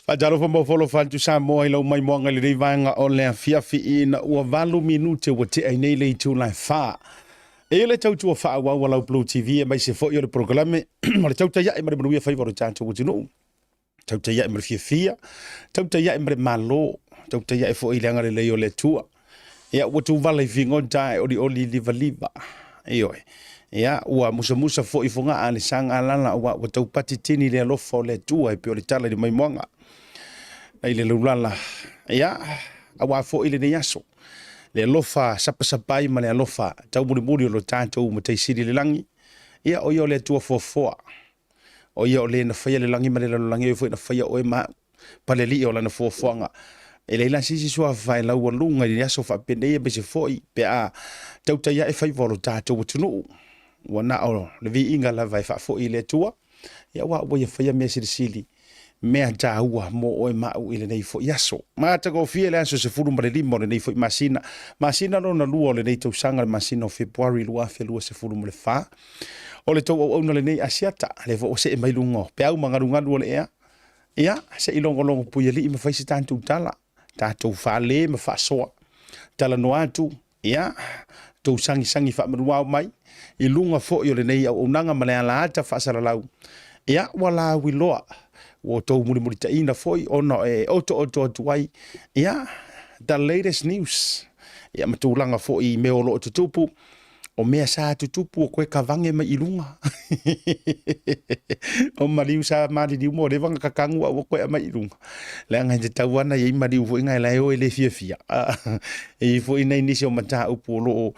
Faatalofa ma ofo atu Samoa i lau maimoaga i lenei vaega o le afiafi ina ua 8 minute ua tea i nei le itula e 4. E le tautua faaauau a lau Blue TV aemaise foi o le polokalame o le Tautai Ae ma le Manuia Faiva o le tatou atunuu. Tautai ae ma le fiafia, tautai ae ma le Malo, tautai ae foi i le agalelei o le Atua. Ia ua tuvala i figota e olioli livaliva. Ioe. Ia ua musamusa foi fogaa le saga alala aua ua taupati tini le alofa o le Atua e pei o le tala i le maimoaga. Nai le laulala. Ia, aua foi lenei aso. Le alofa sapasapai ma le alofa taumulimuli o lo tatou Matai Sili i le lagi. Ia, o ia o le Atua foafoa. O ia o le na faia le lagi ma le lalolagi, o ia foi na faia oe ma au. Palealii o lana foafoaga. E leai la se isi suafa e laualuga i le aso faapenei aemaise foi pe a tautai ae faiva o lo tatou atunuu. Ua na o le viiga lava e faafoi i le Atua, ia aua ua ia faia mea silisili, mea taua mo oe ma au i lenei foi aso. Matagofie le aso 15 o lenei foi masina, masina lona lua o lenei tausaga, le masina o Fepuari 2024. O le tou auauna lenei Asiata, lea foi ua see mai luga o peau ma galugalu o le ea. Ia, se i logologo puialii ma fai se tatou tala, tatou fale ma faasoa. Talanoa atu, ia, tou sagisagi faamanuao mai, i luga foi o lenei auaunaga ma le alaata faasalalau. Ia, ua lauiloa, ua outou mulimulitaina foi ona e otooto atu ai, ia, the latest news. Ia, ma tulaga foi i mea o lo o tutupu, o mea sa tutupu o koe kavage mai i luga. O maliu sa maliliu mo leva na kakagu a ua koe mai i luga. Leaga e tatau ana i ai maliu foi na e lae o e le fiafia. E i foi nai nisi o mataupu o lo o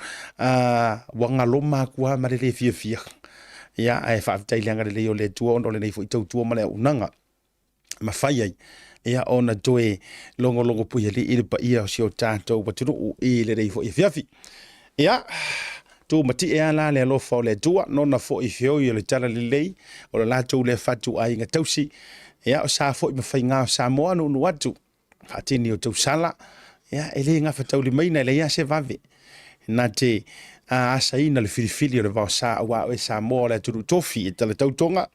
ua galoma atu lava ma le le fiafia. Ia, ae faafetai i le agalelei o le Atua ona o lenei foi tautua ma le auaunaga mafai ai ia ona toe logologo puialii i le paia o si o tatou atunuu i lenei foi afiafi. Ia, tumatie lava la le alofa o le Atua, nona foi feoi o le talalelei o le latou lea fatu aiga tausi. Ia, o sa foi ma faiga o Samoa nuunuu atu, faatini o tausala, ia, e le gafataulimaina, e leai lava se vave na te asaina le filifili o le vaosa aua oe Samoa o le atunuu tofi e talatautoga.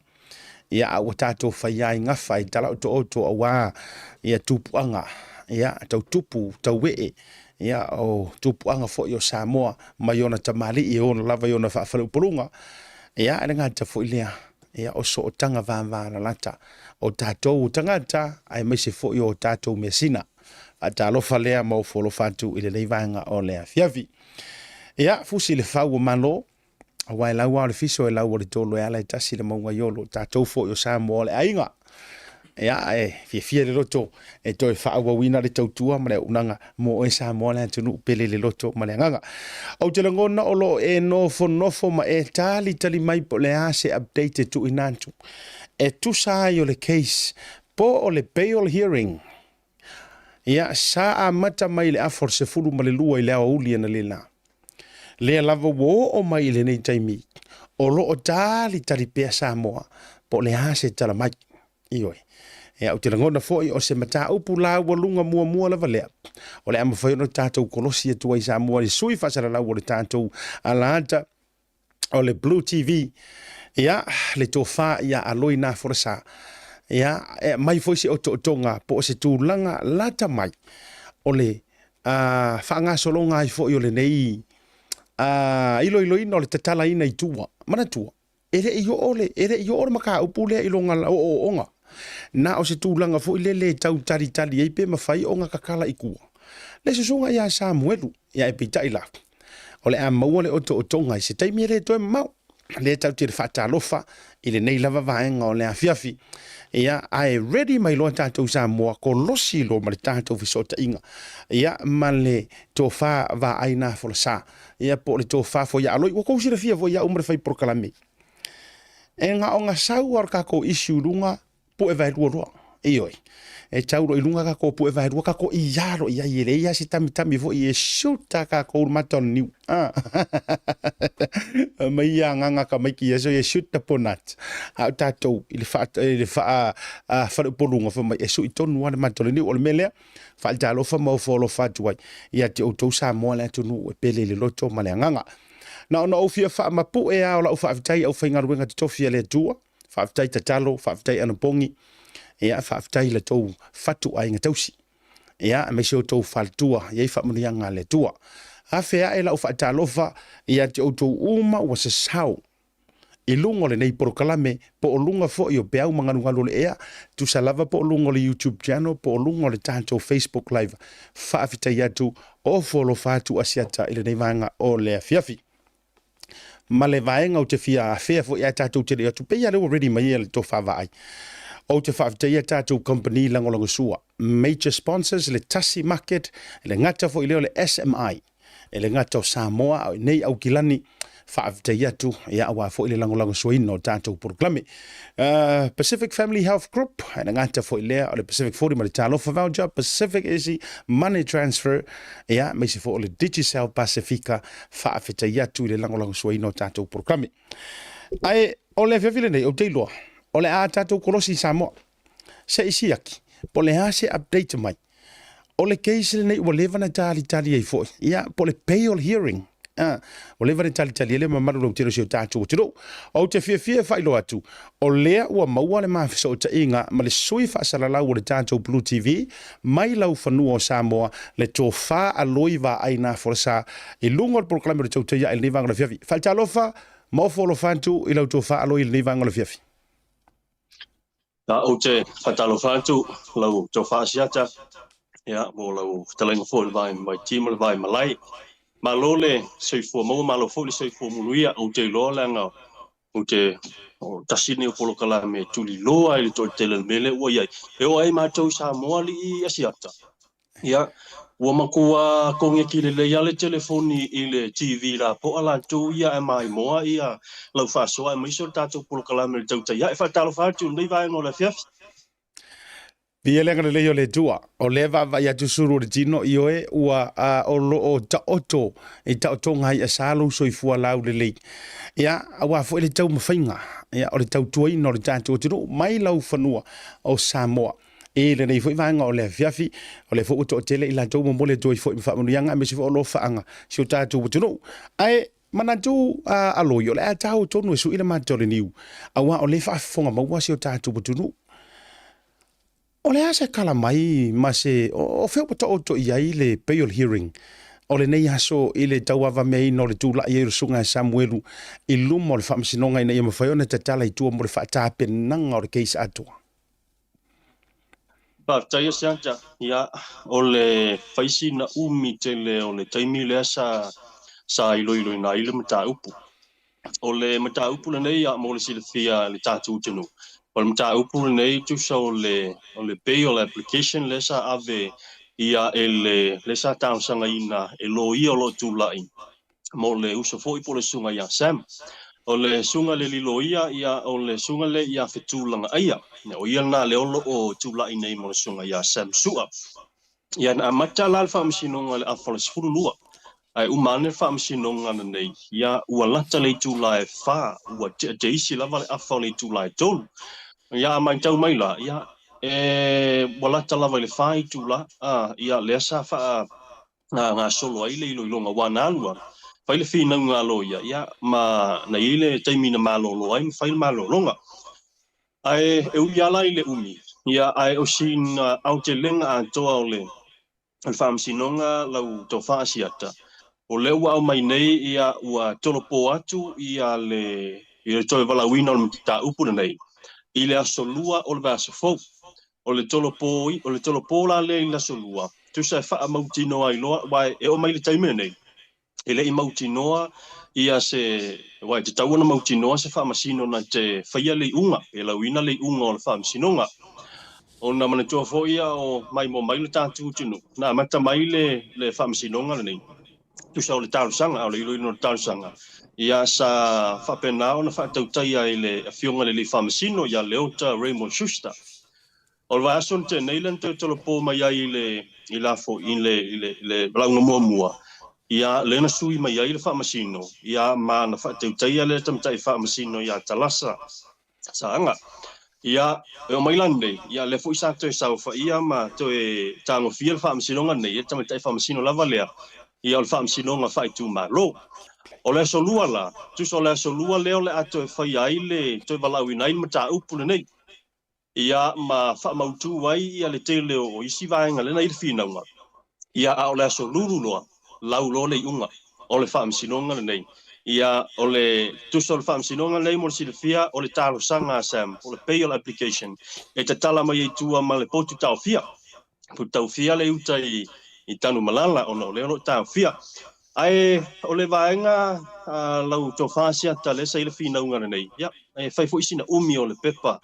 Ia, a ua tatou fai ai gafa i talaotooto aua ia tupuaga, ia, tau tupu, tau ee, ia, o tupuaga foi o Samoa mai ona tamalii e ono lava i ona faafaleupoluga. Ia, e le gata foi lea, ia, o sootaga vavalalata o tatou tagata aemaise foi o tatou measina. Faatalofa lea ma ofo alofa atu i lenei vaega o le afiafi. Ia, fusi le fau o Malo, aua e lau lava o le fiso e lau o le tolo e ala e tasi le mauga i olo. O tatou foi o Samoa o le aiga. Ia, e fiafia le loto e toe faaauauina le tautua ma le auaunaga mo oe Samoa le atunuu pele le loto ma le agaga. Ou te lagona o lo o e nofonofo ma e talitali mai po o le a se update e tuuina atu e tusa ai o le case po o le bail hearing. Ia, sa amata mai i le afa o le 12 i le aoauli analeila. Lea lava ua oo mai i lenei taimi, o lo o talitali pea Samoa po o le a se tala mai. Ioe. Ia, ou te lagona foi o se mataupu laualuga muamua lava lea o le a mafai ona tatou kolosi atu ai Samoa i sui faasalalau o le tatou alaata o le Blue TV. Ia, le tofa ia Aloi Nafolasa. Ia, e aumai foi se otootoga po o se tulaga lata mai o le faagasologa ai foi o lenei iloiloina o le tatalaina i tua. Manatua, e le i oo le, e le i oo le mataupu lea i lona ooooga. Na o se tulaga foi lele e tau talitali ai pe mafai ona tatala i tua. Le susuga ia Samuelu, ia ae peitai la, o le a maua le otootoga i se taimi e le toe mamao. Lea tatou te faatalofa i lenei lava vaega o le afiafi. Ia, ae ready mai loa tatou Samoa, kolosi loa ma le tatou fesootaiga. Ia, ma le tofa vaai nafolasa. Ia, po o le tofa foi ia Aloi. Ua tou silafia foi ia au ma le fai polokalame. E na ona sau lava o le tatou issue i luga, pue vaelua loa. Ioe. E tau loa i luga tatou pue vaelua, tatou ia loa i ai, e leai lava se tamitami foi e shoot a tatou i le mata o le niu. Mai ia agaga tamaiti ia so e shoot the ponat. A o tatou i le faa, i le faa faleupoluga fai mai e sui tonu lava le mata o le niu. O le mea lea, faatalofa ma ofo alofa atu ai ia te outou Samoa le atunuu e pele i le loto ma le agaga. Na ona ou fia faamapue lava o lau faafetai i aufaigaluega totofi a le Atua. Faafetai tatalo, faafetai anapogi. Ia, faafetai i la tou fatuaiga tausi. Ia, aemaise o tou faletua, i ai faamanuiaga a le Atua. Afe ae lau faatalofa ia te outou uma ua sasao i luga o lenei polokalame, po o luga foi o peau ma galugalu o le ea, tusa lava po o luga o le YouTube channel, po o luga o le tatou Facebook Live. Faafetai atu, ofo alofa atu Asiata i lenei vaega o le afiafi. Ma le vaega ou te fia afea foi ae tatou te le atu, pei lava lea ua ready mai le tofa vaai. Ou te faafetaia tatou company lagolagosua, major sponsors, le Tasi Market, le gata foi lea o le SMI, e le gata o Samoa a o nei Aukilani, faafetai atu, ia, aua foi le lagolagosuaina o tatou polokalame. Pacific Family Health Group, e le gata foi lea o le Pacific 40 ma le Talofa Voucher, Pacific Easy Money Transfer, ia, aemaise foi o le Digicel Pasifika, faafetai atu i le lagolagosuaina o tatou polokalame. Ae o le afiafi lenei, ou te iloa, o le a tatou kolosi i Samoa, se i siaki, po o le a se update mai. O le case lenei ua leva na talitali ai foi, ia, po o le bail hearing. Ua leva na talitali ai le mamalu lautele o si o tatou atunuu. Ou te fiafia e faailoa atu, o lea ua maua le ma fesootaiga ma le sui faasalalau o le tatou Blue TV mai laufanua o Samoa, le tofa a Loi Vaai Nafolasa, i luga o le polokalame o le Tautai Ae i lenei vaega o le afiafi. Faatalofa ma ofo alofa atu i lau tofa a Loi i lenei vaega o le afiafi. Ia, ou te faatalofa atu lau tofa Asiata, ia, mo lau fetalaiga foi i le vae maiti ma le vae malae. Malo le soifua maua, malo foi le soifua munuia. Ou te iloa leaga ou te o tasi lenei o polokalame e tuliloa ai le toatele o le mea lea ua i ai. E oo ai matou i Samoa alii Asiata, Ia, ua matua koneki lelei lava le telefoni i le TV lapoa latou ia ae maimoa ia lau faasoa aemaise o le tatou polokalame i le tautai ae. Faatalofa atu i lenei vaega o le afiafi. Viia le agalelei o le Atua, o lea e vaavaai atu sulu o le tino, ioe, ua o lo o taoto i taotoga ai asa lou soifua laulelei. Ia, aua foi le taumafaiga, ia, o le tautuaina o le tatou atunuu mai laufanua o Samoa. I lenei foi vaega o le afiafi, o lea foi ua toatele i latou momoli atu ai foi ma faamanuiaga aemaise foi o alofaaga si o tatou atunuu. Ae manatu a Aloi, o le a tau tonu e sui le mata o le niu, aua o lea e faafofoga maua si o tatou atunuu. O le a se kala mai ma se, o fea ua taoto i ai le bail hearing o lenei aso i le tauavameaina o le tulai ai o le Susuga ia Samuelu i luma o le Faamasinoga ina ia mafai ona tatala i tua mo le faatapenaga o le case atoa? Faafetai Asiata. Ia, o le faisi na umi tele o le taimi lea sa sa iloiloina ai le mataupu. O le mataupu lenei ia mo le silafia e le tatou atunuu, o le mataupu lenei tusa o le o le bail application lea sa ave ia e le lea sa talosagaina e loia o lo o tulai mo le uso foi po o le susuga ia Sam. O le susuga i le Liloia, ia, o le susuga lea ia Fetulagaaia. O ia lena lea o lo o tulai nei mo le susuga ia Sam Sua. Ia, na amata la le faamasinoga i le afa o le 12, ae uma ane le faamasinoga lenei, ia, ua lata le itula e 4, ua teisi lava le afa o le itula e 3. Ia, a matau mai la, ia, e, ua lata lava i le 4 itula, a, ia, lea sa faa na gasolo ai le iloiloga aua na alu alu, fai le finauga a loia, ia, ma na i ai le taimi na malolo ai ma fai le malologa. Ae e ui lava la i le umi, ia, ae o sina aotelega atoa o le Faamasinoga lau tofa Asiata, o lea ua aumai nei, ia, ua tolopo atu ia le i le toe valaauina o le mataupu lenei i le aso Lua o le vaiaso fou. O le tolopo, o le tolopo la lea i le aso Lua, tusa e faamautinoa ai loa, aua e oo mai i le taimi lenei, e le i mautinoa ia se, aua e tatau ona mautinoa se faamasino na te faia le iuga, pe lauina le iuga o le faamasinoga. Ona manatua foi ia o maimoa mai le tatou atunuu, na amata mai le, le faamasinoga lenei, tusa o le talosaga, o le iloiloina o le talosaga, ia sa faapena ona faatautaia e le Afioga i le Alii Faamasino ia Leota Raymond Schuster. O le vaiaso na tea nei lea na toe tolopo mai ai i le i la foi i le i le i le lauga muamua, ia lea na sui mai ai le Faamasino, ia ma na faatautaia lea tamaitai Faamasino ia Talasa Saaga. Ia, e oo mai la nei, ia lea foi sa toe saofaia ma toe tagofia le faamasinoga nei, e le tamaitai faamasino lava lea, ia o le faamasinoga faaitumalo. O le aso Lua la, tusa o le aso Lua lea o le a toe faia ai le, toe valaauina ai le mataupu lenei. Ia, ma faamautu ai ia le tele o isi vaega lea na i le finauga. Ia, a o le aso lulu loa, lau loa le iuga o le faamasinoga lenei. Ia, o le tusa o le faamasinoga lenei mo le silafia, o le talosaga a Sam, po o le bail application, e tatala mai ai tua ma le potu taofia. Potu taofia le uta i Tanumalala ona o lea o lo o taofia. Ae o le vaega a lau tofa Asiata lea sa i le finauga lenei, ia, e fai foi sina umi o le pepa,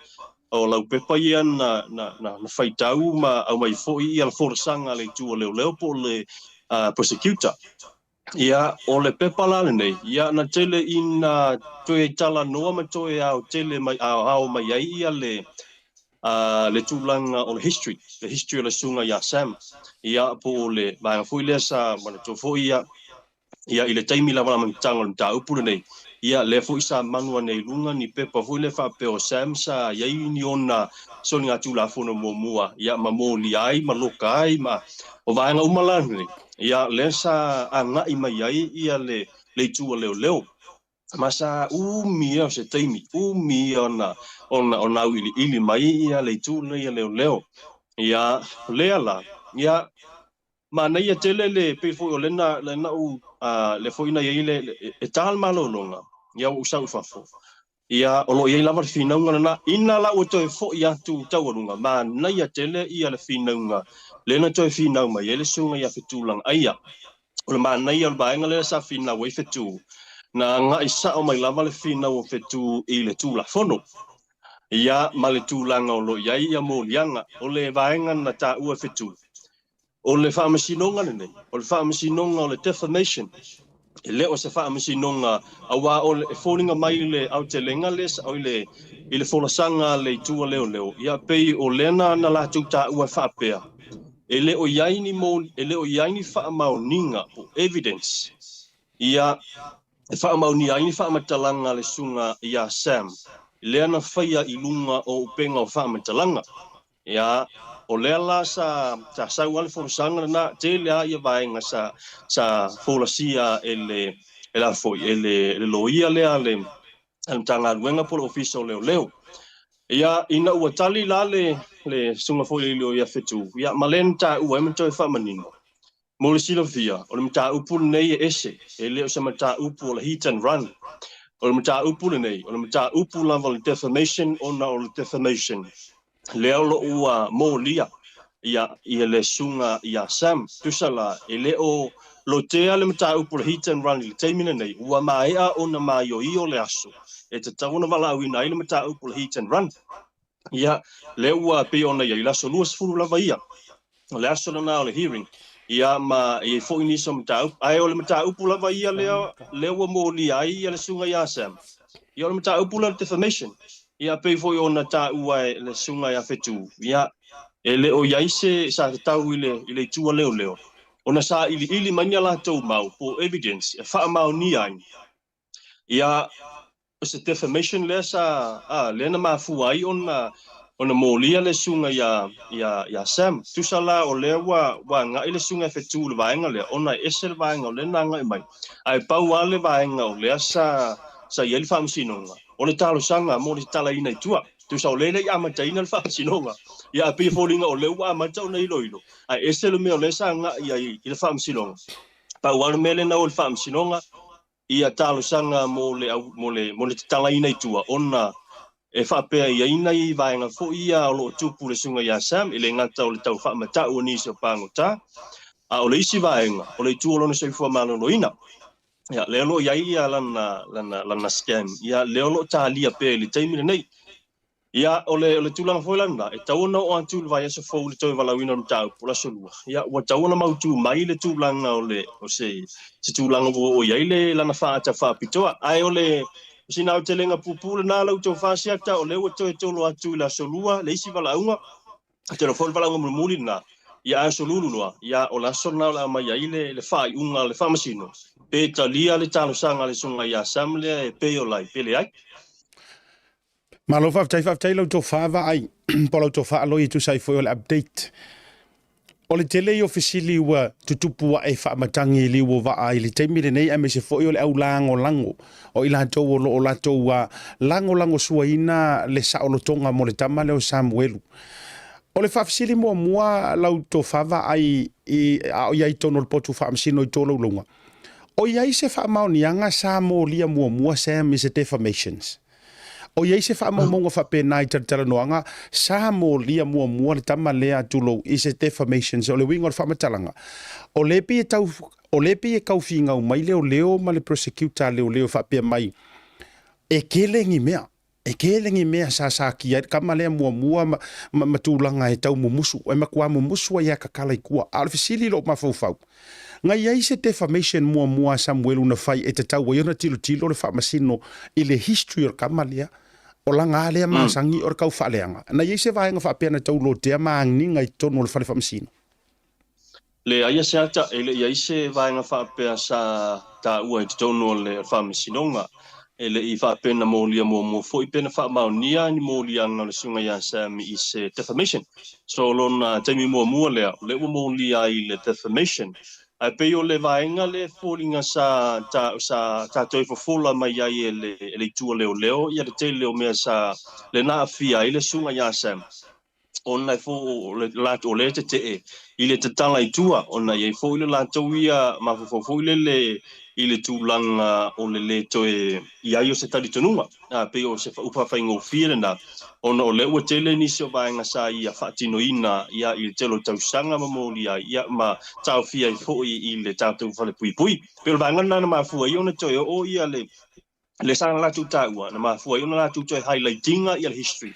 o lau pepa ia na, na, na, na faitau ma aumai foi ia le folasaga a le itu o leoleo po o le prosecutor. Ia, o le pepa la lenei, ia, na tele ina toe talanoa ma toe aotele mai, aoao mai ai ia le, le tulaga o le history, le history o le susuga ia Sam, ia, po o le vaega foi lea sa manatua foi ia, ia, i le taimi lava o le amataga o le mataupu lenei, ia, lea foi sa manu ane i luga ni pepa foi lea faapea o Sam sa i ai ni ona soligatulafono muamua, ia, ma molia ai ma loka ai ma o vaega uma la nei, ia, lea sa agai mai ai ia le itu a leoleo. Ma sa umi ia o se taimi, umi ia ona, ona, ona auiliili mai ia le itu lenei a leoleo. Ia, lea la, ia, manaia tele le, pei foi o lena, lena u, le foi na i ai le, e ta le malologa, ia ua ou sau i fafo. Ia, o lo o i ai lava le finauga lena. Ina la ua toe foi atu taualuga, manaia tele ia le finauga lea na toe finau mai ai le susuga ia Fetuulagaaia. O le manaia o le vaega lea sa finau ai Fetu, na agai sao mai lava le finau o Fetu i le Tulafono. Ia, ma le tulaga o lo o i ai ia moliaga. O le vaega na taua e Fetu, O le faamasinoga lenei, o le faamasinoga o le defamation, e le o se faamasinoga aua o le, e foliga mai i le aotelega le, o le, i le folasaga a le itu a leoleo, ia pei o lea na, na latou taua e faapea, e le o i ai ni mo, e le o i ai ni faamaoniga po evidence, ia e faamaonia ai ni faamatalaga a le susuga ia Sam, lea na faia i luga o upega o faamatalaga. Ia, o lea la sa, sa sau lava le folasaga lena, tele lava ia vaega sa, sa folasia e le, e le a foi, e le, e le loia lea a le, a le Matagaluega po o le Ofisa o Leoleo. Ia, ina ua tali la le, le susuga foi i le loia Fetu, ia, ma lea na taua ai ma toe faamanino. Mo le silafia, o le mataupu lenei e ese, e le o se mataupu o le hit and run. O le mataupu lenei, o le mataupu lava o le defamation ona o le defamation lea o lo o ua molia ia, ia le susuga ia Sam. Tusa la, e le o lotea le mataupu o le hit and run i le taimi lenei, ua maea ona maioio le aso e tatau ona valaauina ai le mataupu o le hit and run. Ia, lea ua pei ona i ai, le aso 20 lava ia, o le aso lena o le hearing, ia ma e i ai foi nisi o mataupu. Ae o le mataupu lava ia lea, lea ua molia ai ia le susuga ia Sam, ia o le mataupu lea o le defamation. Ia pei foi ona taua e le susuga ia Fetu, ia e le o i ai se sa tatau i le, i le itu a leoleo, ona sailiili mai ni a latou mau po o evidence e faamaonia ai, Ia, o se defamation lea sa, a, lea na mafua ai ona, ona molia le susuga ia, ia, ia Sam. Tusa la o lea ua, ua agai le susuga e fetu i le vaega lea, ona e ese le vaega o lea na agai mai. Ae pau lava le vaega o lea sa, sa i ai le faamasinoga, o le talosaga mo le tatalaina i tua. Tusa o lea e le i amataina le faamasinoga. Ia, ae pei e foliga o lea ua amata ona iloilo, ae ese le mea o lea sa agai ai i le faamasinoga. Pau lava le mea lea na o i le faamasinoga, ia talosaga mo le, mo le, mo le tatalaina i tua, ona e faapea i ai nai vaega foi ia o lo o tupu le susuga ia Sam, e le gata o le tau faamatau o nisi o pagota, a o le isi vaega, o le itu o lona soifua maloloina. Ia, lea o lo o i ai ia lana, lana, lana scan, ia, lea o lo o talia pea i le taimi lenei. Ia, o le, o le tulaga foi la lena, e tatau ona oo atu i le vaiaso fou i le toe valaauina o le mataupu, o le aso Lua. Ia, ua tatau ona mautu mai le tulaga o le, o se, se tulaga ua oo i ai le lana faata faapitoa. Ae o le, o sina aotelega puupuu lena la outou fasiata, o lea ua toe tolo atu i le aso Lua le isi valaauga, atonu foi o le valaauga mulimuli lena, ia ae aso Lulu loa, ia o le aso lena o le a aumai ai le, le faaiuga a le Faamasino, pe talia le talosaga a le Susuga ia Sam lea e pay or lie, pe leai. Malo faafetai, faafetai lau tofa vaai po lau tofa aloi e tusa ai foi o le update. O le tele ia o fesili ua tutupu aʻe faamatagi i liu o vaa i le taimi lenei aemaise foi o le au lagolago o i latou o lo o latou lagolagosuaina le saolotoga mo le tama lea o Samuelu. O le faafesili muamua lau tofa Vaai i a o i ai i totonu o le potu faamasino i tolaulauga, o i ai se faamaoniaga sa molia muamua Sam i se defamations? O i ai se faamaumauga faapena i talatalanoaga sa molia muamua le tama lea tulou i se defamations? O le uiga o le faamatalaga, o lea pei e tau o lea pei e tau finau mai leoleo ma le prosecutor a leoleo e faapea mai e tele ni mea e tele ni mea sa satia ai le tama lea muamua ma, ma, ma tulaga e tau mumusu, e matua mumusu ai a tatala i tua. A o le fesili i lou mafaufau, Na i ai se defamation muamua a Samuelu na fai e tatau ai ona tilotilo le faamasino i le history o le tama lea, o lana a lea masani o le tau faaleaga. Na i ai se vaega faapea na tau lotea ma agiga i totonu o le fale faamasino? Leai a Seata, e le i ai se vaega faapea sa taua i totonu o le faamasinoga. E le i faapea na molia muamua foi pe na faamaonia ni moliaga o le Susuga ia Sam i se defamation. So o lona taimi muamua lea, o lea ua molia ai le defamation. Ae pei o le vaega lea e foliga sa ta, sa ta toe fofola mai ai e le, e le itu o leoleo ia le tele o mea sa le na aafia ai le Susuga ia Sam. Ona e fo o le latou o lea e tetee i le tatala i tua, ona e i ai foi le latou ia mafaufau foi lele i le tulaga o le lē toe i ai o se talitonuga, a pei o se upu faafaigofie lena, ona o lea ua tele nisi o vaega sa ia faatinoina ia i le tele o tausaga ma molia ai ia ma taofia ai foi i le tatou falepuipui. Pei o le vaega lena na mafua ai ona toe oo ia le le sa na latou taua, na mafua ai ona latou toe highlight ina ia le history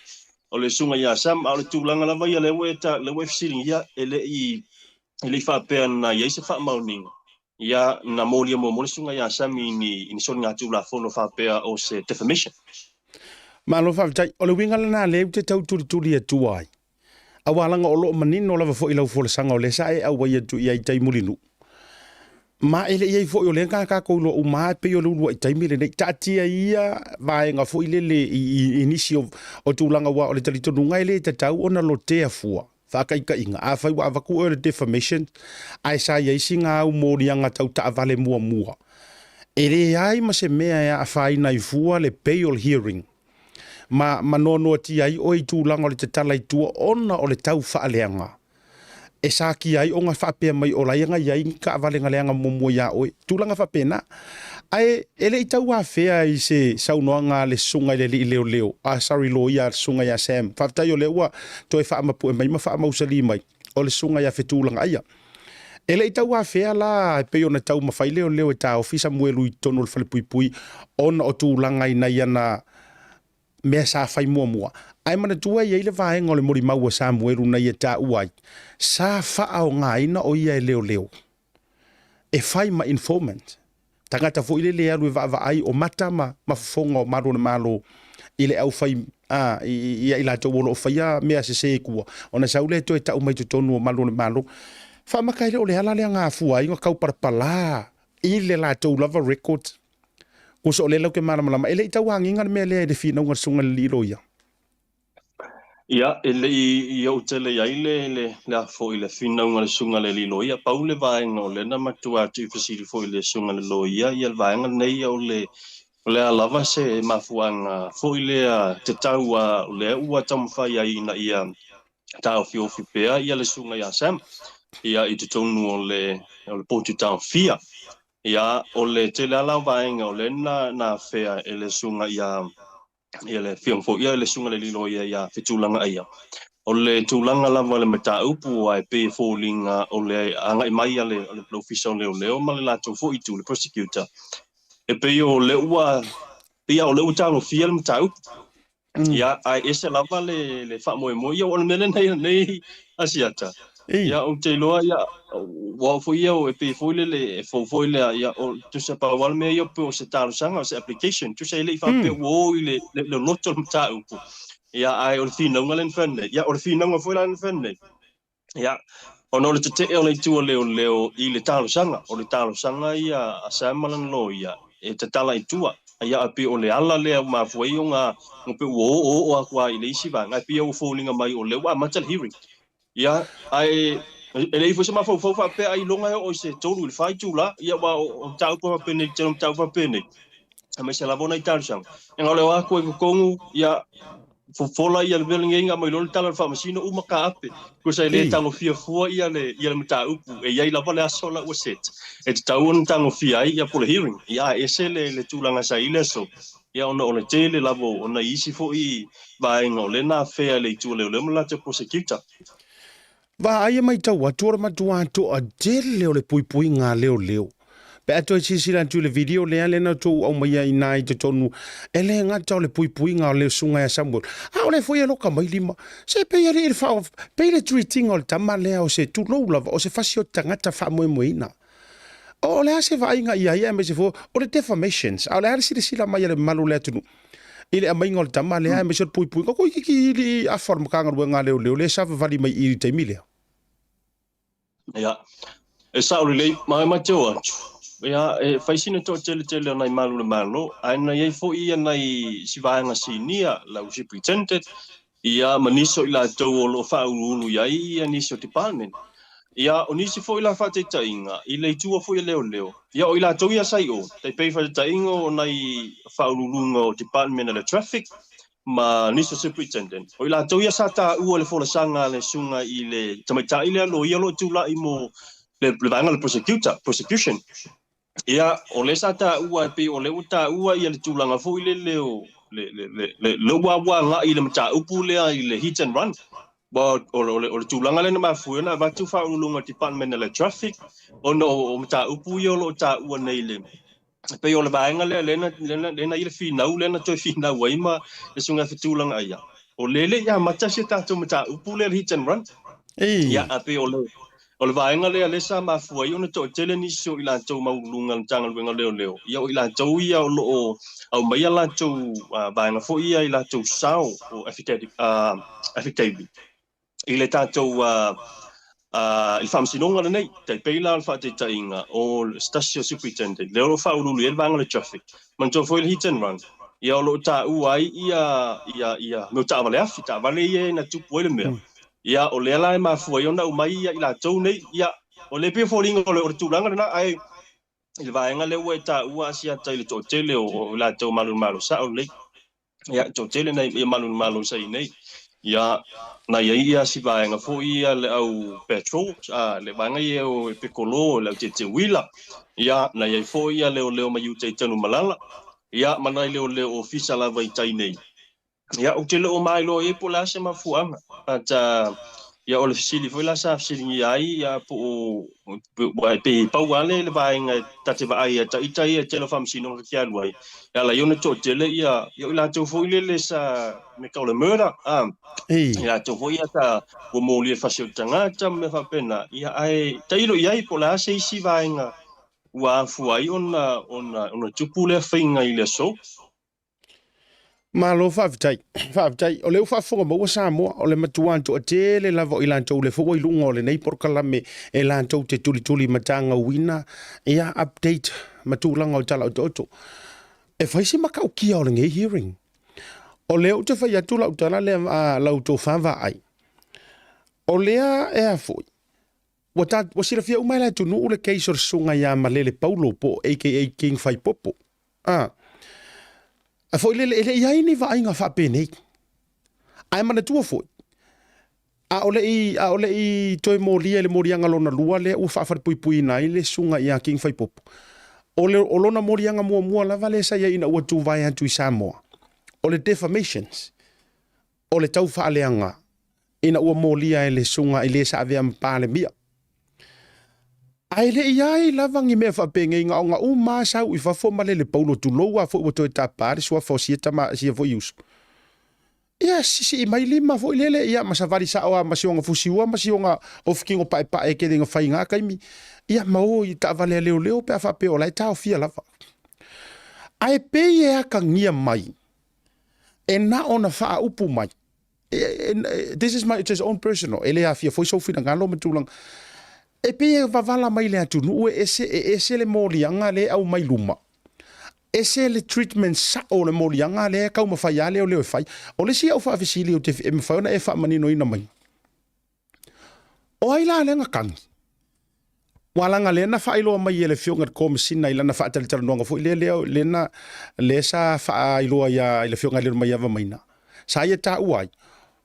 o le susuga ia Sam, a o le tulaga lava ia lea ua e ta, lea ua e fesiligia, e le i e le i faapea na i ai se faamaoniga ia na molia muamua le susuga ia Sam i ni i ni soligatulafono faapea o se defamation. Malo faafetai. O le uiga lena lea ou te tau tulituli atua ai. Aua leaga o lo o manino lava foi i lau folasaga o lea sa e auai atu i ai i tai Mulinuu. Ma e le i ai foi o lea na tatou iloa uma lava e pei o le uluai taimi lenei. Taatia ia vaega foi lele i, i, i nisi o, o tulaga aua o le talitonuga e le tatau ona lotea fua faataitaiga. Afai ua avatu oe o le defamation ae sa i ai sina au moliaga tau taavale muamua, e leai ma se mea e aafaina ai fua le bail hearing ma, ma noanoatia ai oe i tulaga o le tatala i tua ona o le tau faaleaga e sakia ai ona faapea mai o la e na i ai ni taavale na leaga muamua iā oe, tulaga faapena. Ae e le i tau afea i se saunoaga a le susuga i le alii leoleo, ah sorry loia a le susuga ia Sam, faafetai o lea ua toe faamapue mai ma faamausali mai o le susuga ia Fetulagaaia. E le i tau afea la e pei ona taumafai leoleo e taofi Samuelu i totonu o le falepuipui ona o tulaga i nai ana mea sa fai muamua. Ae manatua e i ai le vaega o le molimau a Samuelu na ia taua ai, sa faaaogaina o ia e leoleo e fai ma informant, tagata foi lele e alu e vaavaai o mata ma ma fofoga o malu o le Malo i le aufai a i ia i latou o lo o faia mea sese i tua, ona sau lea e toe tau mai totonu o malu o le Malo. Faamata ai lea o le ala lea na afua ai ona taupalapala i le latou lava record. Tusa o lea latou te malamalama, e le i tauagiga le mea lea i le finauga a le Susuga i le Alii Loia. Ia, e le i oo tele i ai le, le, le a foi le finauga a le Susuga i le Alii Loia. Pau le vaega o lea na matua tuufesili foi i le Susuga i le Loia, ia le vaega lenei o le, o le a lava se mafuaaga foi lea tatau a o lea ua taumafai ai ina ia taofiofi pea ia le Susuga ia Sam ia i totonu o le, o le potu taofia. Ia, o le tele lava la o vaega o lea na, na afea e le Susuga ia ia le Afioga foi ia le Susuga i le Alii Loia ia Fetulagaia. O le tulaga lava o le mataupu aua e pei e foliga o le agai mai a le le Ofisa o Leoleo ma le latou foi itu, le prosecutor, e pei o lea ua pei o lea ua tagofia le mataupu. Ia, ae ese lava le le faamoemoe. Ia, o le mea lenei lenei Asiata. Ia, ou te iloa, ia, ua oo foi ia, e pei foi lele, e fou foi lea, ia, o, tusa pau lava le mea ia, pei o se talosaga, o se application, tusa e le i faapea ua o i le, le, le loto o le mataupu. Ia, ae o le finauga lea na fai nei. Ia, o le finauga foi la na fai nei. Ia, ona o le tetee o le itu o leoleo i le talosaga, o le talosaga ia a Sam ma lana loia, e tatala i tua. Ia, ae pei o le ala lea ua mafua ai ona, ona pei ua oooo atu lava i le isi vaega, ae pei ua foliga mai o lea ua amata le hearing. Ia, ae E leai foi se mafaufau faapea ailoga e oo i se 3 i le 4 itula, ia aua o mataupu faapenei, le tele o mataupu faapenei, aemaise lava ona i talosaga. E na o le o atu ai i totonu, ia fofola ia le mea lenei na aumai loa le tala o le faamasino uma taape. Tusa e le tagofia fua ia le ia le mataupu, e i ai lava le aso la ua set e tatau ona tagofia ai ia po o le hearing. Ia ae ese le le tulaga sa i ai le aso, ia ona o le tele lava o nai isi foi vaega o lea na afea e le itu a leoleo ma le latou prosecutor. Vaai e matau atu o le matua toatele o le puipuiga a leoleo. Pe a toe silasila atu i le video lea lea na outou aumaia i ina i totonu, e le gata o le puipuiga o le susuga ia Samuel, a o lea foi e loka mai lima. Se pei alii le faa, pei le treat ina o le tama lea o se tulou lava, o se fasi o tagata faamoemoeina. O le a se vaaiga i ai aemaise foi o le defamations, a o le a le silasila mai a le mamalu o le atunuu i le aumaiga o le tama lea aemaise o le puipuiga. Ko ikiki i le afa o le Matagaluega a Leoleo lea sa vavali mai i i le taimi lea. Ia, e sao lelei, ma e matau atu, ia, e fai sina toateletele o nai malu o le Malo, ae na i ai foi ia nai si vaega sinia, lau superintendent, ia ma nisi o i latou o lo o faauluulu i ai ia nisi o department. Ia, o nisi foi la faataitaiga, i le itu foi a leoleo, ia o i latou ia sa i o, tai pei faataitaiga o nai faauluuluga o department a le traffic ma nisi o superintendent, o i latou ia sa taua le folasaga a le susuga i le tamaitai lea loia o lo o tulai mo le vaega o le prosecutor, prosecution. Ia, o lea sa taua, e pei o lea ua taua ia le tulaga foi lele o le, le, le, le, le ua ua agai i le mataupu lea i le hit and run. Ua, o, o, le, o le tulaga lea na mafua ai ona avatu faauluuluga o Department o le Traffic, ona o, o mataupu ia o lo o taua nei le, e pei o le vaega lea lea na, lea na, lea na i le finau, lea na toe finau ai ma le susuga Fetulaga ia. O lea le i amata si a tatou mataupu lea le hit and run. Ia, a pei o le, O le vaega lea lea sa mafua ai ona toatele nisi o i latou maualuluga o le Matagaluega o Leoleo, ia o i latou ia o lo o aumaia latou vaega foi ia i latou sao o affidavit i le tatou i le faamasinoga lenei. Tai pei la o le faataitaiga o se tasi o superintendent lea o lo o faauluulu i ai le vaega o le traffic, manatua foi le hit and run, ia o lo o taua ai ia ia ia mea o taavale afi, taavale ia na tupu ai le mea. Ia, o lea la e mafua ai ona aumai ia i latou nei. Ia, o lea e pei e foliga o le, o le tulaga lena, ae i le vaega lea ua e taua Asiata i le toatele o, o i latou malu malo sao lelei. Ia, toatele nai ia malu malo sa i nei. Ia, na i ai ia si vaega foi ia le au petrol, a, le vaega ia o e pekolo, le au tietie uila. Ia, na i ai foi ia leoleo mai uta i Tanumalala. Ia, ma nai leoleo ofisa lava i tai nei. Ia, ou te le o mailoa i ai po o le a se mafuaaga. But, ia, o le fesili foi la sa fesiligia ai, ia, po o, ua, e pei e pau lava le, le vaega ta te vaai ai, ta ita ia i le tele o faamasinoga ke alu ai, e ala ai ona toatele ia, ia o i latou foi lele sa, me ka o le murder, a, i latou foi ia sa, ua molia i le fasi o le tagata ma mea faapena, ia, ae tailo i ai po o le a se isi vaega ua afua ai ona, ona, ona tupu lea faiga i le aso. Malo faafetai. Faafetai. O lea ua faafofoga maua Samoa, o le matua toatele lava o i latou le foi ua i luga o lenei polokalame e latou te tulituli matagauina ia update ma tulaga o tala otooto. E fai si matautia o lenei hearing. O lea ou te fai atu lau tala lea a lau tofa vaai. O lea e a foi, ua, ta, ua silafia uma e le atunuu le case o le susuga ia Malele Paulo po o aka King Faipopo. A, a foi lele, e le i ai ni vaaiga faapenei. Ae manatua foi, a o le i, a o le i toe molia i le moliaga lona lua lea ua faafalepuipuiina ai le susuga ia King Faipopo. O, le, o lona moliaga muamua lava lea sa i ai ina ua tuvae atu i Samoa, o le defamations, o le taufaaleaga ina ua molia e le susuga i le sa avea ma Palemia. Ae le i ai lava ni mea faapenei na o na uma a sau i fafo ma lele paulo tulou a foi ua toe tapa le suafa o sia tama sia foi uso. Ia sisii mai lima foi lele ia ma savali sao a ma si ona fusiua ma si ona ofikino paepae e kele na fai na taimi. Ia ma o i taavale a leoleo pe a faapea o la e taofia lava. Ae pei e akagia mai e na ona faaupu mai this is my just own personal e le aafia foi sou finagalo ma tulaga e pei e vavala mai le atunuu e ese e ese le moliaga lea e aumai luma ese le treatment sao o le moliaga lea e taumafai lava leoleo e fai. O le isi au faafesili ou te e mafai ona e faamaninoina mai. O ai la lea na kagi? Ua laga lea na faailoa mai e le Afioga i le Komesina i lana faatalatalanoaga foi lea lea lea na lea sa faailoa ia i le Afioga ia Lilomaiava Maina, sa ia taua ai,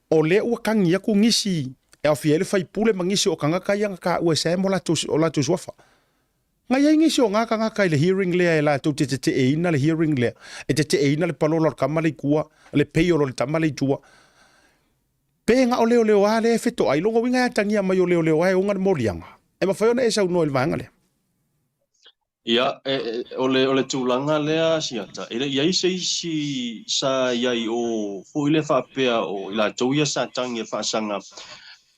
o lea ua kagi atu nisi e aofia ai le faipule ma nisi o tagata ia na taua e Sam o latou o latou suafa. Na i ai nisi o na tagata i le hearing lea e latou te teteeina le hearing lea, e teteeina le palola o le tama lea i tua, le pail o le tama lea i tua. Pe na o leoleo lava lea e fetoai, lona uiga e atagia mai o leoleo lava e ona le moliaga. E mafai ona e saunoa i le vaega lea? Ia, e, o le, o le tulaga lea, Siata, e le i i ai se isi sa i ai o foi le faapea o i latou ia sa tagi e faasaga.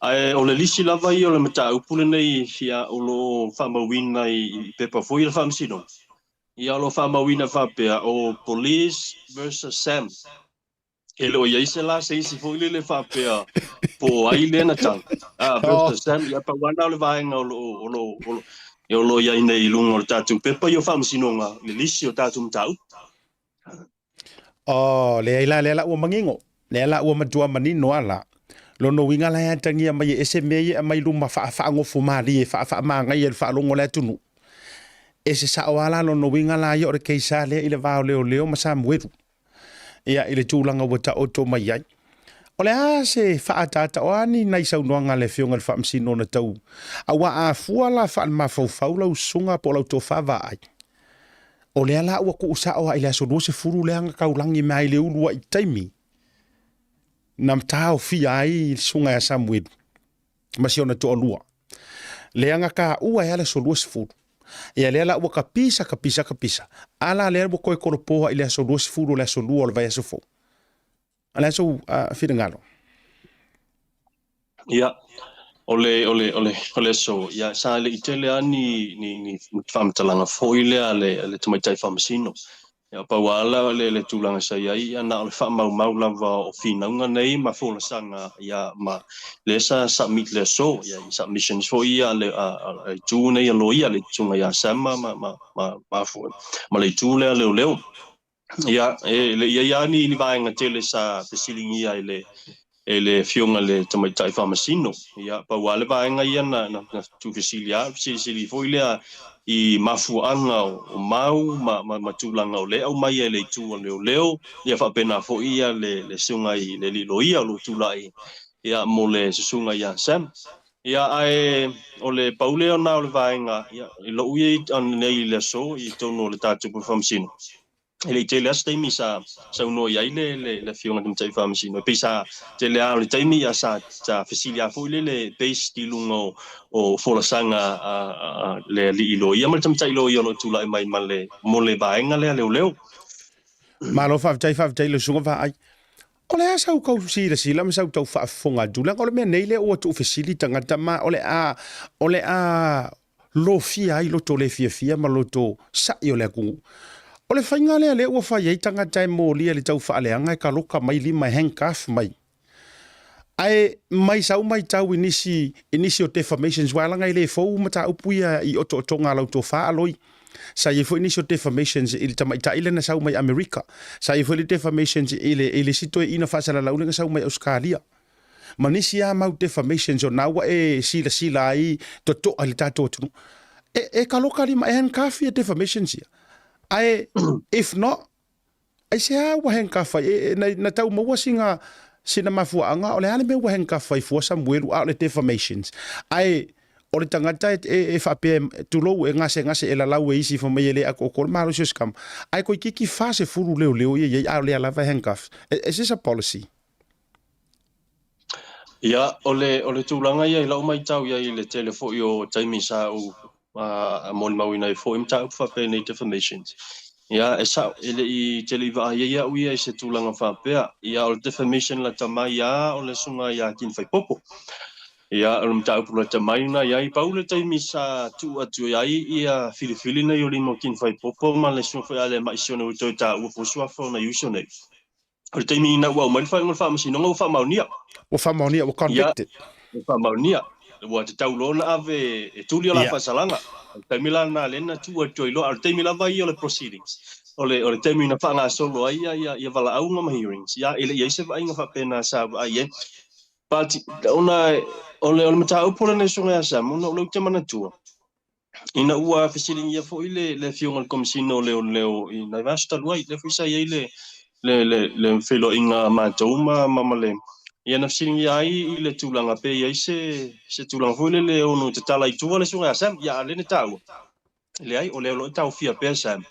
Ae o le lisi lava ia o le mataupu lenei, ia, o lo o faamauina i pepa foi ia le Faamasinoga. Ia, o lo o faamauina faapea o Police versus Sam. E le o i ai se la se isi foi lele faapea po o ai lea na tagi. Ah, versus Sam, ia pau lava na o le vaega o lo o, o lo o, o lo o i ai nei i luga o le tatou pepa ia o Faamasinoga, le lisi o tatou mataupu. Oh, leai la, lea la ua manino. Lea la ua matua manino a la. Lona uiga la e atagia mai e ese mea ia e aumai luma faa-faagofo malie, faa-faamagaia i le faalogo a le atunuu. E se sao lava la lona uiga la ia o le case lava lea i le va o leoleo ma Samuelu. Ia, i le tulaga ua taoto mai ai. O le a se faaataata, o a ni nai saunoaga a le Afioga i le Faamasino na tau, aua a fua la faalemafaufau lau susuga po o lau tofa vaai, o lea la ua tuusao lava i le aso 20 lea na taulagi mai ai i le uluai taimi na taofia ai le susuga ia Samuelu ma si ona toalua. Lea na taua ai lava le aso 20. Ia lea la ua kapisa, kapisa, kapisa. A la lea ua toe tolopo i le aso 20 o le aso 2 o le vaiaso fou. O le a sou finagalo? Ia, o le, o le, o le, o le aso, ia, sa le i tele lava ni, ni, ni faamatalaga foi lea a le, a le tamaitai faamasino. Ia, pau lava la le, le tulaga sa i ai, ia, na o le faamaumau lava o finauga nei ma folasaga, ia, ma lea sa submit le aso, ia, i submissions foi ia a le, a, a, a itu nei a loia, le susuga ia Sama ma, ma, ma, ma, ma le itu lea a leoleo. Ia, e le i ai lava ni, ni vaega tele sa fesiligia e le, e le Afioga i le Tamaitai Faamasino. Ia, pau lava le vaega ia na, na, na tuufesili lava, fesilisili foi lea i mafuaaga o, o mau ma, ma, ma tulaga o lea e aumai ai le itu a leoleo, ia faapena foi ia le, le susuga i le alii loia o lo o tulai ia mo le susuga ia Sam. Ia, ae o le pau lea ona o le vaega, ia, i lou ia nei i le aso i totonu o le tatou Pule Faamasino, e le i tele lava se taimi sa saunoa i ai le, le, le Afioga i le Tamaitai Faamasino. E pei sa tele lava o le taimi, ia, sa, sa fesili lava foi lele based i luga o, o folasaga a, a, a le alii loia ma le tamaitai loia o lo o tulai mai ma le, mo le vaega lea leoleo. Malo faafetai, faafetai i le susuga Vaai. O le a sau tau silasila ma sau tau faafofoga atu, leaga o le mea nei lea ua tuufesili tagata ma o le a, o le a lofia ai loto le fiafia ma loto sa'i o le atunuu. O le faiga lea lea ua fai ai tagata e molia i le tau faaleaga e kaloka mai lima e handcuff mai. Ae mai sau maitau i nisi, i nisi o defamations, aua leaga e le fou mataupu ia i otootoga a lau tofa Aloi. Sa i ai foi nisi o defamations i le tamaitai lea na sau mai Amerika. Sa i ai foi le defamations i le, i le isi toeaina faasalalau lea na sau mai Ausetalia. Ma nisi lava mau defamations o na ua e silasila ai totoa i le tatou atunuu. E, e kaloka lima, e handcuff ia defamations ia. Ae, if not, Aisea ua handcuff ai? E, na, na tau maua sina, sina mafuaaga, o le a le mea ua handcuff ai fua Samuelu, a o le defamations. Ae, o le tagata e, e, e faapea, tulou, e gasegase, e lalau e isi fai mai e le atoatoa le malosi o se tama. Ae toeitiiti 40 leoleo ia i ai, a o lea lava e handcuff. Is this a policy? Ia, o le, o le tulaga ia i lau matau i ai i le tele foi o taimi sa ou molimauina ai foi mataupu faapenei defamations. Ia, e sao, e le i tele i vaai ai au ia i se tulaga faapea. Ia, o le defamation lata mai lava o le susuga ia Kin Faipopo. Ia, o le mataupu lata mai lena i ai. Pau le taimi sa tuu atu ai ia filifili nei o lima o Kin Faipopo ma le susuga foi ia Leamaisione ua toe taua foi suafa o nai uso nei. O le taimi ina ua aumai le faaiuga o le faamasinoga ua faamaonia. Ua faamaonia, ua convicted. Ia, ua faamaonia. Ua tatau loa ona ave e tuli o la faasalaga. O le taimi la lena lea na tuu atu ai loa, a o le taimi lava ia o le proceedings. O le, o le taimi na faagasolo ai ia, ia, ia valaauga ma hearings, ia, e le i ai se vaaiga faapena sa vaai ai. But ona o le mataupu lenei susuga ia Sam, ona o lea ou te manatua, ina ua fesiligia foi le afioga i le Komesina o Leoleo i nai vaiaso talu ai, lea foi sa i ai le feiloaiga a matou ma le, ia na fesiligia ai i le tulaga pe i ai se tulaga foi lele e ono tatala i tua le susuga ia Sam, ia a o lea na taua, leai, o lea o lo o taofia pea Sam,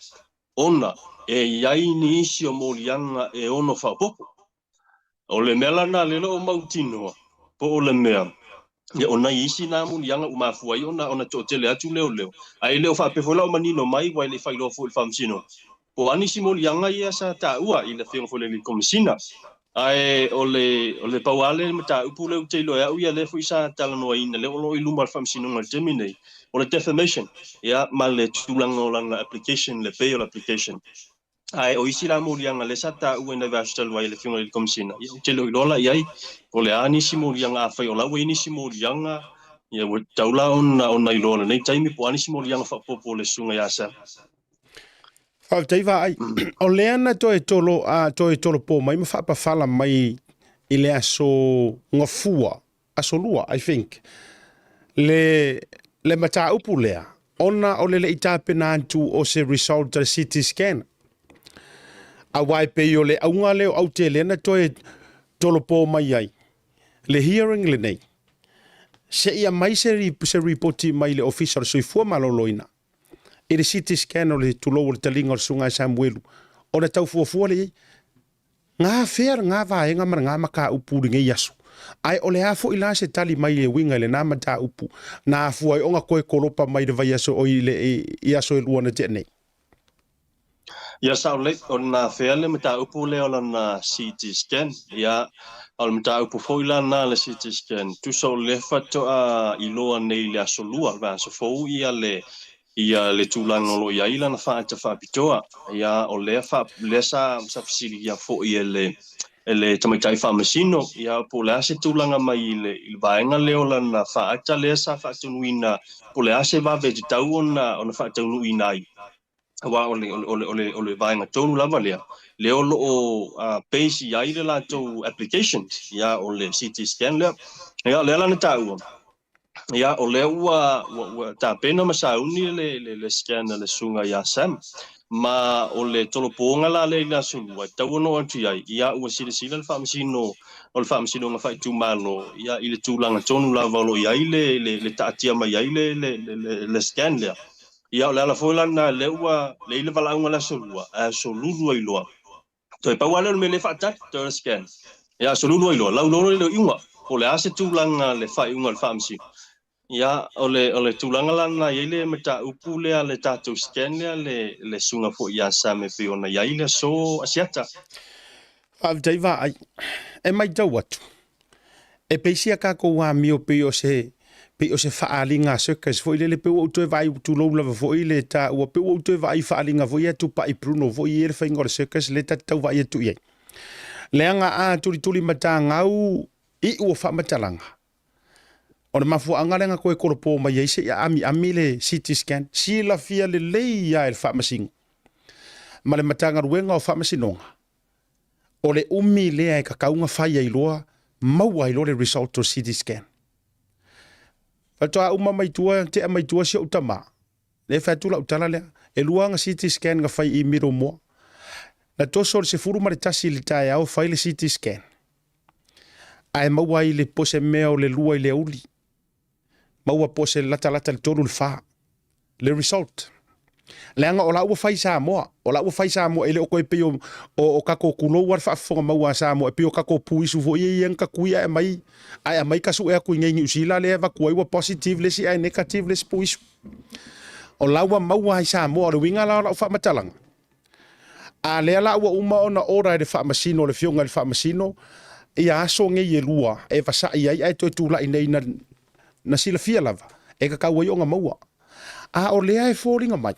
ona e i ai nisi o moliaga e ono faaopoopo. O le mea la lena lea o lo o mautinoa, po o le mea, ia o nai isi na moliaga ua mafua ai ona toatele atu leoleo, ae le o faapea foi la o manino mai, aua e le i faailoa foi i le Faamasinoga, po o a nisi moliaga ia sa taua i le Afioga foi i le Komesina. Ae o le pau lava le mataupu lea ou te iloa e au ia, lea foi sa talanoaina, lea o lo o i luma o le Faamasinoga i le taimi nei, o le defamation, ia, ma le tulaga o lana application, le bail application. Ae o isi la moliaga lea sa taua i nai vaiaso talu ai e le Afioga i le Komesina, ia ou te le o iloa la i ai po o le a nisi moliaga, afai o la ua i ai nisi moliaga, ia ua tatau la ona iloa i lenei taimi po o a nisi moliaga faaopoopo o le Susuga ia Sam. Faafetai Vaai. O lea na toe tolo, toe tolopo mai ma faapafala mai i le aso Gafua, aso Lua I think, le mataupu lea, ona o le le i tapena atu o se result a le CT scan. Aua e pei o le auga lea o aute lea na toe tolopo mai ai le hearing lenei, seia mai se ripoti mai le Ofisa o le Soifua Maloloina i le CT scan o le tulou o le taliga o le Susuga ia Samuelu, ona tau fuafua lea i ai. Ngā fea lena vaega ma lena mataupu i lenei aso? Ae o le a foi la se tali mai e uiga i lena mataupu na afua ai ona toe kolopa mai le vaiaso oi i aso e lua na tea nei? Ia sao lelei, o na afea le mataupu lea o lana CT scan. Ia, o le mataupu foi la lena le CT scan, tusa o lea faatoa iloa nei i le aso Lua, le vaiaso fou ia le ia le tulaga o lo o i ai lana faaata faapitoa. Ia, o lea, fa, lea sa, sa fesiligia foi e le tamaitai faamasino, ia, po o le a se tulaga mai i le vaega lea o lana faaata lea sa faataunuuina, po o le a se vave e tatau ona faataunuuina ai. Aua o le vaega tonu lava lea, lea o lo o base i ai le latou application, ia, o le CT scan lea. Ia, o lea la na taua, ia, o lea ua tapena ma sauni le scan a le susuga ia Sam. Ma o le tolopoga la lea i le aso Lua, e tatau ona oo atu i ai, ia, ua silasila le faamasino o le Faamasinoga Faaitumalo, ia, i le tulaga tonu lava o lo o i ai le taatia mai ai le scan lea. Ia, o le ala foi la lena lea ua lea i le valaauga le aso Lua, ae aso Lulu ai loa. Toe pau lava lea o le mea lea e faatali, toe o le scan. Ia, aso Lulu ai loa, lauloa le iuga. Po o le a se tulaga le faaiuga o le faamasino. Ia, o le tulaga la lena i ai le mataupu lea le tatou scan lea le susuga foi ia Sam e pei ona i ai le aso Asiata. Faafetai Vaai. E matau atu, e pei sia tatou amio pei o se faaaliga a circus foi lele, pe ua ou toe vaai, tulou lava foi le taua, pe ua ou toe vaai faaaliga foi ia Tupai Bruno foi ia le faiga o le circus lea ta te tau vaai atu i ai. Leaga a tulituli matagau iu o faamatalaga, o le mafuaaga lea na toe tolopo mai ai seia amiami le CT scan, silafia lelei lava e le Faamasino ma le Matagaluega o Faamasinoga, o le umi lea e tatau ona fai ai loa maua ai loa le result o le CT scan. Faatoa uma mai tua, tea mai tua si ou tama, lea e fai atu lau tala lea, e lua ana CT scan na fai i Middlemore. Na toso le 11 i le taeao fai le CT scan, ae maua ai le pose mea o le 2 i le aoauli. Maua pose latalata le 3 le 4 le result. Leaga o la ua fai Samoa, o la ua fai Samoa, e le o koe pei o tatou tulou a le faafofoga maua a Samoa, e pei o tatou puisu foi ia na tatui ae aumai kasuʻe atu i nei Niu Sila lea e avatu ai ua positive le isi ae negative le isi puisu. O la ua maua ai Samoa, o le uiga la o lau faamatalaga. A lea la ua uma ona order e le Faamasino, le afioga i le Faamasino, ia aso nei e lua e vasai ai ae toe tulai nei na silafia lava e tatau ai ona maua. A o lea e foliga mai,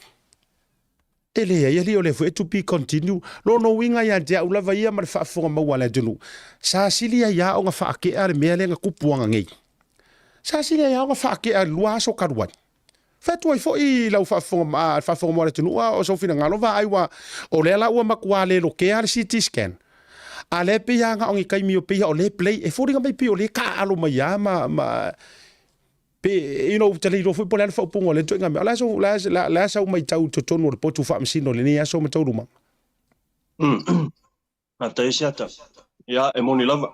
e leai alii o lea foi e to be continue. Lona uiga ia te au lava ia ma le faafofoga maua a le atunuu, sa sili ai lava ona faakea le mea lea na tupu ana nei. Sa sili ai lava ona faakea i le 2 aso talu ai. Fai atu ai foi lau faafofoga, faafofoga maua a le atunuu, a o sou finagalo Vaai, ua o lea la ua matua le lokea le CT scan. A lea pei a na o ni taimi o pei o lea play e foliga mai pei o lea taaalo mai lava ma pe you know, te le iloa foi po o le a le faaupuga o lea ituaiga mea. O le a sau, o le a sau matau i totonu o le potu faamasino i lenei aso ma taualumaga? Faafetai Asiata. Ia, e moni lava.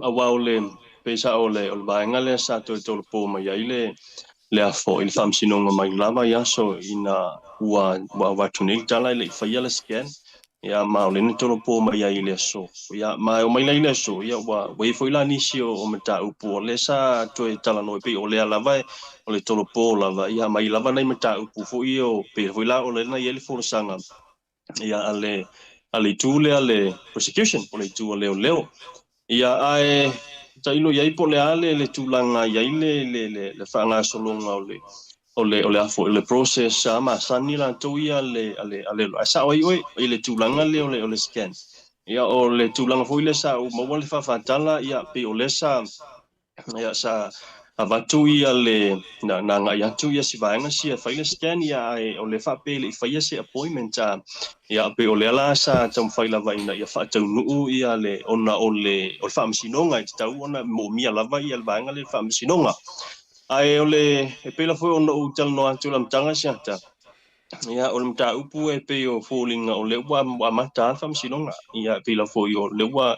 Aua o le, pei sa o le, o le vaega lea sa toe tolopo mai ai le, le afo i le faamasinoga mai lava i aso ina ua avatu nei le tala e le i faia le scan. Ia, ma o lea na tolopo mai ai i le aso. Ia, ma e omai la i le aso, ia, ua i ai foi la nisi o mataupu o lea sa toe talanoa pei o lea lava e, o le tolopo lava, ia, mai lava nai mataupu foi o, pei foi la o lea na i ai le folasaga, ia, a le itu lea le prosecution, o le itu a leoleo. Ia, ae tailo i ai po o le a le tulaga i ai le faagasologa o le afo le process a masani latou ia le ae sao ai oe i le tulaga lea o le scan. Ia, o le tulaga foi lea sa ou maua le faafatala, ia, pei o lea sa, ia, sa avatu ia le na agai atu ia si vaega sia fai le scan, ia, ae o le faapea le i faia se appointment a, ia, pei o lea la sa taumafai lava ina ia faataunuu ia le ona o le faamasinoga e tatau ona moomia lava ia le vaega lea le faamasinoga. Ae o le e pei la foi ona ou talanoa atu i le amataga Siata, ia, o le mataupu e pei o foliga o lea ua amata le faamasinoga. Ia, pei la foi o lea ua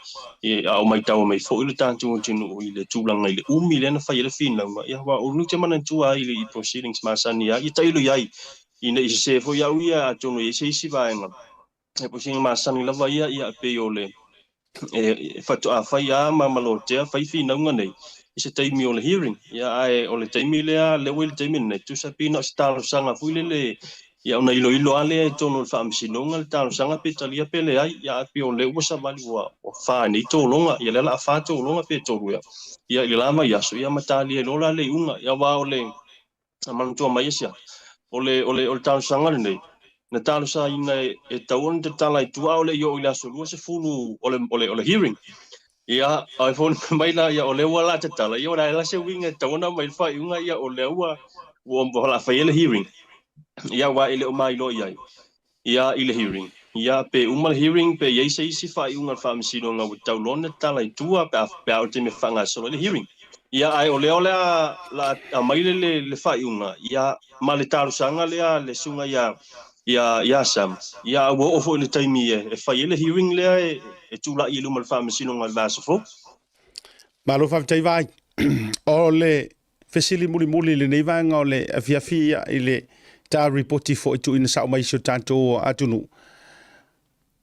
a o matau mai foi le tatou atunuu i le tulaga i le umi lea na fai ai le finauga. Ia, aua o le te manatua ai i proceedings masani a ia tailo i ai ina i sese foi au ia, atonu e i ai se isi vaega e proceeding masani lava ia, ia, pei o le e faatoa fai a ma lotea fai finauga nei i se taimi o le hearing. Ia, ae o le taimi lea lea ua i le taimi lenei, tusa pe na o se talosaga foi lele, ia, ona iloilo a lea i totonu o le faamasinoga le talosaga pe talia pe leai. Ia, ae pei o lea ua savali ua fa nei tologa, ia, lea la a fa tologa pe tolu ea, ia, i le la mai aso, ia, ma talia loa la le iuga. Ia, aua o le manatua mai e sia o le talosaga lenei na talosaina e tau ona tatala i tua, o le i oo i le aso 20 o le hearing. Ia, ae foliga mai la, ia, o lea ua la tatala, ia, o le a la se uiga e tau ona mai le faaiuga, ia, o lea ua la fai ai le hearing, ia, aua e le o mailoa i ai, ia, i le hearing, ia, pe uma le hearing pe i ai se isi faaiuga a le faamasinoga ua tatau loa ona tatala i tua pe a o le taimi e faagasolo ai le hearing. Ia, ae o lea o le a la aumai le faaiuga, ia, ma le talosaga lea le susuga ia Sam, ia, ua oo foi i le taimi e fai ai le hearing lea e tulai i luma o le faamasinoga i le vaiaso fou. Malo faafetai Vaai. O le fesili mulimuli i lenei vaega o le afiafi, ia, i le ta ripoti foi tuuina sao mai i si o tatou atunuu.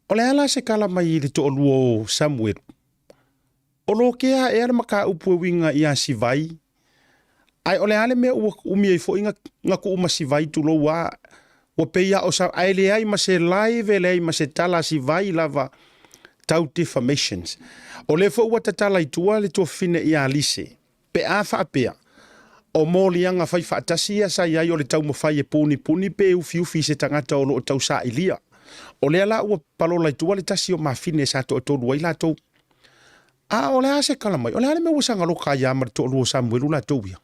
O le a la se tala mai i le toalua o Samuel? O lo kea ea le mataupu e uiga ia Sivai? Ae o le a le mea ua umi ai foi na tuu ma Sivai tulou a ua pei a o sa ae leai ma se live, e leai ma se tala a Sivai lava tau defamations. O lea foi ua tatala i tua le tuafafine ia Lise. Pe a faapea, o moliaga fai faatasi ia sa i ai o le taumafai e punipuni pe ufiufi i se tagata o lo o tausailia. O lea la ua palola i tua le tasi o mafine sa toatolu ai latou. A o le a se tala mai? O le a le mea ua sagaloka ai a ma le toalua o Samuelu latou ia?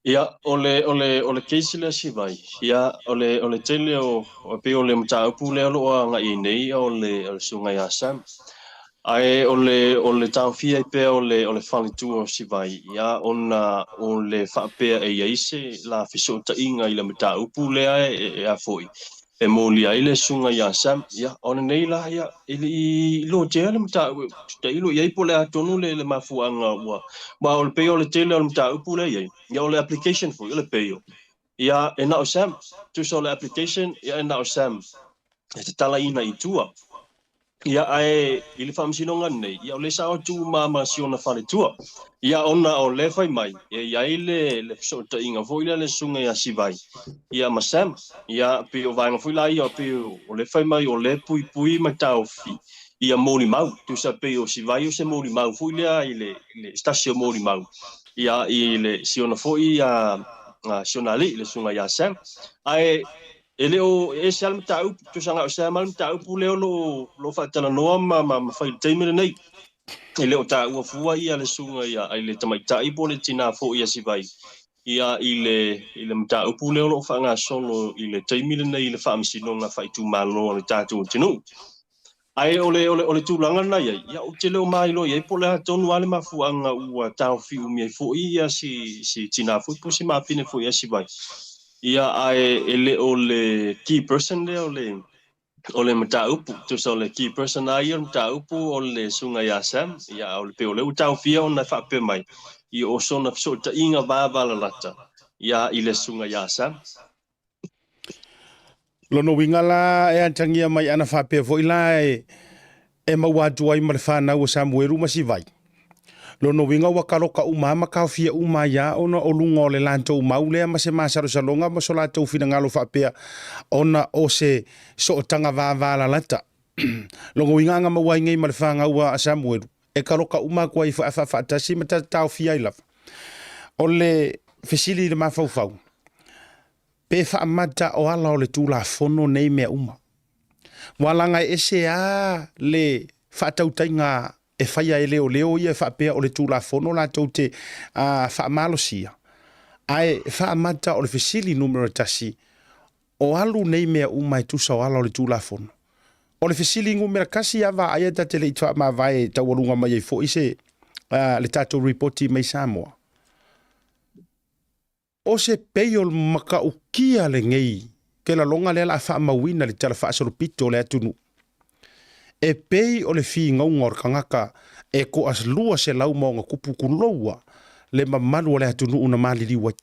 Ia, o le case lea Sivai, ia, o le tele o pei o le mataupu lea o lo o agai ai nei o le susuga ia Sam. Ae o le taofia ai pea o le faletua o Sivai, ia, ona o le faapea e i ai se la fesootaiga i le mataupu lea e a foi e molia ai le susuga ia Sam. Ia, o lenei la, ia, e le i lotea le mataupu, tailo i ai po o le a tonu le mafuaaga ua, ma o le pei o le tele o le mataupu lea i ai, ia, o le application foi o le bail, ia, e na o Sam, tusa o le application, ia, e na o Sam e tatalaina i tua. Ia, ae i le faamasinoga lenei, ia, o lea sa o atu ma si ona faletua. Ia, ona o lea fai mai, e i ai le fesootaiga foi lea le susuga ia Sivai, ia, ma Sam. Ia, pei o vaega foi la ia, pei o lea fai mai o lea puipui ma taofi ia molimau. Tusa pei o Sivai o se molimau foi lea i le stasi o molimau. Ia, i le si ona foi ia, si ona alii, le susuga ia Sam. Ae e le o e ese lava le mataupu, tusa na o Sam lava le mataupu lea o lo o faatalanoa ma fai i le taimi lenei. E le o taua fua ia le susuga ia ai le tamaitai po o le tina foi ia Sivai. Ia, i le, i le mataupu lea o lo o faagasolo i le taimi lenei i le faamasinoga faaitumalo a le tatou atunuu. Ae o le, o le, o le tulaga lena i ai, ia, ou te le o mailoa i ai po o le a tonu lava le mafuaaga ua taofi umi ai foi ia si, si tinā foi po o si mafine foi ia Sivai. Ia, ae e le o le key person lea o le, o le mataupu, tusa o le key person lava ia o le mataupu o le susuga ia Sam, ia, a o le pei o lea ua taofia ona e faapea mai, ia o sona fesootaiga vavalalata ia i le susuga ia Sam. Lona uiga la e atagia mai ana faapea foi la e maua atu ai ma le fanau a Samuelu ma Sivai. Lona uiga ua kaloka uma ma taofia uma ai lava ona o luga o le latou mau lea ma se masalosaloga ma so latou finagalo faapea ona o se sootaga vavalalata. Lona uiga aga maua ai nei ma le fanau a Samuelu e kaloka uma atu ai faafaatasi ma taofia ai lava. O le fesili i le mafaufau, pe faamata o ala o le Tulafono nei mea uma. Ua laga ese lava le faatautaiga e faia e leoleo ia e faapea o le Tulafono latou te faamalosia, ae faamata o le fesili numera 1, o alu nei mea uma e tusa o ala o le Tulafono. O le fesili numera 1 a vaaia ta te le i faamavae e taualuga mai ai foi se le tatou ripoti mai Samoa. O se pei o le matautia lenei ke laloga lea o le a faamauina i le Tala Faasolopito o le atunuu. E pei o le finauga o le tagata e toa 200 ma ona tupu tuloua le mamalu o le atunuu na maliliu ai.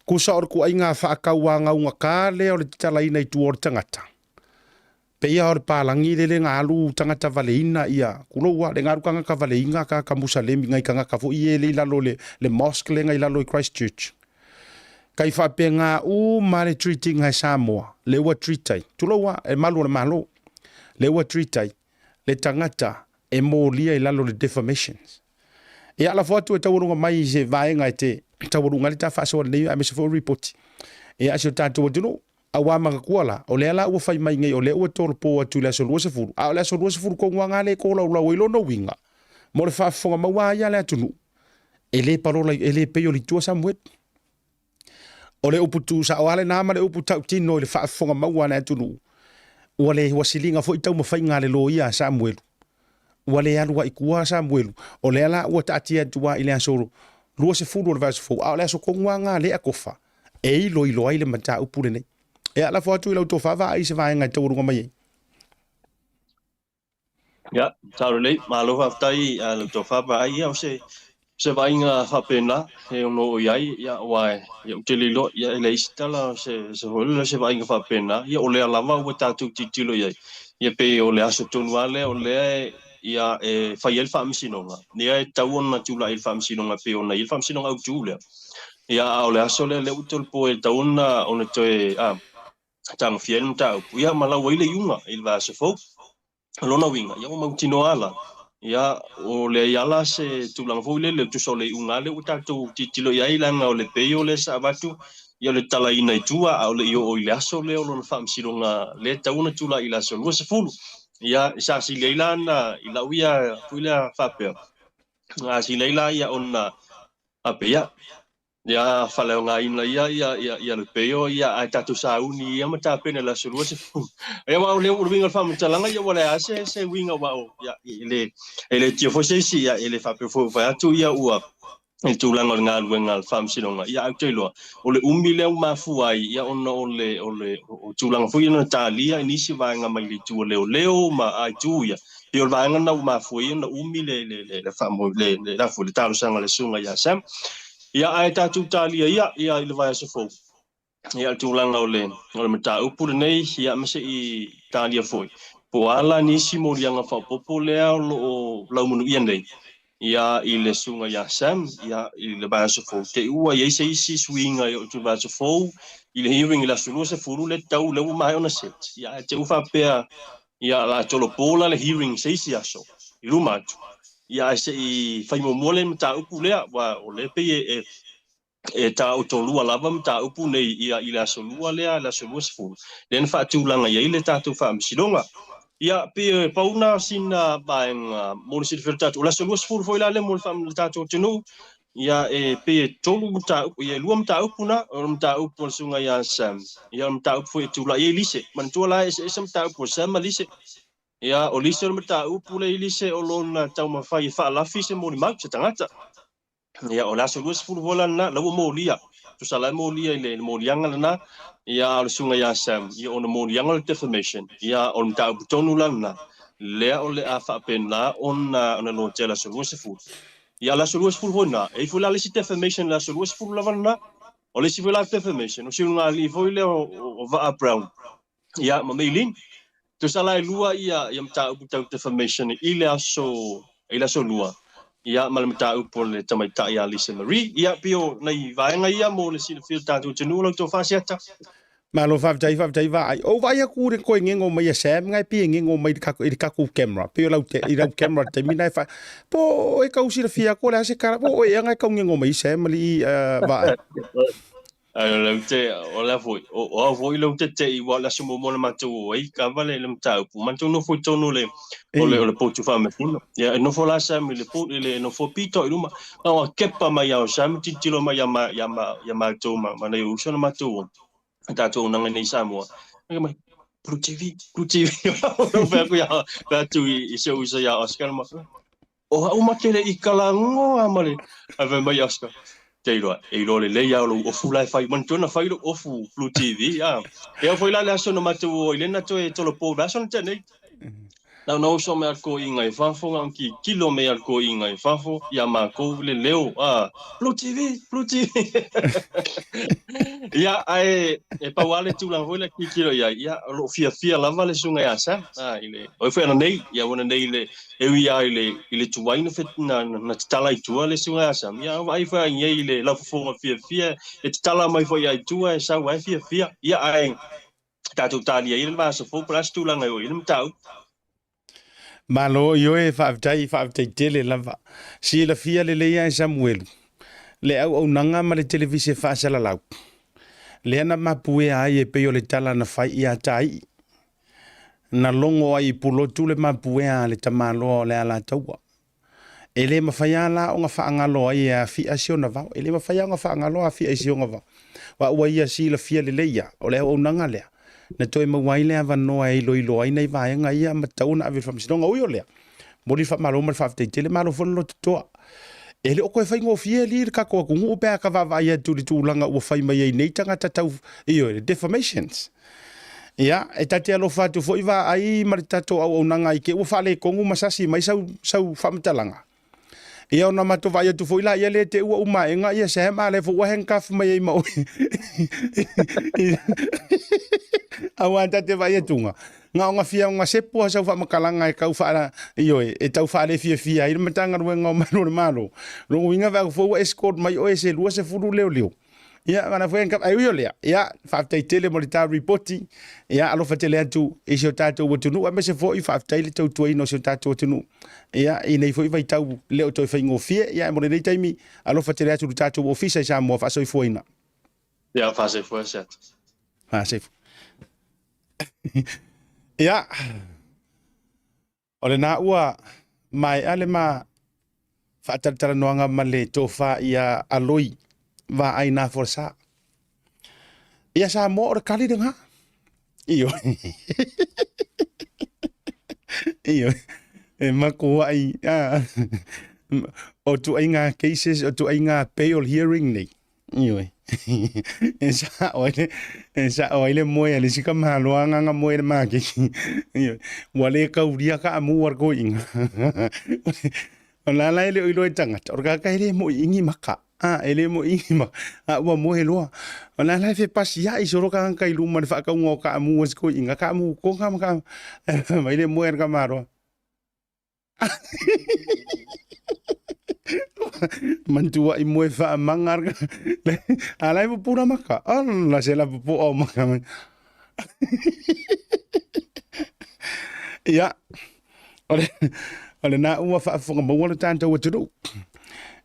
Tusa o le tuaiga faatauagaugata lea o le tatalaina i tua o le tagata, Pei lava o le palagi lele na alu tagata valeina ia, tulou lava, le na alu tagata valeina tagata Musalemi, nai tagata foi ia le i lalo le, le mosque le na i lalo i Christchurch. Kai faapena uma le treat-ina e Samoa, le ua treat ai, tulou lava, e malu o le Malo, le ua treat ai le tagata e molia i lalo le defamations. Ia lafo atu e taualuga mai i se vaega e te taualuga ai le ta faasoa lenei aemaise foi o ripoti. Ia si o tatou atunuu, Aua manatua la, o lea la ua fai mai nei o lea ua tolopo atu i le aso 20, a o le aso 20 tonu lava lea e tolaulau ai lona uiga, mo le faafofoga maua ai a le atunuu, e le palola, e le pei o le itu a Samueli. O le upu tuusao lava lena ma le upu tautino i le faafofoga maua a le atunuu, ua le ua siliga foi taumafaiga a le loia a Samuelu. Ua le alu ai i tua a Samuelu, o lea la ua taatia atu lava i le aso 20 o le vaiaso fou, a o le aso tonu lava lena lea e tofa, e iloilo ai le mataupu lenei. Ia, lafo atu i lau tofa vaai i se vaega e taualuga mai ai. Ia, sao lelei, malo faafetai lau tofa vaai. Ia, o se, se vaaiga faapena e ono oo i ai, ia, aua ia, ou te le iloa, ia, e leai se tala, se, se foi lele, se vaaiga faapena. Ia, o lea lava ua tatou tilotilo i ai, ia, pei o le aso tonu lava lea o lea e, ia, e fai ai le faamasinoga, ia, e tatau ona tulai i le faamasinoga pei ona i ai le faamasinoga autu lea. Ia, a o le aso lea, lea ua tolopo e tatau ona, ona toe, tagofia ai le mataupu, ia, ma lau ai le iuga i le vaiaso fou. O lona uiga, ia ua mautinoa la, ia, o leai lava se tulaga foi lele, tusa o le iuga lea ua tatou tilotilo i ai, leaga o le pei o lea sa avatu, ia o le talaina i tua, a o le i oo i le aso lea o lona faamasinoga lea e tatau ona tulai i le aso 20. Ia, sa sili ai la ona, i lau ia foi lea faapea, a sili ai la ia ona faapea, ia, ia faaleaogaina ia ia ia ia le peio ia ae tatou sauni ia ma tapena i le aso 20. Ia aua o le uiga o le faamatalaga ia ua leai se se uiga aua o ia e le e le tio foi se isi ia e le faapea foi ua fai atu ia ua i le tulaga o le galuega a le faamasinoga ia ae ou te iloa o le umi lea ua mafua ai ia ona o le o le o tulaga foi ia na talia i nisi vaega mai le itu o leoleo ma a itu ia pei o le vaega lena ua mafua ai ona umi le le le le faamoe le le le, le talosaga a le susuga ia Sam. Ia ae tatou talia ia ia i le vaiaso fou. Ia le tulaga o le o le mataupu lenei ia ma se i talia foi. Po o a la nisi moliaga faaopoopo lea o lo o laumanuia nei ia i le susuga ia Sam ia i le vaiaso fou. Te i ua i ai se isi suiga i o le vaiaso fou i le hearing i le aso 20 le tau lea ua maea ona set. Ia ae te i ua faapea ia o le a tolopo la le hearing se isi aso i luma atu. Ia ae se i fai muamua le mataupu lea, aua o lea pei e e taotolua lava mataupu nei ia i le aso 2 lea, le aso 20, lea na faatulaga i ai le tatou faamasinoga. Ia, pei e pau na sina vaega mo le silafia o le tatou, o le aso 20 foi la lea mo le tatou atunuu. Ia, e pei e tolu mataupu, ia e lua mataupu na, o le mataupu a le susuga ia Sam, ia o le mataupu foi e tulai ai Lise. Manatua la e eseese mataupu a Sam ma Lise. Ia, o Lise o le mataupu lea i Lise o lona taumafai e faalafi se molimau, se tagata. Ia, o le aso 20 foi la lena, la ua molia. Tusa la e molia i le moliaga lena, ia, a o le susuga ia Sam, ia, ona moliaga o le defamation, ia, o le mataupu tonu la lena, lea o le a faapena ona lotea i le aso 20. Ia, o le aso 20 foi lena, e i ai foi la le isi defamation i le aso 20 lava lena. O le isi foi la defamation, o si ulugalii foi lea o Vaa Brown, ia, ma Mei Lin. Tusa la e lua ia mataupu tau defamation i le aso 2, ia, ma le mataupu o le tamaitai ia Lisa Marie. Ia, pei o nai vaega ia mo le silafia o le tatou atunuu, lau tofa Asiata. Malo faafetai, faafetai vaai. O vaai aku le koe ngego mai a Sam ngai pie ngego mai i le kakou camera. Pei o lau te, i lau camera te taimi na e fa. Po e kau silafia ko le ase kara po o e anga e kau ngego mai Sam li vaai. Ai o lau te, o la foi, o au foi lau te te i wa la sumo mo na matou o ai ka vale le mataupu. Matou nofo i tonu le o le potu faamasino. Ia e nofo la Sam i le po i le nofo pito i luma. Na o kepa mai au Sam tilotilo mai ia ma ia ma ia matou ma nai uso na matou o. Tatou nanga nei Samoa. Ai mai Blue TV, Blue TV. O fai aku ia, fai atu i se uso ia Oscar ma. O au ma te le i kalagoa ma le ai fai mai Oscar. Te iloa, e iloa lelei lava lou ofu la e fai. Manatua na fai lou ofu Blue TV. Ah. E au foi la le aso na matou o ai lena toe tolopo le aso na tea nei. Na ona oso mai a le toeaina i fafo, na ona tilotilo mai a le toeaina i fafo ia matou le leo, ah, Blue TV, Blue TV. Ia, ae e pau lava le tulaga foi lea tilotilo i ai, ia, o lo o fiafia lava le susuga ia Sam, ah, i le, o ai foi ananei, ia ua nanei le, e ui lava i le tuai na tatala i tua le susuga ia Sam, ia, vaai foi lava i ai i le laufofoga fiafia, e tatala mai foi lava i tua e sau ai fiafia, ia, ae tatou talia ai le vaiaso fou po o le a se tulaga e oo i ai le mataupu. Malo ioe, faafetai, faafetai tele lava. Silafia lelei lava e Samuelu le auaunaga ma le televise faasalalau lea na mapuea ai e pei o le tala na fai ia Taii. Na logo ai i Pulotu le mapuea a le tamaloa o le Alataua. E le mafai lava la ona faagalo ai e Afia si ona vao. E le mafai lava ona faagalo Afia i si ona vao. Aua ua ia silafia lelei ia, o le auaunaga lea, na toe maua ai le avanoa e iloilo ai nai vaega ia ma tatau ona ave i le faamasinoga. Ui o lea, momoli le faamalo ma le faafetai tele, malo foi le lototoa. E le o toe faigofie alii le tatou atunuu pe a ka vaavaai atu i le tulaga ua fai mai ai nei tagata tau, ioe, defamations. Ia, e ta te alofa atu foi vaai ma le tatou auaunaga i te ua faaletonu ma sasi mai sau faamatalaga. Ia ona matou vaai atu foi laia lea te ua umaega ia Sam a lea foi ua handcuff mai ai ma oe. Aua ta te vaai atuga, na ona fia ona sepu lava sau faamatalaga e tau faa, ioe, e tau faalefiafia ai le Matagaluega o Malu o le Malo. Lona uiga vaai atu foi ua escort mai oe e se 20 leoleo. Ia, mana foi ai ui o lea. Ia, faafetai tele mo le ta ripoti. Ia, alofa tele atu i si o tatou atunuu, aemaise foi faafetai le tautuaina o si o tatou atunuu. Ia, i nei foi vaitau le o toe faigofie. Ia, mo lenei taimi, alofa tele atu i le tatou ofisa i Samoa faasoifuaina. Ia, faasoifua Asiata. Faasoifua. Ia, O lena ua maea le ma faatalatalanoaga ma le tofa ia Aloi Vaai Nafolasa. Ia Samoa o le kali lena. Ioe. Ioe. E makuai o tuaiga cases, o tuaiga bail hearing nei. Ioe. E sao ai le, e sao ai le moe a le isi tamaloa agaga moe i le maketi. Ioe. Ua le taulia kaamu a le toeaina. O la la e le o iloa e tagata, o le tagata e le moi i ni maka. A, e le moi i ni maka. A ua moe loa. O la la e fepasiai solo tagata i luma i le faatauga o kaamu a si toeaina, kaamu toga ma kaamu. Mai le moe a le tamaloa. Mantua i moe faamaga a la e pupula maka. Ala se la pupua o maka mai. Ia, o lena ua faafofoga maua le tatou atunuu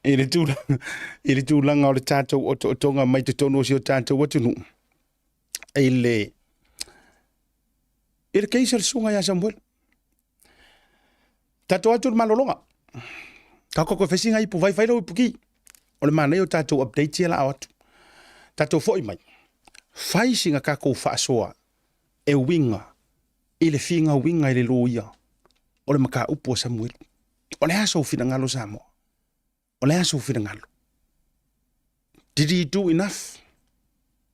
i le tulaga o le tatou otootoga mai totonu o si o tatou atunuu i le case a le susuga ia Samuel. Tatou atu le malologa. Ka koko fesi ngai ipu vai fai lau ipu ki. O le manaia o tatou updates ia la o atu. Tatou foi mai. Fai sina tatou faasoa e uiga i le figauiga i le loia o le mataupu a Samuelu. O le a sou finagalo Samoa? O le a sou finagalo? Did he do enough?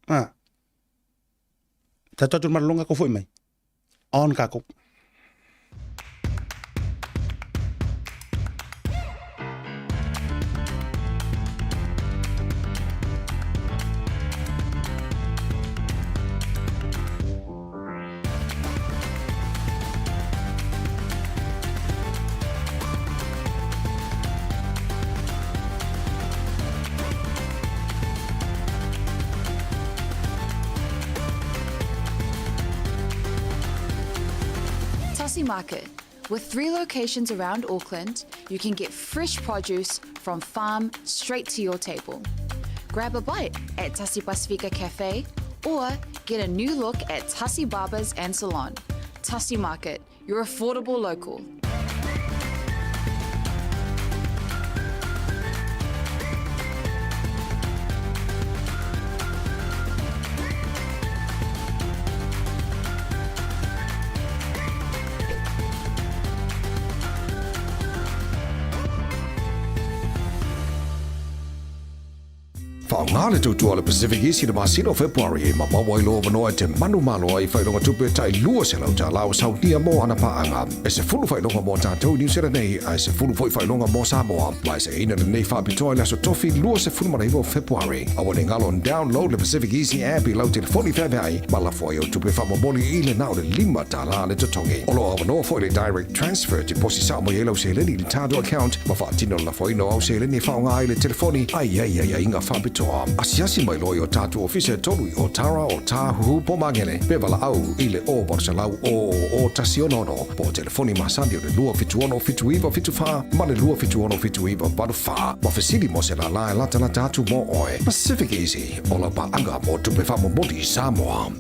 Ah. Tatou atu le malologa kou foi mai. On kākou. Tasi Market. With three locations around Auckland, you can get fresh produce from farm straight to your table. Grab a bite at Tasi Pasifika Cafe or get a new look at Tasi Barbers and Salon. Tasi Market, your affordable local. Faaaoga le tautua a le Pacific East i le masina o Fepuari ma maua ai lou avanoa e te manumalo ai i faailoga tupe tai $200 o saunia mo ana paaga. E 10 faailoga mo tatou i Niu Sela nei ae 10 foi faailoga mo Samoa. Vaeseina lenei faapitoa i le aso Tofi 29 o Fepuari. Aua ne i galo ona download le Pacific Easy app i lau telefoni feaveai ma lafo ai au tupe faamomoli i le na o le $5 le totogi. O lo o avanoa foi le direct transfer te posi sao mai ai lau seleni i le tatou account ma faatino le lafoina o au seleni e faaaoga ai le telefoni a i ai aiaiga faapitoa. Asiasi mai loa i o tatou ofisa e tolu i Otara, Otāhuhu, po Magele, pe valaau i le 0800 000 166 po o telefoni masani o le 276 7974 ma le 276 7984 ma fesili mo se lālā e latalata atu mō oe. Pacific Easy, o lau paaga mō tupe faamomoli i Samoa.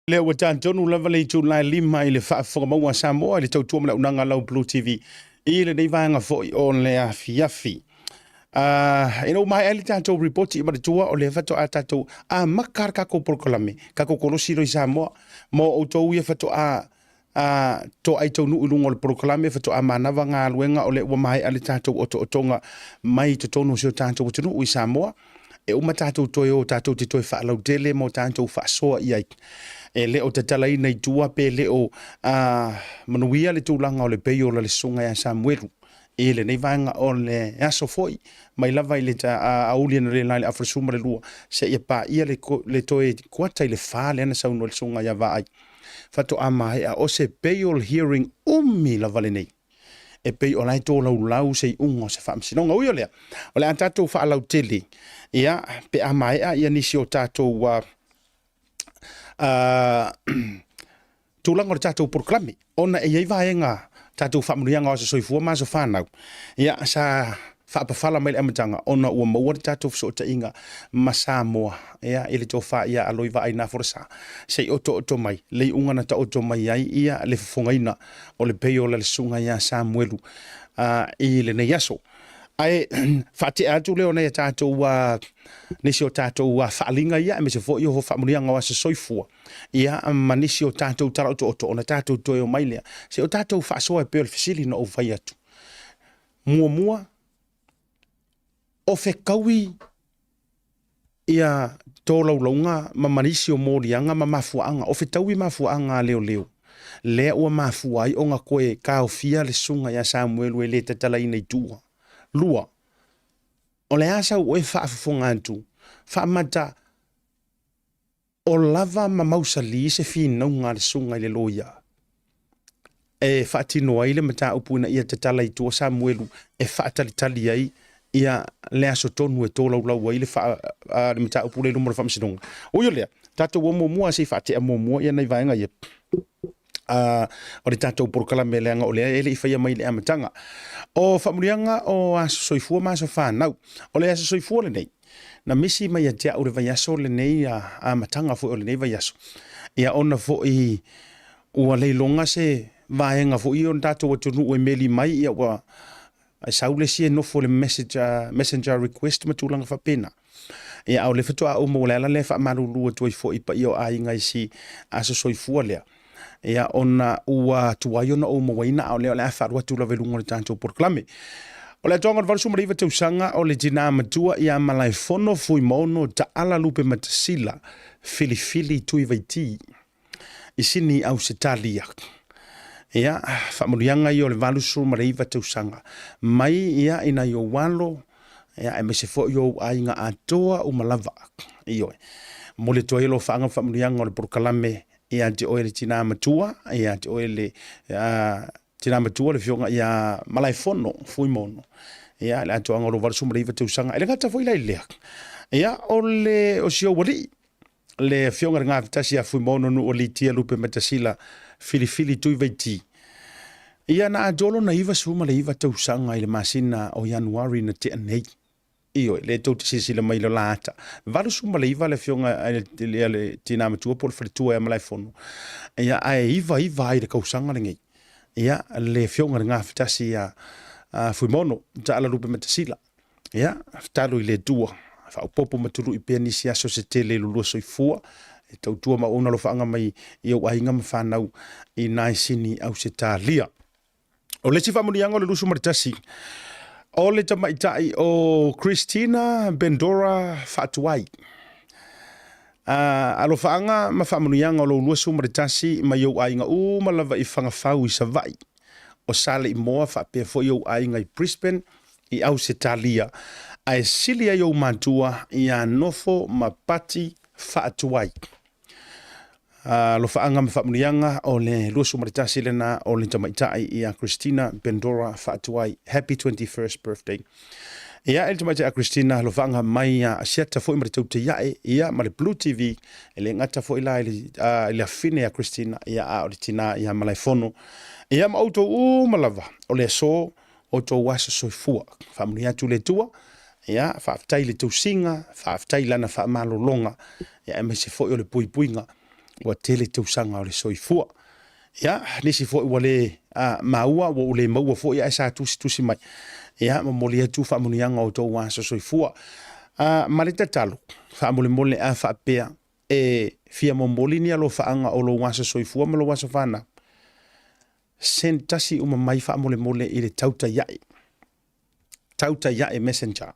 Lea ua talitonu lava le itula e lima i le faafofoga maua a Samoa i le tautua ma le auaunaga a lau Blue TV i lenei vaega foi o le afiafi. Ina ua maea ai le tatou ripoti i Malitua, o lea faatoa tatou amata le tatou polokalame, tatou kolosi loa i Samoa mo outou ia faatoa a toai taunuu i luga o le polokalame faatoa manava galuega o lea ua maea le tatou otootoga mai totonu o si o tatou atunuu i Samoa. E uma tatou toe o tatou te toe faalautele ma o tatou faasoa i ai. E le o tatalaina i tua pe le o manuia le tulaga o le peiola le susuga ia Samuelu i lenei vaega o le aso foi mai lava i le aoauli analeila i le afa 12 seia paia le toe kuata i le 4 lea na saunoa le susuga ia Vaai. Faatoa maea o se bail hearing umi lava lenei. e pei o la e tolaulau se iuga o se faamasinoga. Ui o lea, o le a tatou faalautele, ia, pe a maea ia nisi o tatou tulaga o le tatou polokalame, ona e i ai vaega tatou faamanuiaga o aso soifua ma aso fanau, ia, sa faapafala mai le amataga ona ua maua le tatou fesootaiga ma Samoa, ia, i le tofa ia Aloi Vaai Nafolasa, se i otooto mai le iuga na taoto mai ai ia le fofogaina o le paiola le susuga ia Samuelu i lenei aso. Ae faatea atu lea o nai a tatou nisi o tatou faaaliga ia, aemaise foi o faamanuiaga o aso soifua, ia ma nisi o tatou tala otooto ona tatou toe omai lea. Se o tatou faasoa e pei o le fesili na ou fai atu. Muamua, o fetaui ia tolaulauga ma manisi o moliaga ma mafuaaga, o fetaui mafuaaga a leoleo, lea ua mafua ai ona toe taofia le susuga ia Samuelu e le tatalaina i tua. 2, o le a sau oe faafofoga atu, faamata o lava ma mausali se finauga a le susuga i le loia e faatino ai le mataupu ina ia tatala i tua Samuelu e faatalitali ai ia le aso tonu e tolaulau ai le, faa, a, le mataupu lea i luma o le faamasinoga. Ui o lea, tatou o muamua se i faatea muamua ia nai vaega ia o le tatou polokalame leaga o lea e le i faia mai i le amataga. O faamanuiaga o aso soifua ma aso fanau. O le aso soifua lenei, na misi mai ia te au le vaiaso lenei, amataga foi o lenei vaiaso. Ia ona foi ua leiloga se vaega foi o le tatou atunuu e meli mai, ia ua sau le isi e nofo le message, messenger request ma tulaga faapena. Ia a o le faatoa ou maua le ala lea e faamalulu atu ai foi i paia o aiga i si aso soifua lea. Ia ona ua tuai ona ou mauaina, a o lea o le a faalu atu lava i luga o le tatou polokalame. O le atoaga o le 89 tausaga o le tinā matua ia Malaefono Fuimaono Taala Lupe Matasila Filifili Tuivaiti i Sini Ausetalia. Ia, faamanuiaga ia o le 89 tausaga mai ia i nai ou alo, ia, aemaise foi o ou aiga atoa uma lava. Ioe. Momoli atu ai alofaaga ma faamanuiaga o le polokalame ia te oe le tinā matua, ia te oe le tinā matua le afioga ia Malaefono Fuimono, ia le atoaga o lou 89 tausaga. E le gata foi la i lea, ia o le o si ou alii, le afioga i le Gafetasi ia Fuimono Nuu Litia Lupe Matasila Filifili Tuivaiti. Ia na atoa lona 99 tausaga i le masina o Ianuari na tea nei. Ioe, lea tou te silasila mai i le la ata. 89 le afioga i le tinā matua po o le faletua ia Malaefono. Ia, ae 99 ai le kausaga lenei. Ia, le afioga i le Gafetasi ia Fuimono, Taala Lupe Matasila. Ia, talo i le Atua, faaopoopo ma tului pea nisi aso se tele i lo lua soifua, e tautua ma ona alofaaga mai i ou aiga ma fanau i nai Sini Ausetalia. O le isi faamanuiaga o le 21, o le tamaitai o Christina Bendora Faatuai. Alofaaga ma faamanuiaga o lou 21 mai ou aiga uma lava i Fagafau i Savaii, o Saleimoa faapea foi ou aiga i Brisbane i Ausetalia, ae sili ai ou matua ia Nofo ma Pati Faatuai. Alofaaga ma faamanuiaga o le 21 lena o le tamaitai ia Christina Bendora Faatuai. Happy 21st birthday. Ia, e le tamaitai a Christina, alofaaga mai ia Asiata foi ma le Tautaiae, ia ma le Blue TV, e le gata foi la i le afine a Christina, ia a o le tina ia Malaefono. Ia ma outou uma lava, o le aso o tou aso soifua. Faamanuia atu le Atua, ia, faafetai i le tausiga, faafetai i lana faamalologa, ia, aemaise foi o le puipuiga ua tele tausaga o le soifua. Ia, nisi foi ua le maua, ua ou le maua foi ae sa tusitusi mai. Ia, momoli atu faamanuiaga o tou aso soifua. Ma le tatalo, faamolemole a faapea e fia momoli ni alofaaga o lou aso soifua ma lou aso fanau, send tasi uma mai faamolemole i le Tautaiae. Tautaiae Messenger.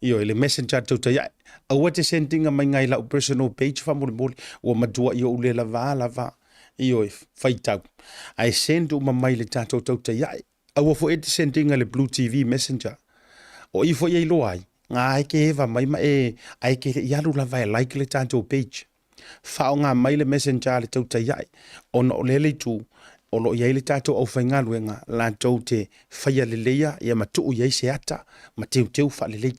Ioe, le Messenger Tautaiae. Aua te sendinga mai ngai lau personal page faamolemole, ua matua i ou le lava lava. Ioe, faitau. Ae send uma mai le tatou Tautaiae. Aua foi e te sendinga le Blue TV Messenger. O i foi e iloa ai, ngā e ke eva mai ma e, ae ke le i alu lava e like le tatou page. Faaaoga mai le Messenger a le Tautaiae, ona o lea le itu o lo o i ai le tatou aufaigaluega latou te faia leleia ia ma tuu i ai se ata ma teuteu faalelei.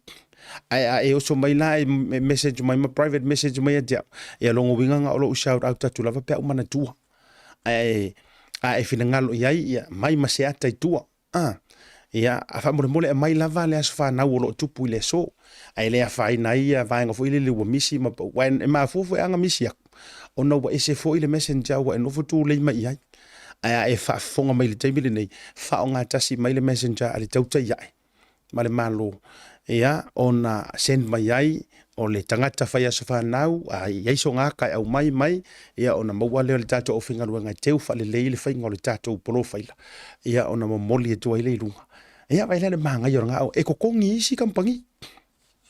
Ae a e oso mai la e message mai ma private message mai ia te au, ia lona uiga na o lou shout out atu lava pe a ou manatua. Ae a e finagalo i ai, ia mai ma se ata i tua. A, ia, a faamolemole aumai lava le aso fanau o lo o tupu i le aso, ae le afaina ai ia vaega foi lele ua misi ma pau. Aua e mafua foi ana misi aku, ona ua ese foi le messenger ua e nofo tulei mai i ai. Ae a e faafofoga mai i le taimi lenei, faaaoga tasi mai le messenger a le tautai ae ma le Malo, ia, ona send mai ai o le tagata fai aso fanau, a i ai sona ata e aumai mai, ia, ona maua lea o le tatou aufaigaluega e teu faalelei le faiga o le tatou polofaila, ia, ona momoli atu ai lea i luga. Ia, vaai la i le manaia o lena auala, e totogi e isi kamupani.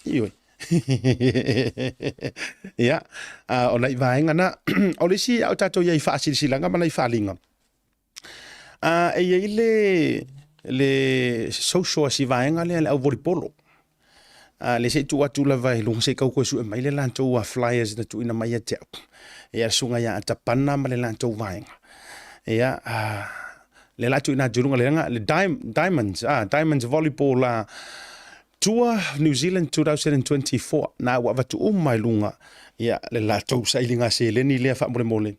Ioe. Ia, o nai vaega na. O le isi a o tatou i ai i faasilasilaga ma nai faaaliga, E i ai le social a si vaega lea le au volleyball. Lea se i tuu atu lava i luga se i tau toe sue mai le latou flyers na tuuina mai ia te au. Ia le susuga ia Atapana ma le latou vaega. Ia, lea o le a tuuina atu i luga le Diamonds, Diamonds Volleyball Tour New Zealand 2024. Na ua avatu uma i luga ia le latou sailiga seleni lea faamolemole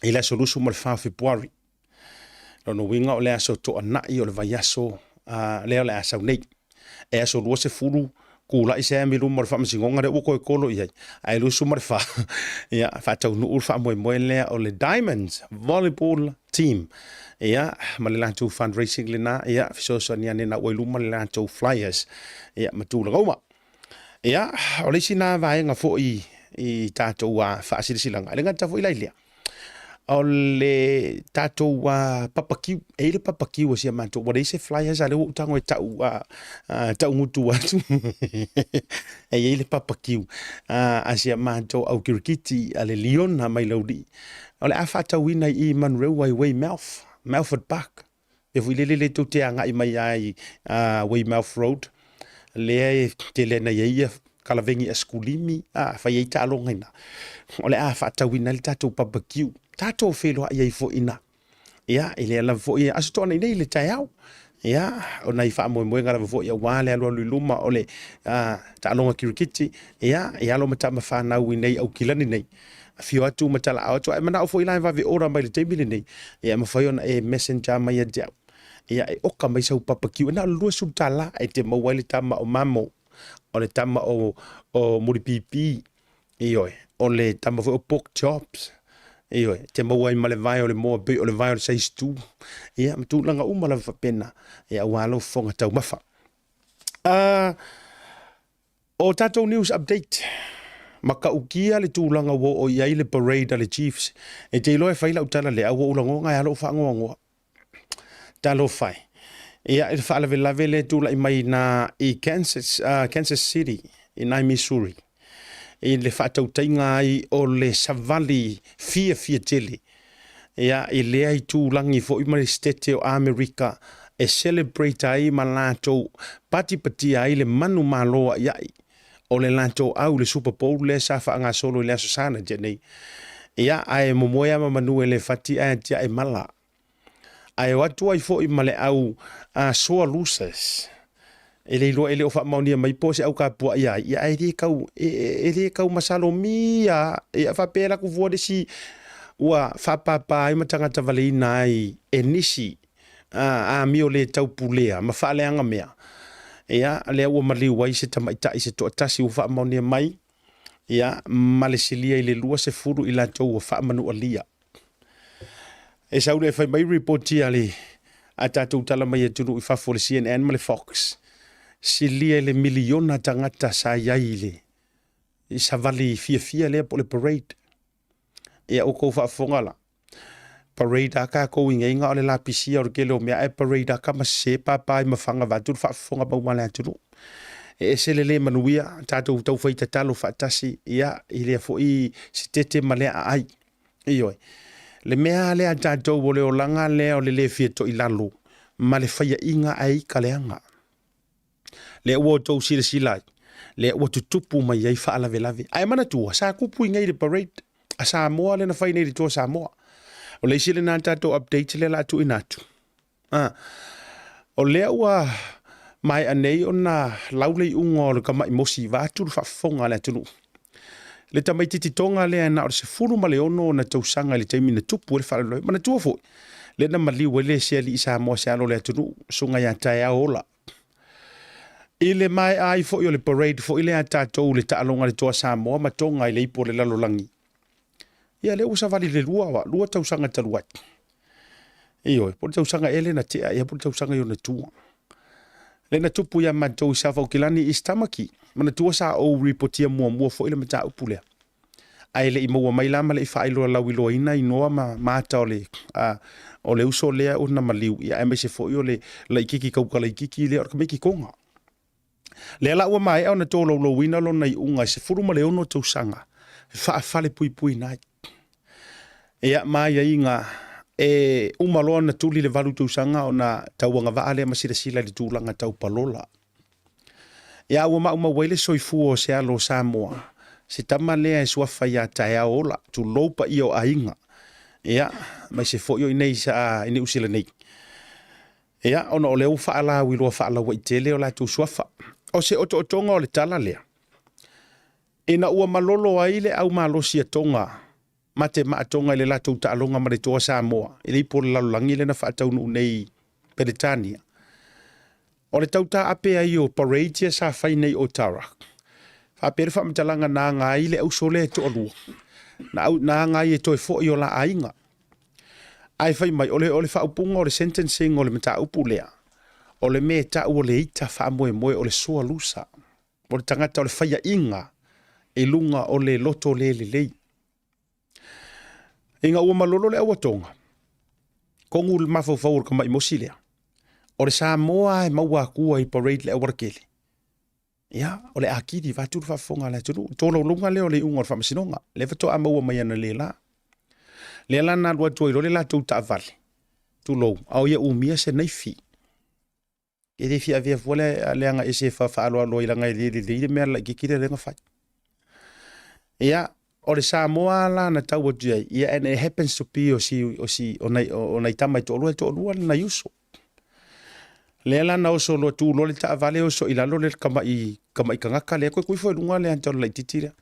i le aso 24 o Fepuari. Lona uiga o le aso toanai o le vaiaso lea o le a sau nei. E aso 20 kula'i se ami luma o le faamasinoga lea ua toe kolo i ai, ae 24 ia faataunuu le faamoemoe lea o le Diamonds Volleyball Team. Ia, ma le latou fundraising lena, ia, fesoasoani ane na ua i luma le latou flyers, ia, ma tulaga uma. Ia, o le isi na vaega foi i tatou faasilasilaga, e le gata foi la i lea, o le tatou papakiu, e i ai le papakiu a si a matou, ua leai se flyers a lea ua ou tago e tau, tau gutu atu. E i ai le papakiu a si a matou au kirikiti a le Liona mai Laulii, o le a faatauina i i Manurewa i Weymouth, Melford Park. Mea foi lele lea tou te agai mai ai Weymouth Road, lea e tele ana i ai ia kalaveni asekulimi, a fai ai taaloga i ina. O le a faatauina ai le tatou barbecue, tatou feiloai ai foi i ina. Ia, e lea lava foi e Aso Toonai nei i le taeao. Ia, o nai faamoemoega lava foi aua le alualu i luma o le taaloga kirikiti, ia, i alo ma tama fanau i nei Aukilani nei. Afio atu ma talaau atu, a e manao foi la e vave order mai le taimi lenei, ia e mafai ona e messenger mai ia te au. Ia e oka mai sau barbecue, e na o le $20 e te maua ai le tama o Mamo, o le tama o, o Mulipipi, ioe, o le tama foi o Pork Chops, ioe, e te maua ai ma le vae o le moa pei o le vae o le size 2, ia ma tulaga uma lava faapena, ia aua lou fofoga taumafa. O tatou news update, matautia le tulaga ua oo i ai le parade a le Chiefs. E te iloa e fai lau tala lea, a ua ou lagona e a lou faanoanoa. Talofa e. Ia, i le faalavelave lea e tulai mai na i Kansas, Kansas City, i nai Missouri, i le faatautaiga ai o le savali fiafia tele Ia, i lea itulagi foi ma le Setete o Amerika e celebrate ai ma latou patipatia ai le manumalo a'ia'i o le latou au i le Super Bowl lea sa faagasolo i le Aso Sa na tea nei. Ia, ae momoe a ma manu e le fati ae atia'e mala. Ae o atu ai foi ma le au sore losers, e le iloa e le o faamaonia mai po o se au kapuaʻi a ia ae le tau e le tau masalomia ia faapea la ku fua le isi ua faapapa ai ma tagata valeina ai e nisi amio le taupulea ma faaleaga mea ia lea ua maliu ai se tamaitai se toatasi ua faamaonia mai ia ma le silia i le 20 i latou ua faamanualia. E sau lea e fai mai ripoti a le a tatou tala mai atunuu i fafo le CNN ma le Fox, silia i le miliona tagata sa i ai i le i savali fiafia lea po o le parade. Ia ua tou faafofoga la, parade a tatou i nei na o le lapisia o le tele o mea ae parade a tama sese papa ai ma faga vaeatu le faafofoga maua a le atunuu. E ese le le manuia, tatou taufai tatalo faatasi ia i lea foi sitete ma lea aai. Ioe. Le mea lea a tatou o le olaga lea o le le fia toilalo ma le faiaʻiga ae ika leaga. Lea ua outou silasila ai, lea ua tutupu mai ai faalavelave. Ae manatua, sa tupu i nei le parade a Samoa lea na fai nei i le Toa Samoa. O le isi lena tatou update lea la tuuina atu. Ah, o lea ua maea nei ona lau le iuga o le tamai mosi vaeatu le faafofoga a le atunuu. Le tamaitiiti Toga lea na o le 16 ona tausaga i le taimi na tupu ai le faalavelave. Manatua foi, lea na maliu ai le isi alii Samoa se alo o le atunuu, Susuga ia Taeao Ola. I le maea ai foi o le parade foi lea a tatou le taaloga a le Toa Samoa ma Toga i le ipu o le lalolagi. Ia lea ua savali le lua, lua tausaga talu ai. Ioe, po o le tausaga ea lea na tea ea po o le tausaga i ona tua. Lea na tupu ia matou i South Aukilani i Tamaki. Manatua sa ou ripotia muamua foi le mataupu lea. Ae le i maua mai la ma le i faailoa lauiloaina inoa ma mata o le, a, o le uso lea ona maliu, ia aemaise foi o le laititi tauta laititi lea o le tamaiti Toga. Lea la ua maea ona tolaulauina lona iuga i 16 tausaga e faafalepuipuina ai. Ia, ma aiaiga e uma loa ona tuli le valu tausaga ona tauagavaa lea ma silasila i le tulaga tau palola. Ia, ua maumau ai le soifua o se alo o Samoa, se tama lea e suafa ia Taeao Ola, tulou paia o aiga, ia, aemaise foi o i inei i Niu Sila nei. Ia, ona o lea ua faalauiloa faalauaitele o latou suafa. O se otootoga o le tala lea, ina ua malolo ai le au malosi a Toga ma te maatoga i le latou taaloga ma le Toa Samoa i le ipu o le lalolagi lea na faataunuu nei i Peretania. O le tau taape ai o parades ia sa fai nei o Tara. Faapea le faamatalaga na aga ai le auso lea e toalua, na, au, na aga ai e toe foi o la aiga. Ae fai mai, o le, o le faaupuga o le sentencing o le mataupu lea, o le mea e tau o le ita faamoemoe o le soa lusa, o le tagata o le faiaina i luga o le loto le lelei. Ina ua malolo le auatoga, kogu le mafaufau o le tamai mosi lea, o le Samoa e maua atua i parade le aualatele. Ia, o le akili vaeatu le faafofoga a le atunuu. Tolaulauga lea o le iuga o le faamasinoga, lea faatoa maua mai ana le la. Lea la na alu atu ai loa le latou taavale, tulou, a o ia umia se naifi. E le fia avea fua le, le aga ese e faaaloalo ai leaga e le lelei le mea laitiiti lea lea na fai. Ia, o le Samoa la na tau atu i ai, ia and it happens to be o si, o si, o nai, o nai tama e toalua, e toalua nai uso. Lea la na oso loa tu loa le taavale oso i lalo le tama'i tama'i tagata lea toe tuu ifo i luga le ata o le laitiiti lea.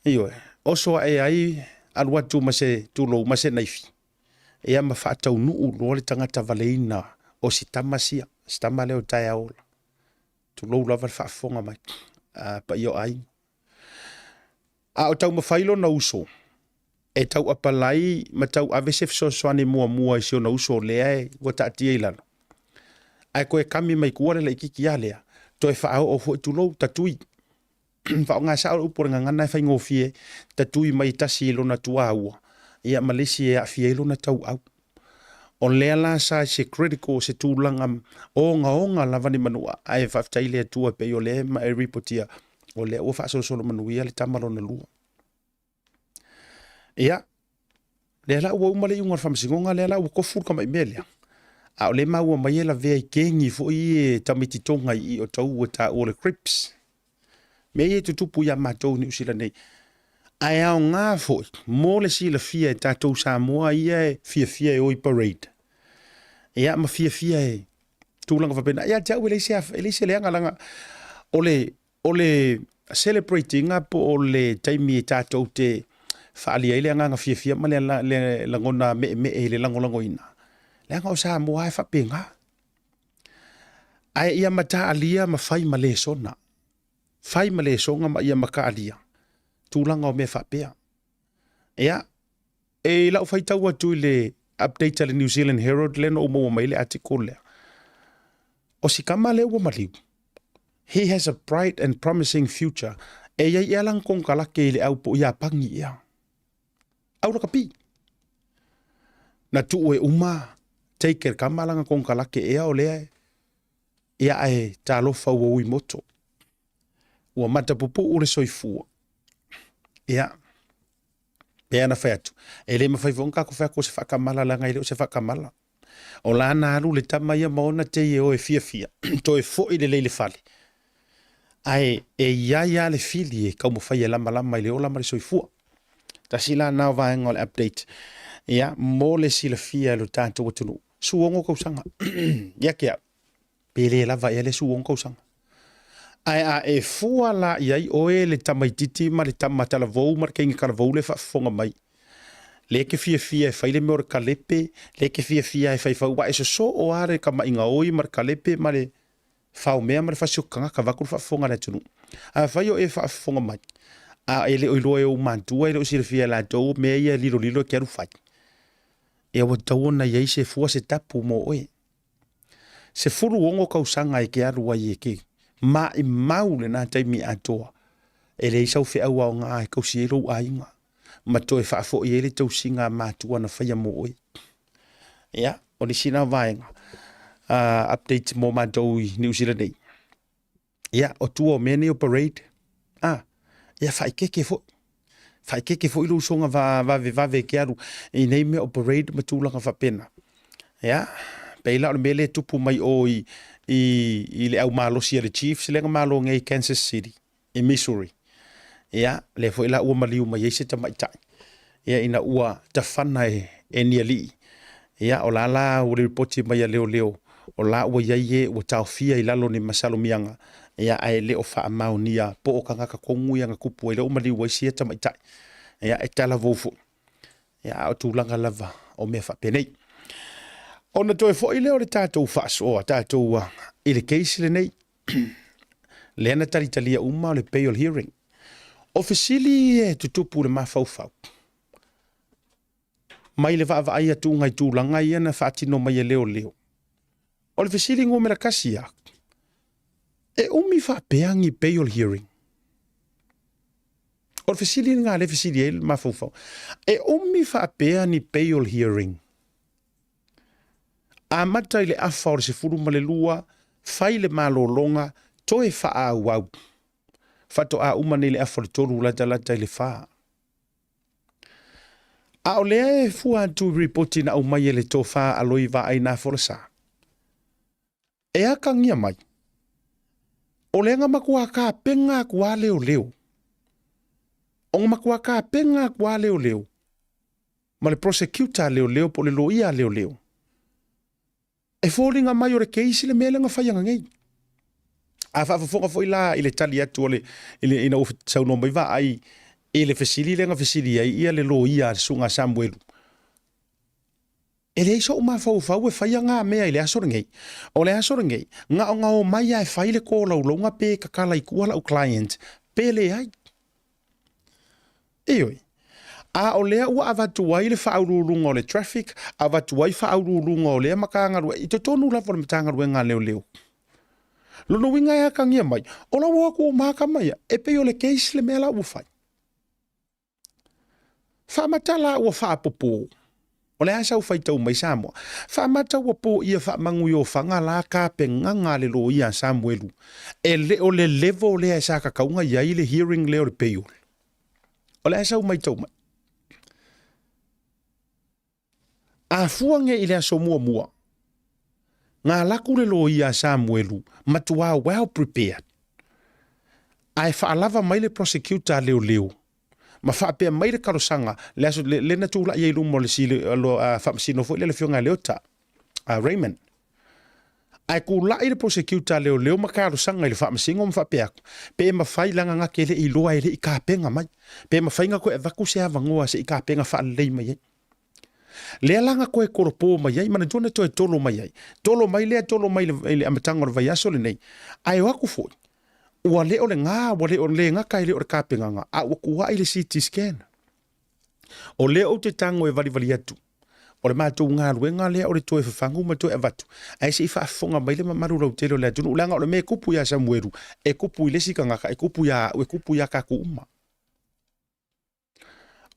Ioe, oso ae ai alu atu ma se tulou ma se naifi ia ma faataunuu loa le tagata valeina o si tama sia, si tama lea o Taeaola. Tulou lava le faafofoga mai a paia o aiga. A o taumafai lona uso e tau apalai ma tau ave se fesoasoani muamua i si ona uso lea e ua taatia i lalo, ae toe kami mai tua le laitiiti a lea, toe faaoo foi tulou, tatui. Faaaoga sao le upu o le gagana e faigofie, tatui mai tasi i lona tuaua, ia ma le isi e aafia ai lona tauau. O lea la sa se critical, se tulaga ogaoga lava ni manua, ae faafetai i le Atua e pei o lea e ripotia, o lea ua faasolosolo manuia le tama lona lua. Ia, lea la ua uma le iuga o le faamasinoga, lea la ua tofu le tamai mea lea. A o lea e maua mai e lavea i kegi foi e tamaiti Toga i i o tau ua taua o le Crips. Mea ia e tutupu ia matou i Niu Sila nei. Ae aoga foi mo le silafia e tatou Samoa ia e fiafia e o i parade. Ia ma fiafia e tulaga faapena. Ia te au e leai se, e leai se leaga leaga o le, o le celebrate ina po o le taimi e tatou te faaalia ai le agaga fiafia ma le, le lagona meemee i le lagolagoina. Leaga o Samoa e faapena. Ae ia mataalia ma fai ma lesona. Fai ma lesoga ma ia mataalia tulaga o mea faapea. Ia, e i lau faitau atu i le update a le New Zealand Herald lea na ou maua mai le article lea. O si tama lea ua maliu, he has a bright and promising future. E i ai ea lana konekarake i le au po o Iapani ea. Au lakapi. Na tuu e uma take e le tama lana konekarake ea o lea ia ae talofa ua ui moto. Ua matapupuu le soifua. Ia, pei ona fai atu, e le mafai foi ona tatou fai atu o se faatamala leaga e le o se faatamala. O la na alu le tama ia ma ona tei e o e fiafia, toe foi lelei i le fale. Ae e i ai lava le fili e taumafai e lamalama i le ola ma le soifua. Tasi la na o vaega o le update. Ia, mo le silafia e lo tatou atunuu, 16 tausaga. Ia te au, pe le lava ea le 16 tausaga. Ae a e fua la i ai oe le tamaititi ma le tama talavou ma le teine talavou le faafofoga mai, lea e te fiafia e fai le mea o le kalepe, lea e te fiafia e faifau, aua e sosoo lava le tamaiga oi ma le kalepe ma le faomea ma le fasioti tagata vaeatu le faafofoga a le atunuu. Afai o e faafofoga mai, a e le o iloa e ou matua, e le o silafia e latou mea ia e lilolilo e te alu fai, ia ua tatau ona i ai se fua se tapu mo oe. 16 tausaga e te alu ai e te maimau lena taimi atoa, e leai sau feau aoga e tausi ai lou aiga ma toe faafoi ai le tausiga a matua na faia mo oe. Ia, o nisi na vaega update mo matou i Niu Sila nei. Ia, o tua o mea nei o parade, ah, ia faaeteete foi. Faaeteete foi lou usoga vavevave e te alu i nei mea o parade ma tulaga faapena. Ia, pei la o le mea lea e tupu mai o i, i, i le au malosi a le Chiefs lea na malo nei i Kansas City i Missouri. Ia, lea foi la ua maliu mai ai se tamaitai. Ia, ina ua tafana e, e ni alii. Ia, o la la ua lipoti mai a leoleo, o la ua i ai e ua taofia i lalo o ni masalomiaga, ia, ae le o faamaonia po o tagata tonu ia na tupu ai lea ua maliu ai sia tamaitai. Ia, e talavou foi. Ia, a o tulaga lava o mea faapenei. Ona toe foi lea o le tatou faasoa, tatou i le case lenei, lea na talitalia uma o le bail hearing. O fesili e tutupu i le mafaufau, mai le vaavaai atu i tulaga ia na faatino mai e leoleo. O le fesili numera 1 lava, e umi faapea ni bail hearing? O le fesili lena lea e fesili ai le mafaufau. E umi faapea ni bail hearing? Amata i le afa o le 12, fai le malologa, toe faaauau. Faatoa uma nei le afa o le 3 latalata i le 4. A o lea e fua atu i ripoti na aumai e le Tofa Aloi Vaai Nafolasa, e akagia mai, o lea na matua tapena atu lava leoleo, o na matua tapena atu lava leoleo ma le prosecutor a leoleo po o le loia a leoleo, E foliga mai o le case le mea lea na fai ananei. A faafofoga foi la i le tali atu o le, i le, ina ua saunoa mai Vaai i le fesili lea na fesili ai ia le loia a le Susuga a Samuelu, e leai so'u mafaufau e faia ngā mea i le aso lenei. O le aso lenei, na ona omai lava e fai le tolaulauga pe tatala i tua la'u client pe leai. Ioe. A o lea ua avatu ai le faauluuluga o le traffic, avatu ai faauluuluga o lea Matagaluega, i totonu lava o le Matagaluega a Leoleo. Lona uiga e atagia mai, o la ua o atu uma tama ia, e pei o le case le mea la ua fai. Faamatala ua faapopo. O le a sau faitau mai Samoa? Faamata ua poia faamanuiofaga la tapenaga a le loia a Samuelu. E le o le level lea e sa tatau ona i ai le hearing lea o le bail. O le a sau maitau mai? A fua nei i le aso muamua, na alu atu le loia a Samuelu matuā well prepared, ae faalava mai le prosecutor a leoleo ma faapea mai le talosaga le aso le na tulai ai i luma o le sili faamasino foi lea le afioga ia Leota Raymond. Ae tulai le prosecutor a leoleo ma talosaga i le faamasino ma faapea atu, pe mafai leaga na te le i iloa e le i tapena mai, pe mafai na toe avatu se avanoa se i tapena faalelei mai ai. Lea la na toe tolopo mai ai, manatua na toe tolo mai ai. Tolo mai lea, tolo mai i le amataga o le vaiaso lenei. Ae o atu foi, ua le o le gā, ua le o le gata e le o le tapenaga, a ua tuai le CT scan. O lea ou te tago e valivali atu, o le matou galuega lea o le toe fafagu ma toe avatu, ae se i faafofoga mai le mamalu lautele o le atunuu, leaga o le mea e tupu ia Samuelu, e tupu i le isi tagata, e tupu ia au, e tupu ia tatou uma.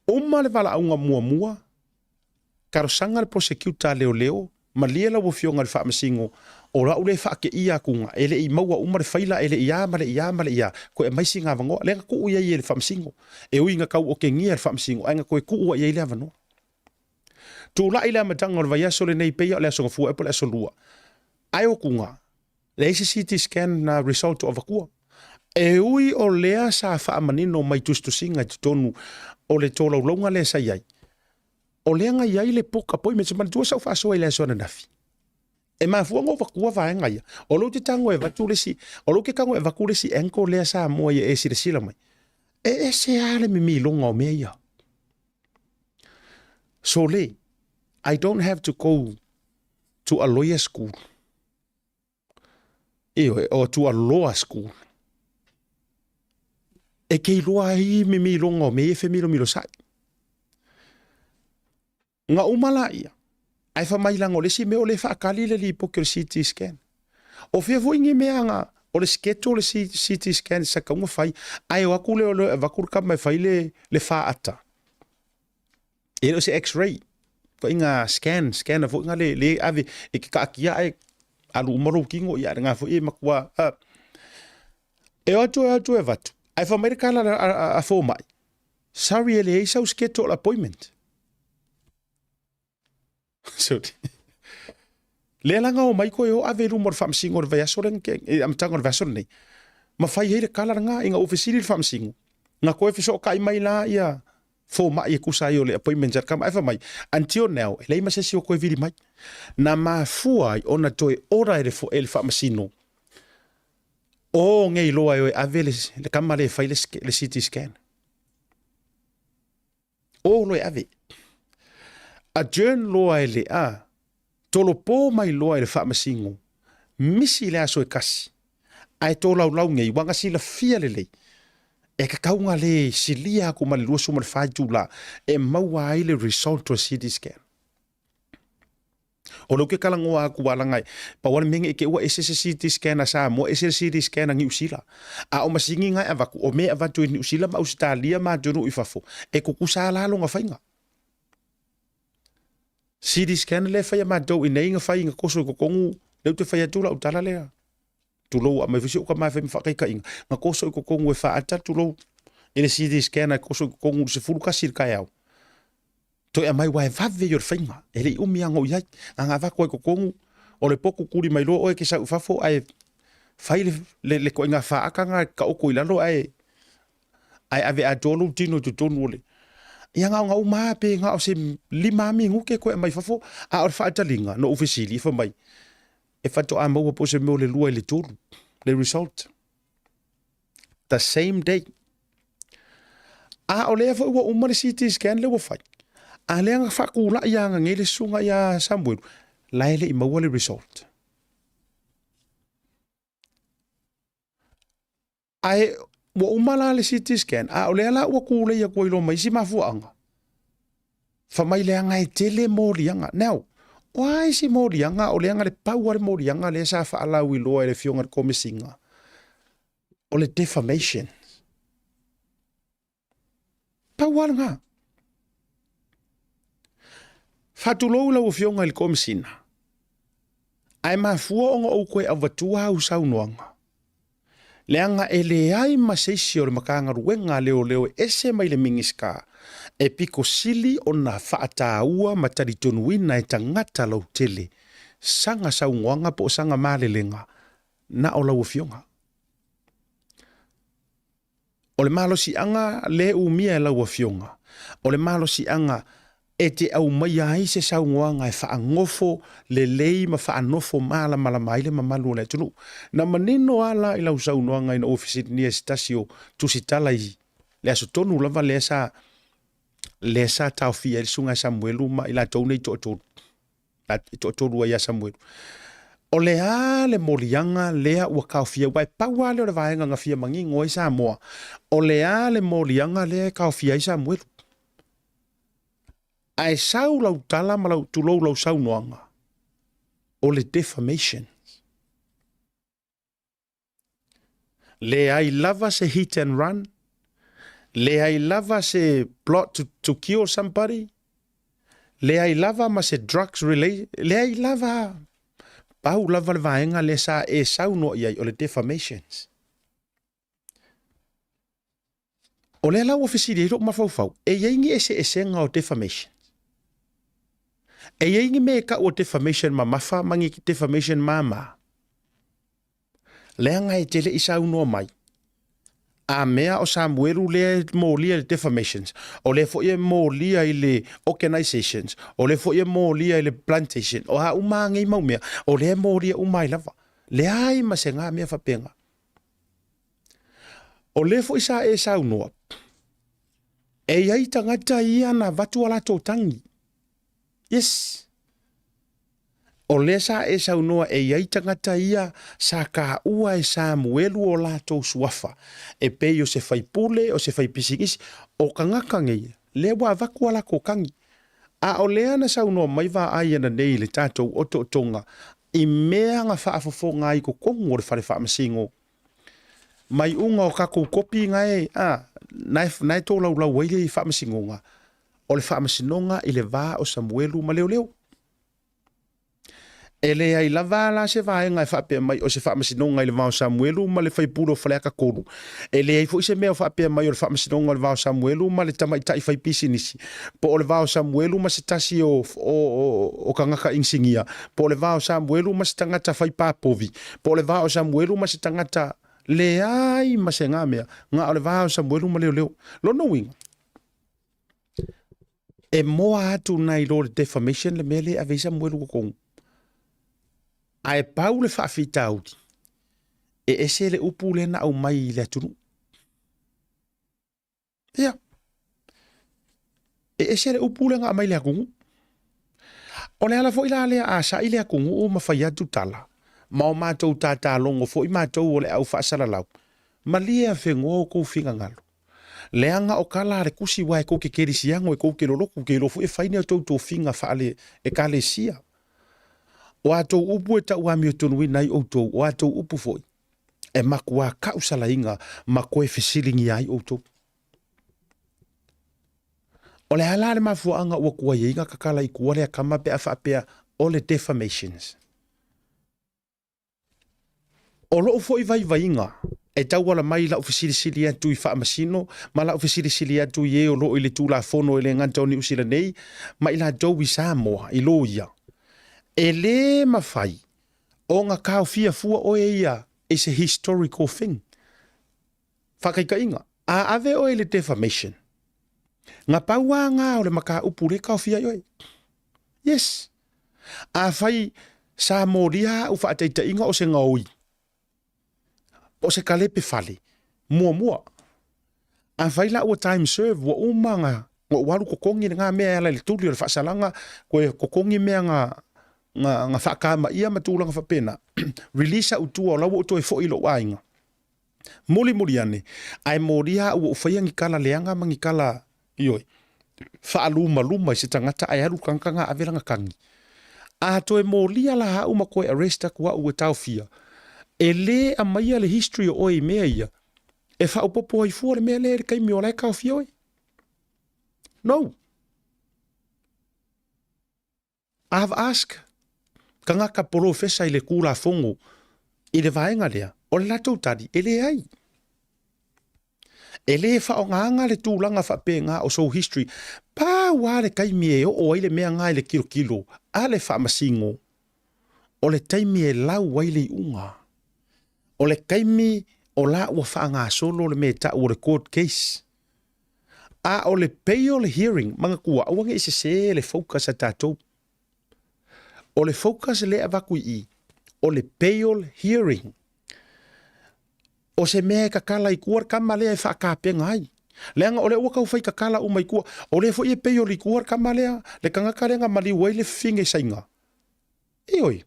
Uma le valaauga muamua, talosaga le prosecutor a leoleo, malie lau afioga i le faamasino, o lau lea faateia atuga, e le i maua uma le faila, e le i a ma le i a ma le i a, toe aumai sina avanoa. Lea na tuu i ai e le faamasino, e ui ina tau otegia e le faamasino, ae na toe tuu ai i ai le avanoa. Tulai le amataga o le vaiaso lenei, pei lava o le Aso Gafua ea po o le Aso Lua, ae otuga, leai se CT scan na result o avatua. E ui o lea sa faamanino mai tusitusiga i totonu o le tolaulauga lea sa i ai. O lea na i ai le book appointment, se manatua sa ou faasoa i le aso ananafi. E mafua ona ou vatua vaega ia. O lou te tago e avatu le isi, o lou te tago e avatu le isi angle lea Samoa ia e silasila mai. E ese lava le mimiloga o mea ia. Sole, I don't have to go to a lawyer school. Ioe, or to a law school. E ke iloa ai mimiloga o mea ia e femilomilosai. Nga uma laia, ae fai mai leaga o le isi mea o lea e faatali le lipoti o le CT scan. O fea foi ni mea nga o le schedule le CT scan sa tatau ona fai, ae o atu lea o lea e avatu le tama e fai le, le faata. E le o se x-ray, ituaiga scan, scanner foi nga le, le ave e te taatia ae alu uma lou tino, ia lena foi e matua, e o atu e o atu e avatu, ae fai mai le tala a, a, a fomai, Sorry e leai sau schedule appointment. Sorry. Lea la nga o mai koe o ave i luma o le faamasino o le vaiaso lea na tea, i le amataga o le vaiaso lenei. Ma fai ai le kala lena ina ua fesili le faamasino. Na koe fesootai mai la ia fomai e tusa ai o le appointment a le tama. Ae fai mai, until now, e leai ma se isi o toe vili mai. Na mafua ai ona toe order e le, e le faamasino o nei loa e o e ave le, le tama lea e fai le, le CT scan. O loa e ave. Adjourn loa e le a, tolopo mai loa e le faamasino, misi le aso e kasi, ae tolaulau nei, ua na silafia lelei, e tatau ona le silia atu ma le 24 itula e maua ai le result o le CT scan. O lea ou te talanoa atu a leaga e pau lava le mea ne i te i ua ese se CT scan a Samoa ese le CT scan a Niu Sila. A o masini na e avatu, o mea e avatu i Niu Sila ma Ausetalia ma atunuu i fafo, e tutusa lava la lona faiga. CT scan lea e fai e matou i inei na fai na koso i totonu, lea ou te fai atu lau tala lea. Tulou aumai foi si ou tama e fai ma faataitaiga, na koso i totonu e faata tulou i le CT scan e koso i totonu i le 11 i le taeao. Toe aumai aua e vave ia o le faiga, e le i umi lava na ou i ai. Na ona avatu lava i totonu, o le potu tuli mai loa oe e te sau i fafo ae fai le, le, le ituaiga faata lena e taoto i lalo ae, ae ave atoa lou tino i totonu o le... Ia na ona uma lava pe na o se 5 minute toe aumai fafo, a o le faataliga na ou fesili, fai mai, e faatoa maua po o se mea o le 2 i le 3 le result. The same day. A o lea foi ua uma le CT scan lea ua fai. A lea na faatulai lava nei le susuga ia Samuelu, la e le i maua le result. Ae ua uma la le CT scan, a o lea la ua tulei atu ai loa ma isi mafuaaga. Fai mai leaga e tele moliaga. Now, o a isi moliaga o leaga le pau a le moliaga lea sa faalauiloa e le Afioga i le Komesina, o le defamation. Pau lava lena. Faatulou lau Afioga i le Komesina, ae mafua ona ou toe avatua au saunoaga, leaga e leai ma se isi o le Matagaluega a Leoleo e ese mai le Minisita e pito sili ona faataua ma talitonuina e tagata lautele sana saunoaga po o sana malelega na o lau Afioga. O le malosiaga le umia e lau Afioga, o le malosiaga e te aumaia ai se saunoaga e faanofo lelei ma faanofo malamalama ai le mamalu o le atunuu. Na manino lava la i lau saunoaga ina ua fesiligia e se tasi o tusitala i le aso tonu lava lea sa lea sa taofia ai le Susuga ia Samuelu ma i latou nei toatolu. e toatolu ai ia Samuelu. O le a le moliaga lea ua taofia aua e pau lava lea o le vaega na fia manino ai Samoa, o le a le moliaga lea e taofia ai Samuelu. Ae sau lau tala ma lau, tulou lau saunoaga, o le defamation. Leai lava se hit and run, leai lava se plot to, to kill somebody, leai lava ma se drugs relate, leai lava, pau lava le vaega lea sa e saunoa i ai o le defamations. O lea la ua fesili ai lou mafaufau, e i ai ni eseesega o defamation? E i ai ni mea e tau o defamation mamafa ma ni defamation mama? Leaga e te le i saunoa mai. A mea o Samuelu lea e molia i le defamations, o lea foi e molia i le organisations, o lea foi e molia i le plantation, o a uma lava nei mau mea, o lea e molia uma ai lava. Leai ma se ga mea faapena. O lea foi sa e saunoa, e i ai tagata ia na avatu a latou tagi. Yes. O lea sa e saunoa e i ai tagata ia sa kaua e Samuelu o latou suafa, e pei o se faipule, o se faipisinisi, o kangaka nei, lea ua avatu a latou tagi. A o lea na saunoa mai vaai ana nei i le tatou otootoga i mea na faafofoga ai i totonu o le fale faamasino mai uga o tatou kopi nae, a, nae, nae tolaulau ai le faamasinoga, o le faamasinoga i le va o Samuelu ma Leoleo. E leai lava la se vaega e faapea mai o se faamasinoga i le va o Samuelu ma le faipule o Faleata 3. E leai foi se mea o faapea mai o le faamasinoga o le va o Samuelu ma le tamaitai faipisinisi, po o le va o Samuelu ma se tasi o, o, o, o tagata inisinia, po o le va o Samuelu ma se tagata faipapovi, po o le va o Samuelu ma se tagata leai ma se ga mea, na o le va o Samuelu ma Leoleo. Lona uiga, E moa atu nai lo le defamation le mea lea e ave ai Samuelu totonu. Ae pau le faafitauli, e ese le upu lea na aumai i le atunuu. Ia. E ese le upu lea na aumai i le atunuu. O le ala foi la lea a sa'i le atunuu ma fai atu tala, ma o matou tatalogo foi matou o le au faasalalau, malie afenoa outou finagalo. Leaga o tala a le Tusi aua e tou te kerisiano e tou te lolotu te iloa foi e fai ni a outou tofiga faale ekalesia. O a tou upu e tauamiotonuina ai outou, o a tou upu foi e matua tausalaina ma toe fesiligia ai outou. O le a la le mafuaaga ua tuai ai na tatala i tua lea tama pe a faapea o le defamations? O lou foi vaivaiga e tauala mai i lau fesilisili atu i Faamasino ma lau fesilisili atu i e o lo o i le Tulafono e le gata o Niu Sila nei ma i latou i Samoa i loia, e le mafai ona taofia fua oe ia i se historical thing. Faataitaiga, a ave oe i le defamation, na pau a ngā o le mataupu lea e taofia ai oe. Yes. Afai sa molia au faataitaiga o se gaoi, po o se kalepe fale, muamua. Afai la ua time serve, ua uma na ou alu totogi lena mea e ala i le tuli o le faasalaga, koe totogi mea na na na faakamaia ma tulaga faapena, release au i tua o la ua ou toe foi i lou aiga. Mulimuli ane, ae molia au ua ou faia ni tala leaga ma ni tala, ioe, faalumaluma i se tagata ae alu le tagata na ave lana tagi. A toe molia la au ma toe arrest atu au e taofia, e le aumaia le history o oe i mea ia, e faaopoopo ai fua le mea lea i le taimi o la e taofia oe. No. I have asked tagata polofesa i le Tulafono i le vaega lea, o le latou tali, e leai. E le faaaogaina le tulaga faapena o sou history. Pau lava le taimi e oo ai le mea lena i le tilotilo a le Faamasino, o le taimi e lau ai le iuga. O le taimi o la ua faagasolo le mea e tau o le court case. A o le bail hearing, manatua, aua ne i sese le focus a tatou. O le focus lea e avatu i i, o le bail hearing. O se mea e tatala i tua le tama lea e faatapena ai. Leaga o lea ua tau fai tatala uma i tua. O lea foi e bail i tua le tama lea, le tagata lea na maliu ai le fafine i Saina. Ioe.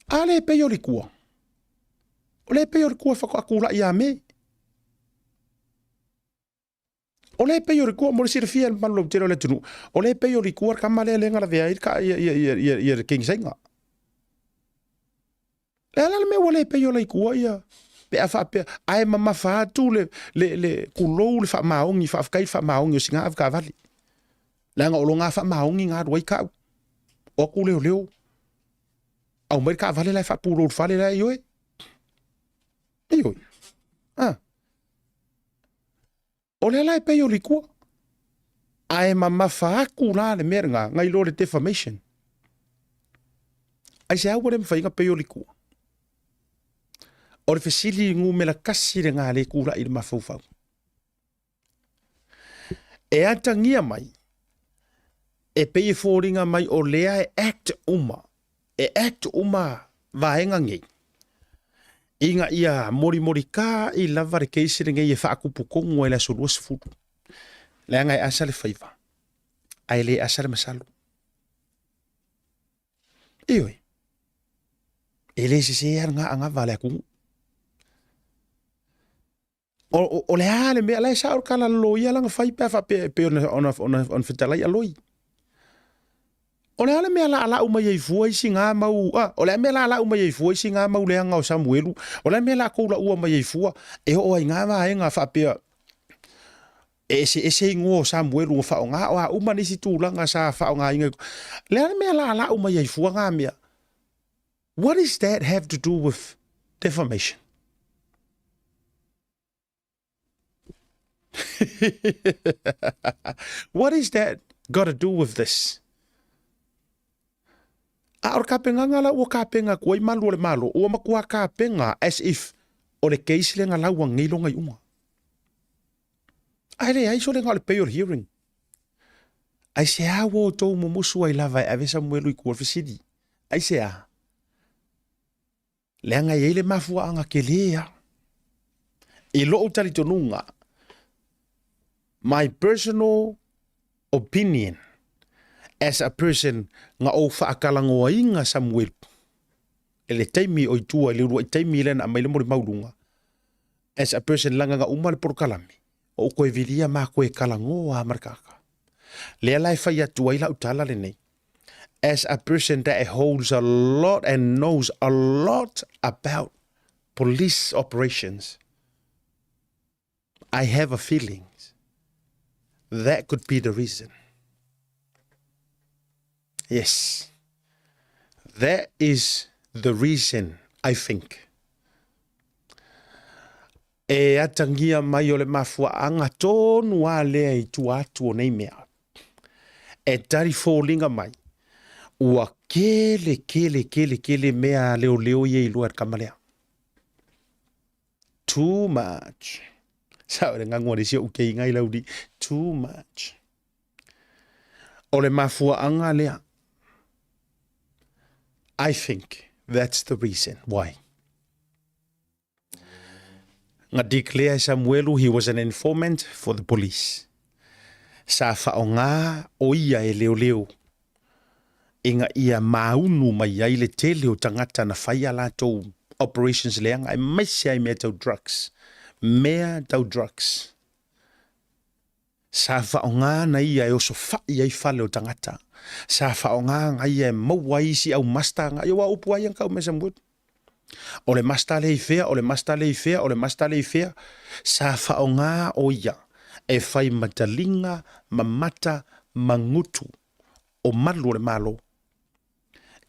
A lea e bail i tua. O lea e bail i tua faatoa tulai ia Me. O lea e pei o le kua, mo le silafia e le mamalu lautele o le atunuu, o lea e pei o le kua le tama lea lea na lavea ai le ia, ia, ia, ia le kegisaiga. Le a la le mea ua le pei o la i kua ia, pe a faapea, ae mamafa atu le, le, le kulou le faamaoni, faafetai le faamaoni o sina avekavale. Leaga o lo nga faamaoni na alu ai kau. O aku leoleo, aumai le taavale la e faapulou i le fale la e ioe. Ioe. Ah. O lea la e pei o likua. Ae mamafa atu la le mea lena, nai lo le defamation. Aisea ua le mafai ona pei o likua? O le fesili numera kasi lena lea e tulai i le mafaufau. E atagia mai, e pei e foliga mai o lea e act uma, e act uma vaega nei, ina ia molimolikai lava le case lenei e faakupu tonu ai i le aso 20, leaga e asa le faiva, ae le asa le masalo. Ioe, e le sese lava lena anava a le atunuu. O, o, o le a le mea, la e sao le tala a le loia lana fai pe a faapea e pei ona, ona, ona, ona fetalai a loi. O le a le mea laalau mai ai fua isi gā mau, a, o le a mea laalau mai ai fua isi gā mau leaga o Samuelu, o le a mea latou laua mai ai fua, e oo ai gā vaega faapea, e eseese igoa o Samuelu ua faaaoga, o a uma nisi tulaga sa faaaogaina. Le a le mea laalau mai ai fua gā mea? What is that have to do with defamation? What is that got to do with this? A o le kapengaga la ua kapenga atu ai malu o le Malo, ua matua kapenga as if o le case lea na lau anei lona iuga. Ae leai sole na o le bail hearing. Aisea ua outou mumusu ai lava e ave Samuelu i tua o le fesili? Aisea? Leaga e i ai le mafuaaga tele lava. I lou talitonuga, my personal opinion as a person na ou faatalanoaina Samuelu i le taimi o i tua i le uluai taimi lea na aumai le molimau luga, as a person leaga na uma le polokalame, o ou toe vilia ma toe talanoa lava ma le tagata. Lea la e fai atu ai lau tala lenei, as a person that holds a lot and knows a lot about police operations, I have a feeling that could be the reason. Yes. That is the reason, I think. E atangia mai o le mafuaaga tonu a lea i tua atu o nei mea. E tali foliga mai, ua kele, kele, kele, kele mea a leoleo ia iloa e le tama lea. Too much. Sao le gagu a le isi ou keiga i lauli. Too much. O le mafuaaga lea. I think that's the reason why. Na declare e Samuelu he was an informant for the police. Sa faaaoga o ia e leoleo ina ia māunu mai ai le tele o tagata na fai a latou operations leaga aemaise ai mea tau drugs. Mea tau drugs. Sa faaaoga na ia e osofai ai fale o tagata. Sa faaaoga na ia e maua ai isi au master na ia aua o upu lava ia na tau mai e Samuelu. O le master lea i fea, o le master lea i fea, o le master lea i fea. Sa faaaoga o ia e fai ma taliga, ma mata, ma gutu o malu o le Malo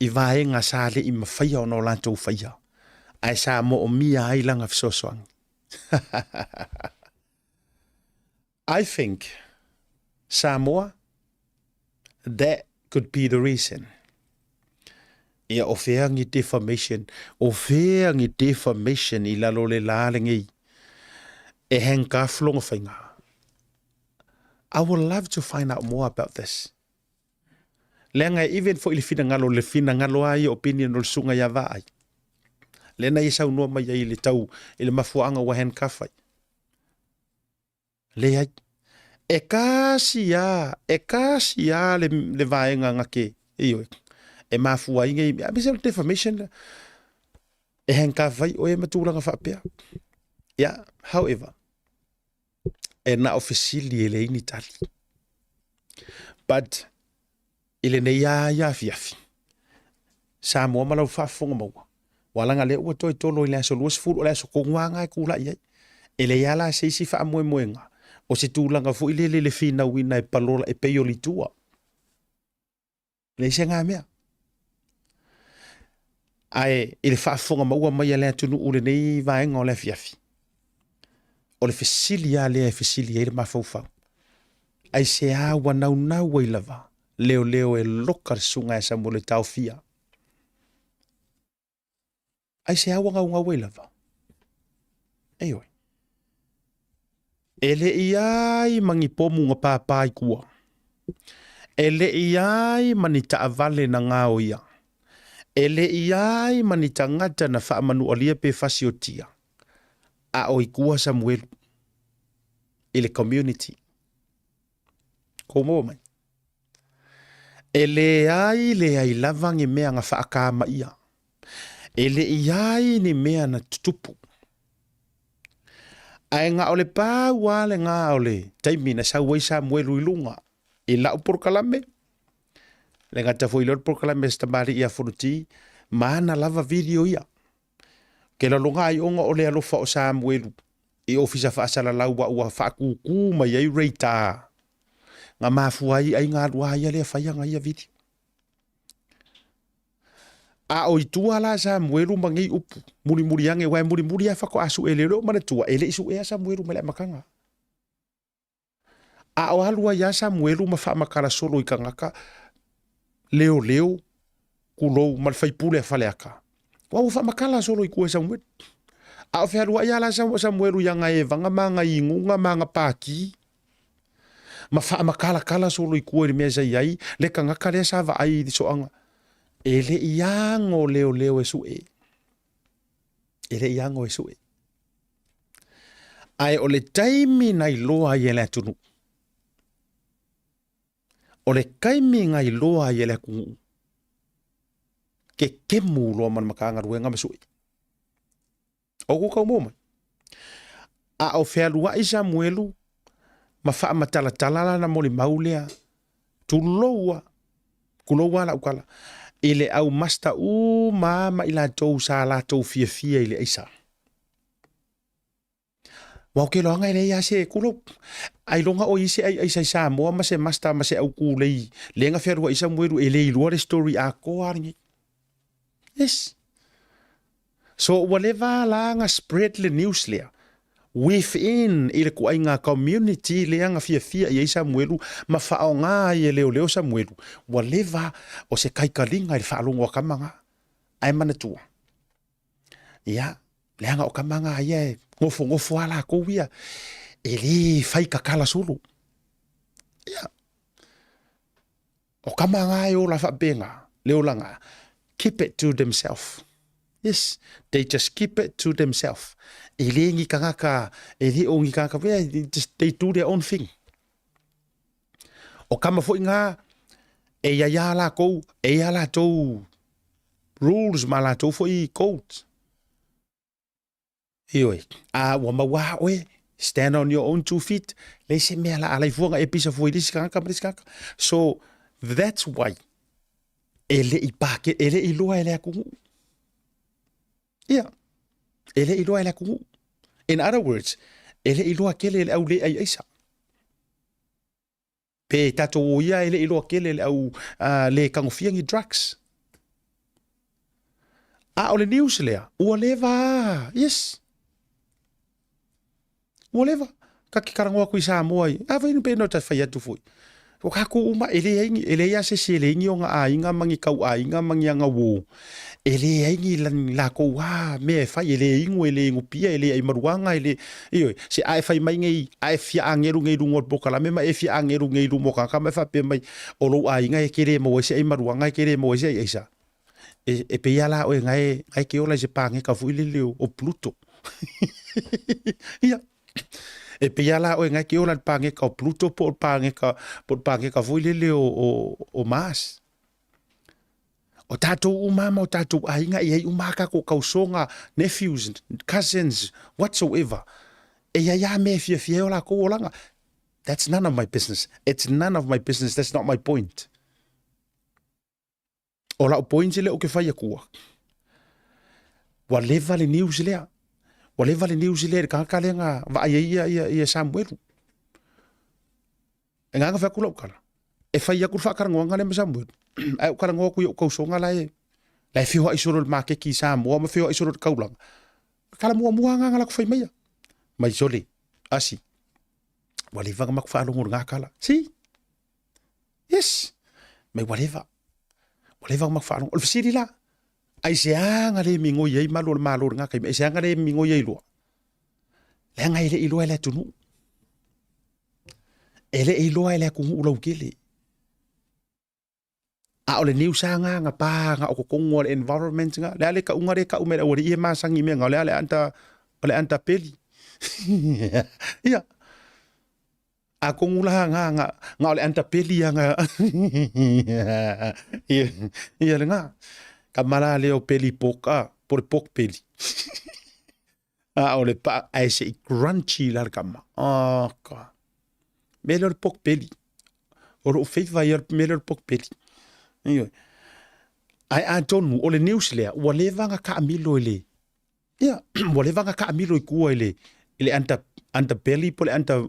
i vaega sa le i mafaia ona o latou faia, ae sa moomia ai lana fesoasoani. I think Samoa that could be the reason. Ia o fea ni defamation, o fea ni defamation i lalo le la lenei e handcuff lona faiga. I would love to find out more about this. Leaga e even foi le finagalo, le finagalo lava ia opinion o le susuga ia Vaai. Lea na ia saunoa mai ai i le tau i le mafuaaga ua handcuff ai. Leai. E kasi a, e kasi a le, le vaega na ke, ioe, e mafua ai nei mea. Aemaise o le defamation lea. E handcuff ai oe ma tulaga faapea. Yeah, however, e na o fesili e leai ni tali. But, i lenei lava ia afiafi, Samoa ma lau faafofoga maua, ua laga lea ua toe tolo i le aso 20, o le aso tonu lava lena e tulai ai. E leai lava la se isi faamoemoega, o se tulaga foi lele le finauina e palola e pei o litua. Leai se ga mea. Ae i le faafofoga maua mai a le atunuu lenei vaega o le afiafi, o le fesili lava lea e fesili ai le mafaufau, aisea ua naunau ai lava leoleo e loka le susuga ia Samuele e taofia? Aisea ua naunau ai lava? Ioe. E le i ai ma ni pomu na pāpā i tua. E le i ai ma ni taavale na gaoia. E le i ai ma ni tagata na faamanualia pe fasiotia. A o i tua Samuelu i le community. Kou maua mai. E leai leai lava ni mea na faakamaia. E le i ai ni mea na tutupu. Ae na o le pau lava lena o le taimi na sau ai Samuelu i luga i lau polokalame, le gata foi lea o le polokalame a si tamalii ia Fonoti, ma ana lava video ia. Ke laloga ai ona o le alofa o Samuelu i ofisa faasalalau a ua faakūkū mai ai radar na mafua ai ai ga alu a ia lea fai ana ia video. A o i tua la Samuelu ma nei upu, mulimuli ane, aua e mulimuli lava faatoa sue leoleo manatua, e le i suea Samuelu mai le amataga. A o alu ai lava Samuelu ma faamatala solo i tagata, leoleo, tulou, ma le faipule a Faleata. Aua ua faamatala solo i tua e Samuelu. A o fealuai lava la Samuelu i ana evaga ma ana inuga ma ana pākī, ma faamatalatala solo i tua i le mea sa i ai le tagata lea sa vaai i le soaga. E le i ago leoleo e sue. E le i ago e sue. Ae o le taimi na iloa ai e le atunuu, o le taimi na iloa ai e le atunuu, kekemu loa ma le Matagaluega ma sue. O kou tau mai. A o fealuai Samuelu ma faamatalatala lana molimau lea, tulou a, tulou a lau tala, i le au masta uma a ma i latou sa latou fiafia i le aisa. Ua o ke loaga e leai a se, tulou, ailoga o i se ai aisa i Samoa ma se masta ma se au kūlei le na fealuai Samuelu e le iloa le story atoa a lenei. Yes. So ua leva la na spread le news lea within i le ituaiga community lea na fiafia i ai Samuelu ma faaaoga ai e leoleo Samuelu, ua leva o se kaikaliga i le faalogo a tama na. Ae manatua, ia, leaga o tama na ia e nofonofo lava latou ia, e le fai tatala solo. Ia. O tama na e ola faapena, le olaga, keep it to themself. Yes, they just keep it to themself. E le ni tagata, e le o ni tagata, they just, they do their own thing. O tama foi ngā, e ia ia lakou, e ia latou rules ma latou foi codes. Ioe, a ua maua lava oe, stand on your own two feet, leai se mea la alai fua na e pisa fua i le isi tagata ma le isi tagata. So, that's why e le i pake, e le i loa e le atunuu. Ia, e le i loa e le atunuu. In other words, e le i loa tele e le au le ai aisa. Pe tatou o ia e le i loa tele le au le tagofia ni drugs. A o le news lea, ua leva a, yes. Ua leva. Ka ke talanoa atu i Samoa i, a foi pe no ta fai atu foi. O kākou uma, e leai ni, e leai a se isi e leai ni ona aiga ma ni kauaiga ma ni ana uō. E leai ni lakou a mea e fai, e le inu, e le inu pia, e le ai maluaga, e le, ioe, se a e fai mai nei, a e fia agelu nei i luga o le polokalame ma e fia agelu nei i luma o tagata ma e faapea mai, o lou aiga e ke le maua ai se ai maluaga, e ke le maua ai se ai aisa. E, e pei lava la oe na e, na e ke ola i se pāgeka foi lele o, o Pluto. Ia. E pei lava la oe na e ke ola i le pāgeka o Pluto po o le pāgeka, po o le pāgeka foi lele o, o, o Mars. O tātou uma ma o tātou aiga e i ai uma a kākou kausoga, nephews, cousins, whatsoever. E i ai lava mea e fiafia ai o lakou olaga. That's none of my business. It's none of my business. That's not my point. O lau point lea ou te fai atua, ua leva le news lea. Ua leva le news lea i le tagata lea na vaai ai ia, ia, ia Samuelu. E nganga fai atu lau tala, e fai atu le faatalanoaga lea ma Samuelu. Ae ou talanoa atu i ou tausoga la e, la e feoai solo i le maketi i Samoa ma feoai solo i le taulaga. Tala muamua lava na latou fai maia. Mai sole, asi, ua leva ona matou faalogo i lena tala. See? Yes. Mai ua leva. Ua leva ona matou faalogo. O le fesili la, aisea na le migoi ai malu o le Malo i lena taimi? Aisea na le migoi ai loa? Leaga e le i iloa e le atunuu. E le i iloa e le atunuu lautele. A o le news lava na na pa na o totonu o le environment na, le a le tauga lea e tau mai e le aualii ia e masani i mea na, o le a le anta, o le anta peli. Ia, atonu la na, na, na o le anta peli lava na, ia, ia lena. Tama la lea o peli pork, a, po o le pork belly. A o le paa, ae se i crunchy la le tama. Oh, God. Mea lea o le pork belly. O lou favour ia o le mea lea o le pork belly. Ioe. Ae atonu o le news lea, ua leva ona taamilo i le, ia, ua leva ona taamilo i tua i le, i le under, under belly po o le under,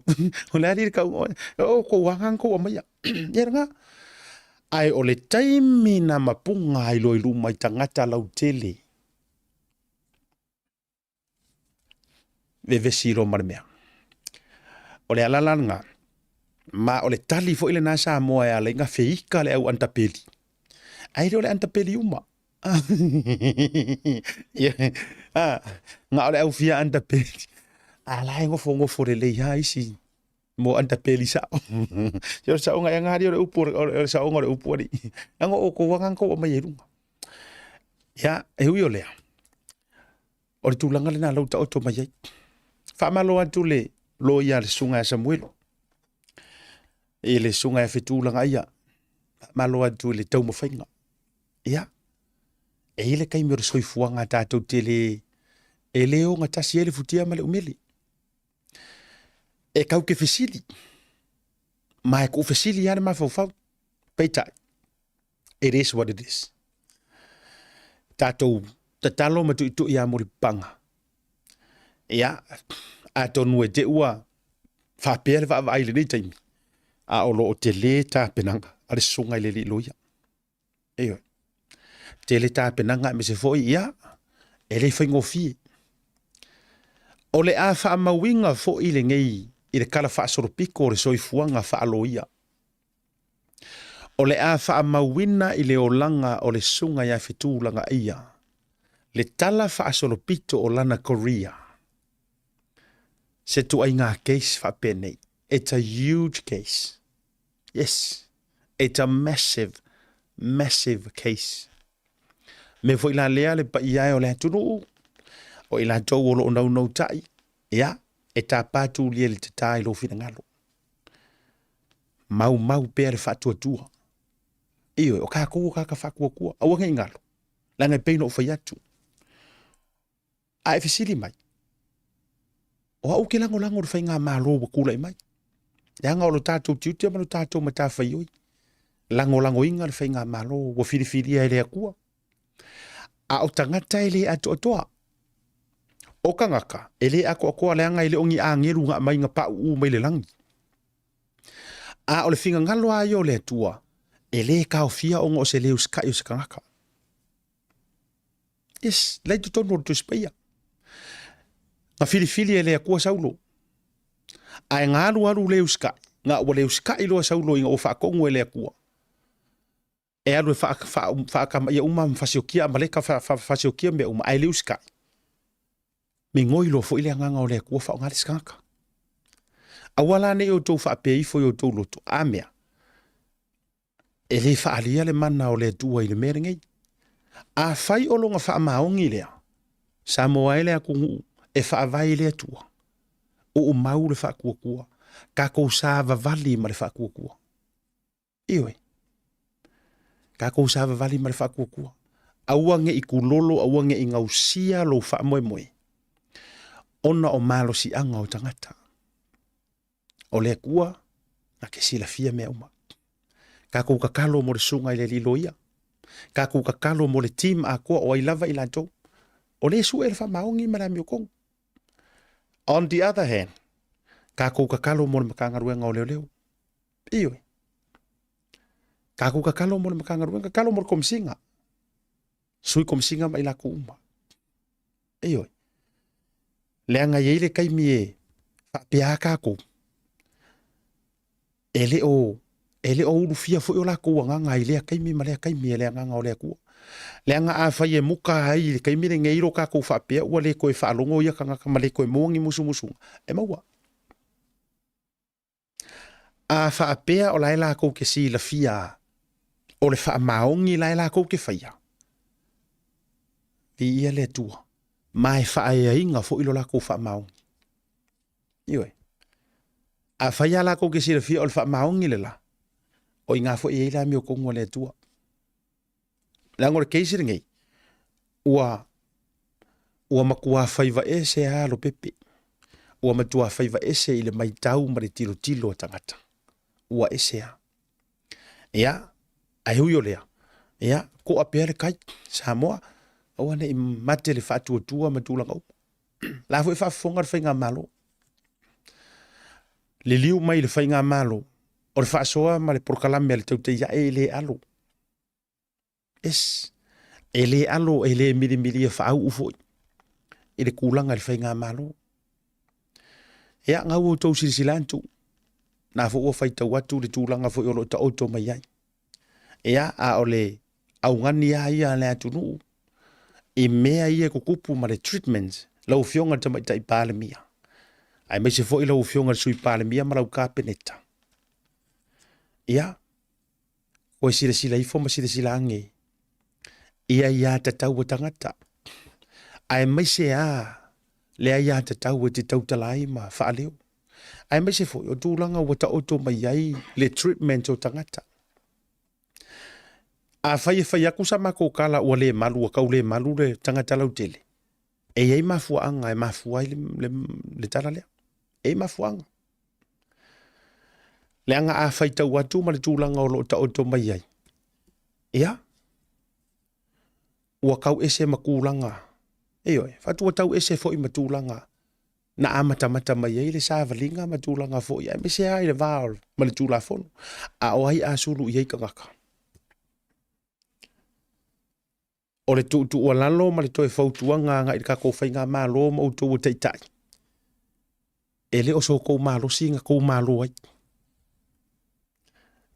o le a le tau, o kou aga na tou aumaia. Ia lena. Ae o le taimi na mapuga ai loa i luma i tagata lautele, vevesi loa ma le mea. O le ala la lena, ma o le tali foi lena Samoa e ala ai ona feika le au anitapeli, ae le o le anitapeli uma. Ia, na o le au fia anitapeli, a la e nofonofo lelei lava isi mo anitapeli sao. Se o le saoga ea na alii o le upu, o le saoga o le upu alii. Leaga o outou lava na na outou aumaia i luga. Ia, e ui o lea, o le tulaga lena o lea ua taoto mai ai. Faamalo atu le loia a le susuga ia Samuelu i le susuga ia Fetulagaia, faamalo atu i le taumafaiga. Ia, e i ai le taimi o le soifuaga tatou te le, e le ogatasi ai le futia ma le umele. E tau te fesili, ma e tuufesili lava le mafaufau, peitai, it is what it is. Tatou tatalo ma tuitui ia Mulipapaga. Ia, atonu e te ua faapea le vaavaai i lenei taimi, a o lo o tele tapenaga a le susuga i le alii loia. Ioe. Tele tapenaga aemaise foi, ia, e le faigofie. O le a faamauina foi lenei i le tala faasolopito o le soifuaga faaloia. O le a faamauina i le olaga o le Susuga ia Fetu Lagaia le tala faasolopito o lana career. Se tuaiga case faapenei. It's a huge case. Yes, it's a massive, massive case. Mea foi la lea le paia e o le atunuu, o i latou o lo o naunautai, ia, e tapa tūlia i le tatā i lou finagalo. Maumau pea le faatuatua. Ioe, o kākou o kāka faatuatua, aua ne i galo, leaga e pei ona ou fai atu. A e fesili mai, o au ou te lagolago i le faigamalo ua tulai mai, leaga o lo tatou tiute ma lo tatou matafaioi, lagolagoina le faigamalo ua filifilia e le Atua. A o tagata e le atoatoa. O tagata e le atoatoa leaga e le o ni agelu na aumai na pauu mai le lagi. A o le finagalo lava ia o le Atua, e le taofia ona o se le usitai o se tagata. Yes, la i totonu o le Tusi Paia. Na filifili e le Atua Saulo. Ae na alu alu le usitai, na ua le usitai loa Saulo ina ua faatonu e le Atua. E alu e faatamaia uma ma fasiokia Amaleka, fasiokia mea uma, ae le usitai. Migoi loa foi le agaga o le Atua faaaoga le isi tagata. Aua la ne i outou faapea ifo i outou loto, a mea, e le faaalia le mana o le Atua i le mea lenei. Afai o lona faamaoni lea, Samoa e le atunuu e faavae i le Atua, uumau le faatuatua, tatou savavali ma le faatuatua. Ioe. Tatou savavali ma le faatuatua. Aua ne i kulolo, aua ne i gausia lou faamoemoe ona o malosiaga o tagata. O le Atua na te silafia mea uma. Tatou tatalo mo le susuga i le alii loia. Tatou tatalo mo le team atoa o ai lava i latou. O lea e sue le faamaoni ma le amiotonu. On the other hand, tatou tatalo mo le Matagaluega o Leoleo. Ioe. Tatou tatalo mo le Matagaluega, tatalo mo le Komisiga, Sui Komisiga ma i latou uma. Ioe. Leaga e i ai le taimi e faapea lava tatou, e le o, e le o ulufia foi o latou agaga i lea taimi ma lea taimi e le agaga o le Atua. Leaga afai e muka ai i le taimi lenei lo tatou faapea ua le toe faalogo ia tagata ma le toe maua ni musumusuga, e maua. A faapea o la e latou te silafia o le faamaoni la e latou te faia, viia le Atua, ma e faaeaina foi lo latou faamaoni. Ioe. Afai lava latou te silafia o le faamaoni le la, o i ina foi e i ai le amiotonu a le Atua. Leaga o le case lenei, ua ua matua faiva ese lava Lopepe. Ua matua faiva ese i le matau ma le tilotilo a tagata. Ua ese lava. Ia, ae ui o lea, ia, toa pea le tai, Samoa, aua ne i mate le faatuatua ma tulaga uma. La foi e faafofoga le faigamalo. Liliu mai le faigamalo, o le faasoa ma le polokalame a le Tautai Ae e le alo. Es, e le alo, e le milimilia faauu foi i le tulaga i le faigamalo. Ia, gau outou silasila atu, na foi ua faitau atu le tulaga foi o lo o taoto mai ai. Ia, a o le augani lava ia a le atunuu i mea ia e tutupu ma le treatment, lau Afioga i le Tamaitai Palemia, aemaise foi lau Afioga i le Sui Palemia ma lau Kapeneta. Ia, koe silasila ifo ma silasila ane i aiatatau a tagata, aemaise lava le aiatatau e te tautala ai ma faaleo, aemaise foi o tulaga ua taoto mai ai le treatment o tagata. Afai e fai atu sa matou tala ua le malu, ua tau le malu le tagata lautele, e i ai mafuaaga e mafua ai le, le, le tala lea. E i ai mafuaaga. Leaga a faitau atu ma le tulaga o lo o taoto mai ai, ia, ua tau ese ma tulaga, ioe, faatu ua tau ese foi ma tulaga na amatamata mai ai le savaliga ma tulaga foi, aemaise lava i le va ma le Tulafono, a o ai a sulu i ai tagata. O le tuutuualalo ma le toe fautuaga agai i le tatou faigamalo ma outou o taitai, e le o so outou malosi na tou malo ai.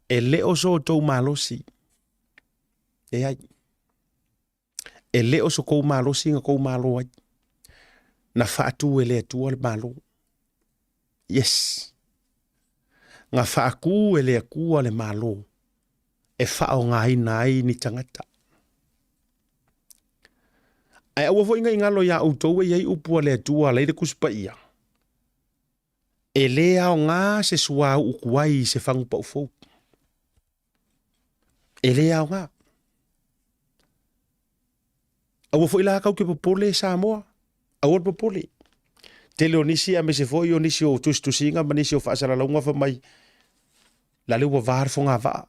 E le o so outou malosi, leai. E le o so tou malosi na tou malo ai. Na faatu e le Atua le Malo. Yes. Na faatu e le Atua le Malo e faaaogaina ai ni tagata. Ae aua foi ne i galo iā outou e i ai upu a le Atua alai le Tusi Paia, e lē aoga se suauu tuai i se fagu pau fou. E lē aoga. Aua foi la kau te popole Samoa, aua le popole. Tele o nisi aemaise foi o nisi o tusitusiga ma nisi o faasalalauga fai mai, la le ua va le fogavaa.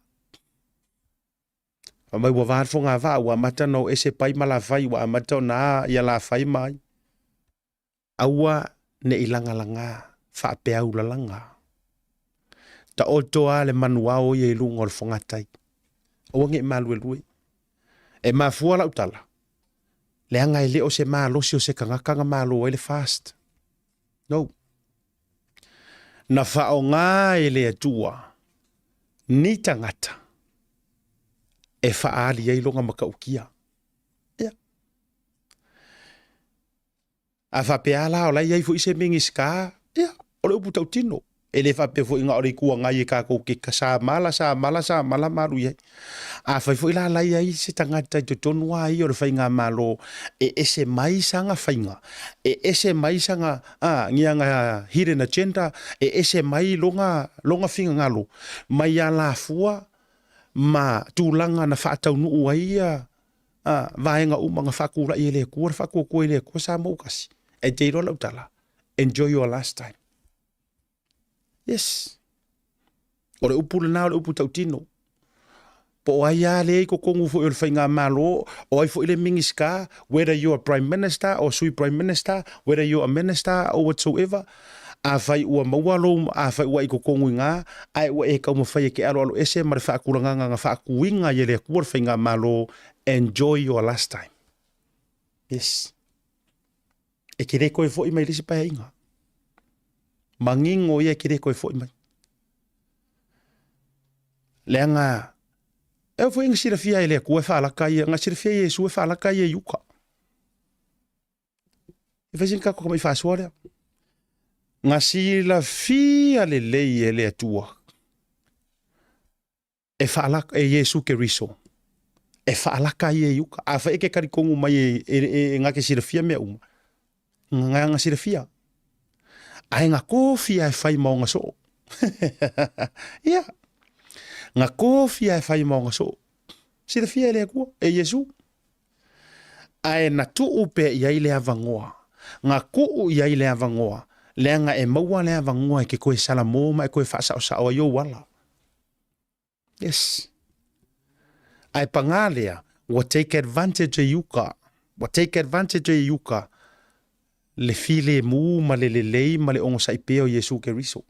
Fai mai ua va le fogavaa, ua amata ona o ese pai ma lafai, ua amata ona a ia lafai ma ai. Aua ne i lagalaga faapeaulalaga. Taoto lava le manuao ia i luga o le fogatai. Aua ne i maluelue. E mafua lau tala, leaga e le o se malosi o se tagata na malo ai le fast. No. Na faaaoga e le Atua ni tagata e faaali ai lona matautia. Ia. A faapea lava la o la e i ai foi se Minisita, ia, o le upu tautino. E le faapea foi na o le Itu Agai e tatou te samala, samala, samala ma alu i ai. Afai foi la la i ai se tagata i totonu lava ia o le faigamalo e ese mai sana faiga, e ese mai sana, a, ni ana hidden agenda, e ese mai lona, lona finagalo mai alafua ma tulaga na faataunuu ai ia a, vaega uma na faatulai e le Atua, le faatuatua i le Atua sa mou kasi. E te iloa lau tala, enjoy your last time. Yes. O le upu lena o le upu tautino. Po o ai lava lea i totonu foi o le faigamalo, o ai foi le Minisita, whether you are Prime Minister or Sui Prime Minister, whether you are a Minister or whatsoever, afai ua maua lou, afai ua i totonu i ina, ae ua e taumafai e te aloalo ese ma le faatulagaga na faatuina i e le Atua le faigamalo, enjoy your last time. Yes. E te le toe foi mai i le isi paeaiga. Manino ia e te le toe foi mai. Leaga E au foi nga silafia e le Atua e faalaka ia, nga silafia e Iesu e faalaka ia i uka. E fai sina tatou tamai faasoa lea. Nga silafia lelei e le Atua e faalaka e Iesu Keriso e faalaka ia i uka. Afai e ke talitonu mai e, e, e, e nga ke silafia mea uma, nga nga silafia. Ae nga kofia e fai ma o nga soo. Ia. Nga kofia e fai ma o nga soo. Silafia e le Atua, e Iesu. Ae na tuu pea i ai le avanoa, na tuu i ai le avanoa, leaga e maua le avanoa e ke koe salamo ma e koe faasaosao ai ou ala. Yes. Ae pagā lea, ua take advantage e uka, ua take advantage e uka le filemu ma le lelei ma le onosai pea o Iesu Keriso.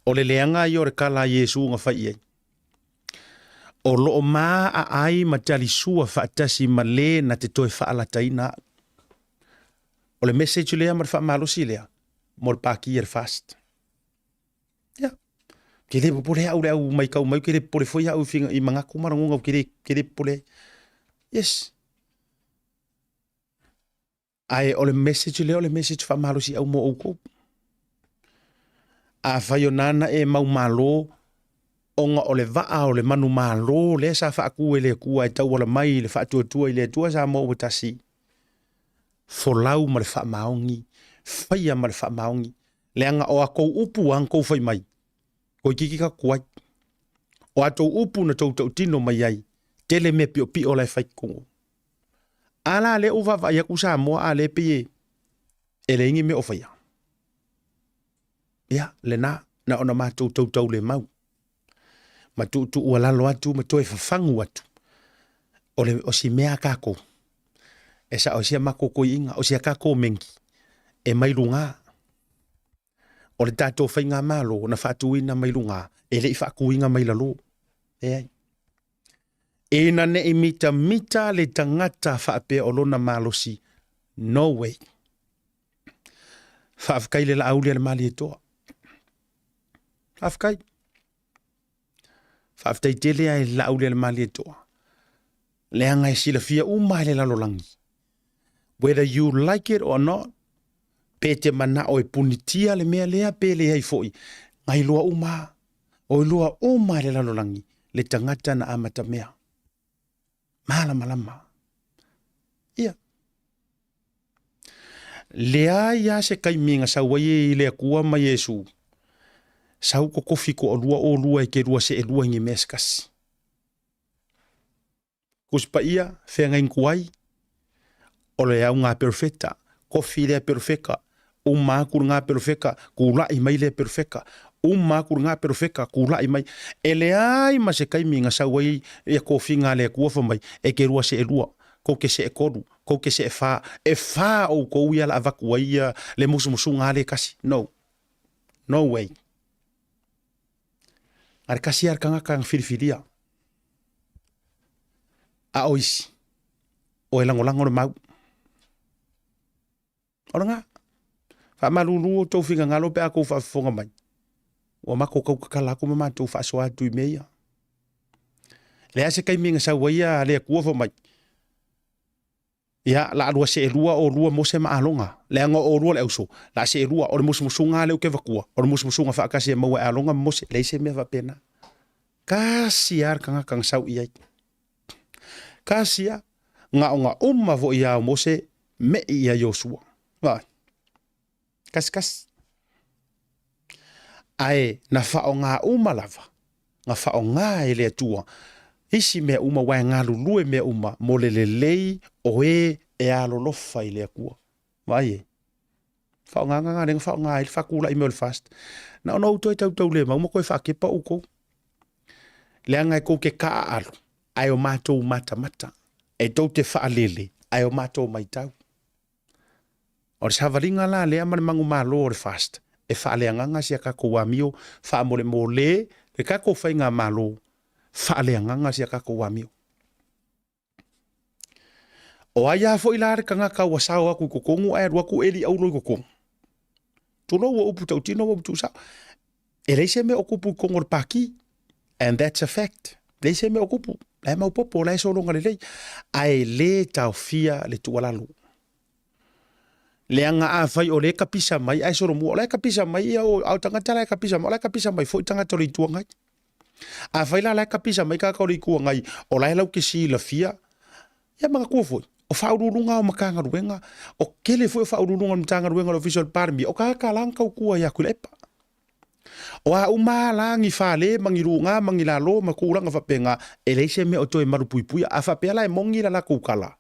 O le leaga ia o le kala a Iesu na fai i ai. O loo maaai ma talisua faatasi ma le na te toe faalataina a'u. O le message lea ma le faamalosi lea mo le paki a le fast. Ia, ke le popole a'u le au maitau mai, ke le popole foi a'u i finga i manatu ma lagona ke le ke le popole ai. Yes. Ae o le message lea o le message faamalosiau mo outou. Afai o nana e mau malo, ona o le vaa o le manumalo lea sa faatu e le Atua e tauala mai i le faatuatua i le Atua Samoa ua tasi, folau ma le faamaoni, faia ma le faamaoni, leaga o a tou upu a na tou fai mai, toeitiiti ta tuai. O a tou upu na tou tautino mai ai, tele mea piopio la e fai i totonu. A la lea ua vaavaai atu Samoa a lea pei e e leai ni mea o faia. Ia, lena, na ona matou tautaulemau ma tuutuualalo atu ma toe fafagu atu. O le o si mea a tatou, e sao ai sia matou toeaiina, o si a tatou mengi e mai luga. O le tatou faigamalo na faatuina mai luga, e le i faatuina mai lalo. Leai. Ina ne i mitamita le tagata faapea o lona malosi, no way. Faafetai le Laauli a le Malietoa. Faafetai. Faafetai tele lava i le Laauli a le Malietoa. Leaga e silafia uma e le lalolagi. Whether you like it or not, pe te manao e punitia le mea lea pe leai foi, na iloa uma lava. O iloa uma e le lalolagi le tagata na amatamea. Malamalama. Ia. Leai lava se taimi na sau ai i le Atua ma Iesu, sau kokofi toalua olua e ke lua seelua i ni mea se tasi. Tusi Paia, feagai tuai, o le au ngā perofeta, kofi lea perofeka, uma aku le ngā perofeka, kula'i mai lea perofeka, uma aku le ngā perofeka, kula'i mai. E leai ma se taimi na sau ai ia kofiga a le Atua fai mai, e ke lua seelua, kou ke seetolu, kou ke seefa, e fa outou ia la avatu ai ia le musumusuga a le tasi. No. No way. A le tasi lava le tagata na filifilia. A o isi, o e lagolago le mau. O lena, faamalulu outou finagalo pe a kou faafofoga mai, ua matou tau tatala atu ma matou faasoa atu i mea ia. Leai se taimi na sau ai a le Atua fai mai, Ia, la lua seelua olua Mose ma Alona, leaga o olua le auso, la seelua, o le musumusuga lava lea ou te avatua, o le musumusuga faatasi e maua e Alona ma Mose, leai se mea faapena. Tasi lava le tagata na sau i ai. Tasi lava, na ona uma foi lava o Mose me'i ia Iosua. Vaai. Kasikasi. Ae na faaaoga uma lava, na faaaoga e le Atua isi mea uma aua e galulue mea uma mo le lelei o e e alolofa i le Atua. Vaai e. Faaaogaga na lea na faaaoga ai le faatulai mai o le fast. Na ona ou toe tautaulemau ma toe faakepa outou. Leaga e tou te taaalo, ae o matou matamata. E tou te faalele, ae o matou matau. O le savaliga la lea ma le manumalo o le FAST e faaleagaga si a tatou amio faamolemole le tatou faigamalo faaleagaga si a tatou amio. O ai lava foi la le tagata ua sao atu i totonu ae alu atu eli auro i totonu. Tulou ua upu tautino ua upu tuusao. E leai se mea o tupu i totonu o le paki. And that's a fact. Leai se mea o kupu. La e maopopo, la e sologa lelei. Ae le taofia le tuualalo. Leaga afai o lea e kapisa mai ae solomua, o la e kapisa mai ia o, a o tagata la e kapisa mai, o la e kapisa mai foi tagata o le Itu Agai. Afai la la e kapisa mai tagata o le Itu Agai, o la e lau ke silafia, ia manatua foi, o Faauluuluga o Matagaluega, o tele foi o Faauluuluga o le Matagaluega o le Ofisa o le Palemia, o tagata la na tautua ia Tuilaepa. O a uma lava la ni fale ma ni luga ma ni lalo ma tulaga faapena, e leai se mea o toe malupuipuia. A faapea la e moni la latou tala,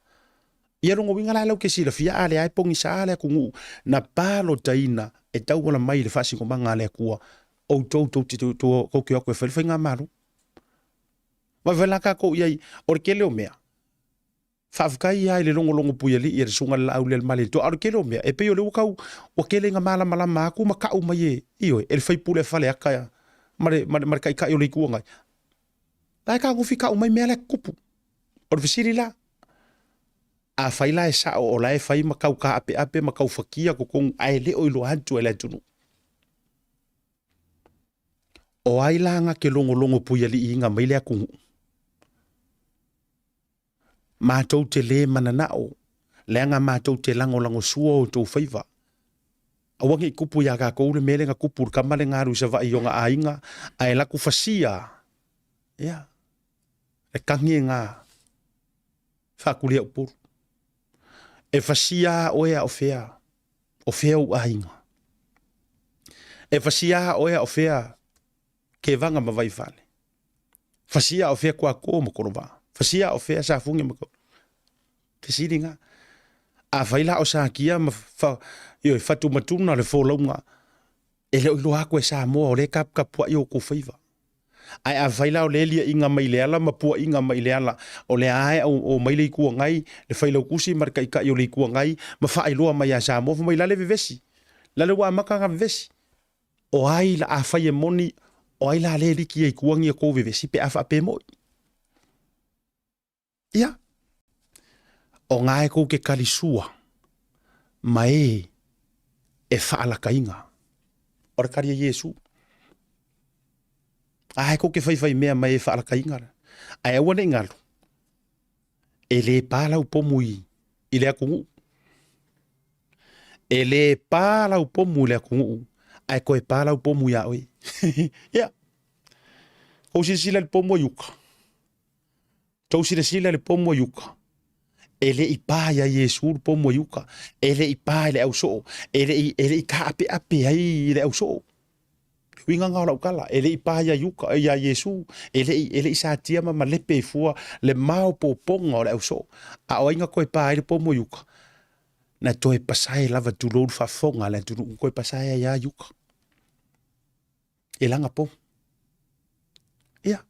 ia lona uiga la e latou te silafia a lea e pogisa le atunuu na palotaina e tauala mai i le faasinomaga a le Atua, outou tou te o atu e fai le faigamalo. Vaivai la tatou i ai, o le tele o mea, Faafetai lava i le logologo puialii a le Susuga i le Laaulialemalietoa, a o le tele o mea, e pei o lea ua tau, ua tele ina malamalama atu ma tau mai e, ioe, e le sui usufono a Faleata ma le, ma le, ma le Taitai o le Itu Agai. La e tagofi tau mai mea la e tutupu. O le fesili la, afai la e sao o la e fai ma tau taapeape ma tau fatia totonu ae le o iloa atu e le atunuu, o ai la na te logologo puialiiina mai le atunuu? Matou te lē mananao, leaga matou te lagolagosua o outou faiva. Aua ne i tupu iā tatou le mea lea na tupu i le tama lea na alu i Savaii i ona aiga ae alu atu fasia, ia, le tagi lena faatulia Upolu. E fasia lava oe a o fea, o fea ou aiga. E fasia lava oe a o fea Kevaga ma Vaifale. Fasia o fea Kuakuo ma Kolovaa. Fasia o fea Safune ma Fesili na. Afai la o Sakia ma fa, ioe, Fatumatuna le folauga, e le o iloa atu e Samoa o lea e taputapuai o outou faiva. Ae afai la o lea e liaina mai le ala ma puaina mai le ala, o lea lava e omai le Itu Agai, le Failautusi ma le Taitai o le Itu Agai ma faailoa mai ia Samoa, fai mai la le vevesi, la le ua amata ona vevesi. O ai la, afai e moni, o ai la lea e liki ai tua ni a tou vevesi pe a faapea e moi? Ia, o nga e tou te kali sua ma e e faalakaina. O le kali a Iesu. A e tou te faifai mea ma e faalakaina. Ae aua ne i galu, e le pa lau pomu i, i le atunuu. E le pa lau pomu i le atunuu, ae toe pa lau pomu iā oe. Ia, tou silasila i le pomu a Iuka. Tou silasila i le pomu a Iuka. E le i pa iā Iesu le pomu a Iuka. E le i pa i le ausoo. E le i, e le i taapeape ai i le ausoo. Uiga na o lau tala, e le i pa iā Iuka, iā Iesu, e le i, e le i satia ma malepe ai fua le maopoopoga o le ausoo. A o ai na toe pa ai le pomu a Iuka? Na toe pasae lava tulou le faafofoga a le atunuu, na toe pasae ai lava Iuka. E laga pomu. Ia.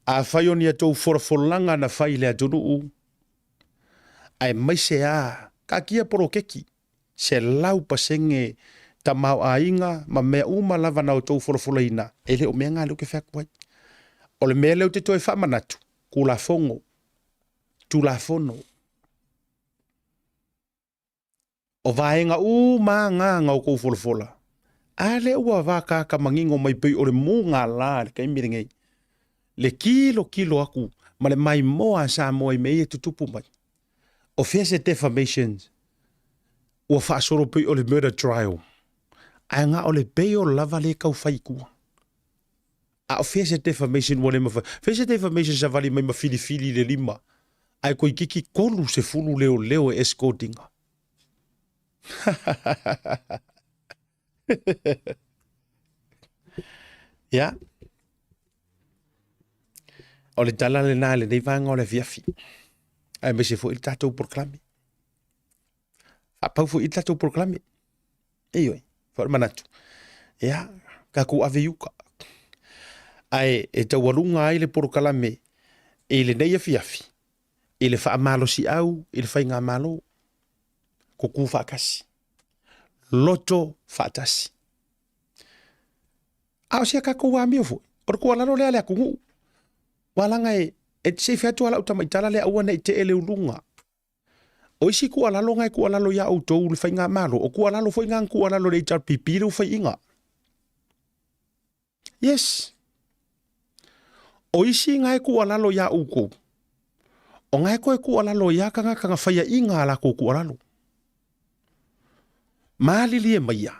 Afai o ni a tou folafolaga na fai i le atunuu, aemaise lava, taatia poloketi, 100% tamaoaiga ma mea uma lava na outou folafolaina, e le o mea na lea ou te fai atu ai. O le mea lea ou te toe faamanatu, Tulafono, Tulafono. O vaega uma na na outou folafola, a lea ua vakaaka manino mai pei o le mugala i le taimi lenei, le kilokilo atu ma le maimoa a Samoa i mea ia e tutupu mai. O fea se defamations ua faasolo pei o le murder trial, ae na o le bail lava lea e tau fai i tua. A o fea se defamation ua le mafai? Fea se defamation savali mai ma filifili i le lima, ae toeitiiti 30 leoleo e escort ina. Ia. O le tala lena i lenei vaega o le afiafi. Aemaise foi le tatou polokalame. Faapau foi i le tatou polokalame. Ioe, foi le manatu. Ia, tatou ave i uka. Ae e taualuga ai le polokalame i lenei afiafi i le faamalosiau i le faigamalo, kukū faatasi, loto faatasi. A o si a tatou amio foi, o le tuualalo lea a le atunuu, aua leaga e, e se i fai atu lava lau tamaitala lea aua ne i tee le uluga. O isi tuualalo na e tuualalo iā outou le faigamalo, o tuualalo foi na na tuualalo i le HRPP le ua faiina. Yes. O isi nga e kualalo ia oukou, o nga e koe kualalo ia kangaka nga faiaʻiga a lakou kualalo. Malilie maia,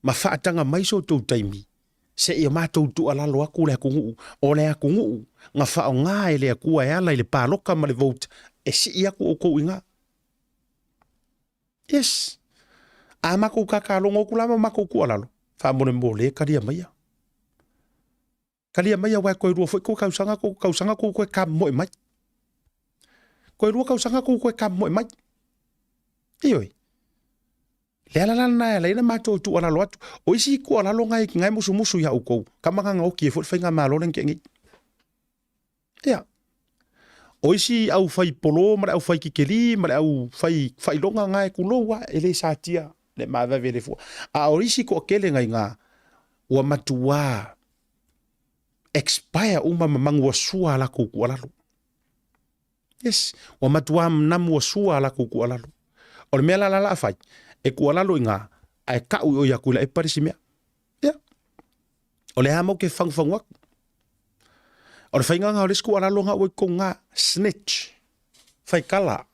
ma faataga mai so outou taimi, seia matou tuualalo aku le atunuu, o le atunuu na faaaoga e le Atua e ala i le paloka ma le vote e sii aku outou i ina. Yes. A matou kakalogo atu la ma matou tuualalo, faamolemole talia maia. Talia mai aua e toe lua foi tou tausaga tou tausaga tou toe kamomoe mai. Toe lua tausaga tou toe kamomoe mai. Ioe. Le ala la lena e ala ai ona matou tuualalo atu. O isi tuualalo na e musumusu ia outou, kama na gaoti ai foi le faigamalo lea na tea nei. Ia. O isi au fai polo ma le au fai kikeli ma le au fai failoga na e tulou a e le satia le mavave le fua. A o isi toatele na iga ua matuā expire uma ma manuasua a latou tuualalo. Yes, ua matuā namuasua a latou tuualalo. O le mea la la la fai, e tuualalo iga ae kau i oi atu i la epa le isi mea. Ia. O le a mau ke fagufagu atu. O le faiga nga o le isi tuualalo nga ua i totonu nga, snitch, faikala.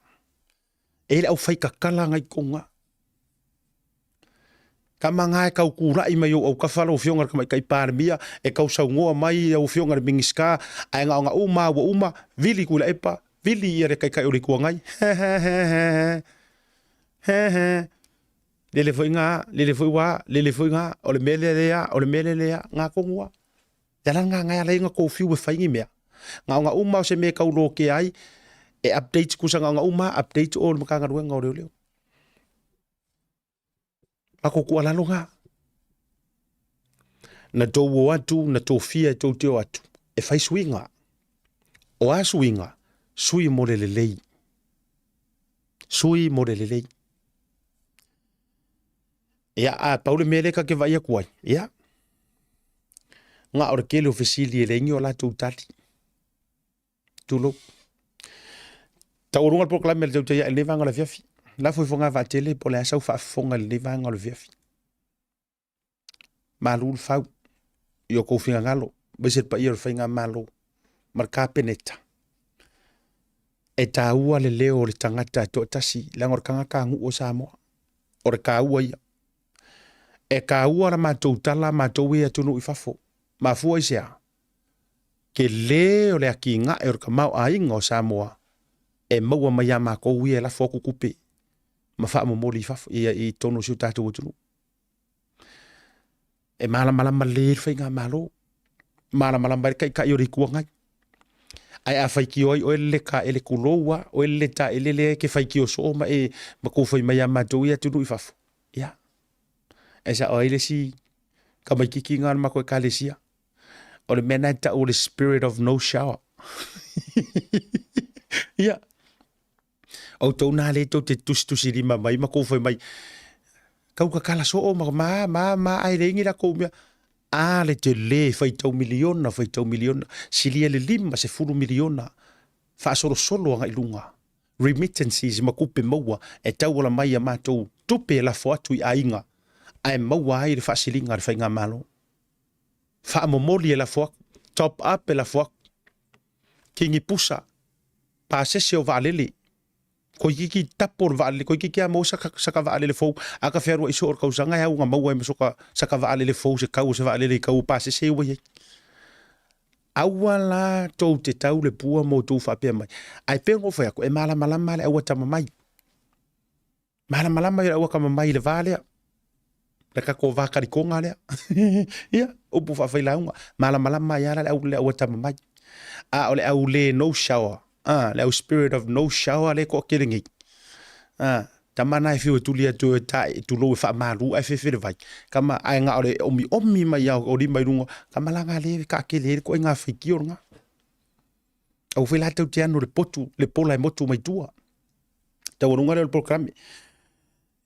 E i le au faikakala nga i totonu nga. Kama nga e tau kula'i mai ou autafa lau Afioga i le Tamaitai Palemia, e tau saunoa mai lau Afioga i le Minisita, ae na o na uma ua uma, vili Tuilaepa, vili ia le Taitai o le Itu Agai. He he he he he. He he. Lele foi nga, lele foi wa, lele foi nga, o le mea lea lea, o le mea lea lea, nga tonu a. Le ala nga ngai ala i nga kofiu e fai ni mea. Nga o nga uma o se mea e tau lokea ai, e update kusa nga o nga uma, update o le Matagaluega o Leoleo. Makou tuualalo nga. Na tou o atu, na tofia e tou te o atu, e fai suiga. O a suiga? Sui mo le lelei. Sui mo le lelei. Ia, a pau le mea lea ta te vaai atu ai, ia, na o le tele o fesili e leai ni o latou tali. Tulou. Taualuga le polokalame a le Tautai i lenei vaega o le afiafi. Lafo ifo vaatele po o le a sau faafofoga i lenei vaega o le afiafi. Malu le fau i o kou finagalo, aemaise le paia o le faigamalo ma le Kapeneta. E taua le leo o le tagata e toatasi, leaga o le tagata nuu o Samoa. O le taua ia. E taua la matou tala matou e atunuu i fafo. Mafua i se a? Tele o le atinae o le tamaoaiga o Samoa e maua mai ia matou ia e lafo atu tupe ma faamomoli i fafo i totonu o si o tatou atunuu. E malamalama lelei ai le faigamalo, malamalama ai le Taitai o le Itu Agai. Ae a faitio ai oe le leta e le tulou lava, oe le leta ele lea e te faitio soo ma e ma tou fai mai ia matou ia atunuu i fafo, ia, e sao ai le isi tamaitiiti lena o le matou ekalesia. O le mea lena e tau o le spirit of no shower. Ia, outou nā lea tou te tusitusi lima mai ma kou fai mai, kau kakala soo ma ma ma ma ae leai ni lakou mea. A le tele faitau miliona faitau miliona, silia le 50 miliona faasolosolo agai luga remittances ma tupe maua e tauala mai a matou tupe e lafo atu i aiga ae maua ai le faasiliga a le faigamalo. Faamomoli e lafo atu, top up e lafo atu, kingi pusa, pasese o vaalele, koikiki tapo o le vaalele, koikiki a maua saka, saka vaalele fou, a ka fealuai soo o le tausaga e au na maua ai ma soka, saka vaalele fou se kau o se vaalele i kau o pasese ua i ai. Aua la tou te tau le pua ma outou faapea mai. Ae pei ona ou fai atu, e malamalama le auatama mai. Malamalama i le auatama mai i le va lea. Le tatou va talitoga lea. Ia, upu faafailauga. Malamalama ai lava le au, le auatama mai. A o le au le no shower, a, le au spirit of no shower lea e toatele nei. A, tama na e fiu e tuli atu e tae, tulou e faamalu ae fefe le vai. Kama, ae na o le omiomi mai lava o lima i luga, kama la na le taatele ai le ituaiga faitio lena. Aua foi la tou te anu le potu, le pola e motu mai tua. Taualuga lea o le polokalame.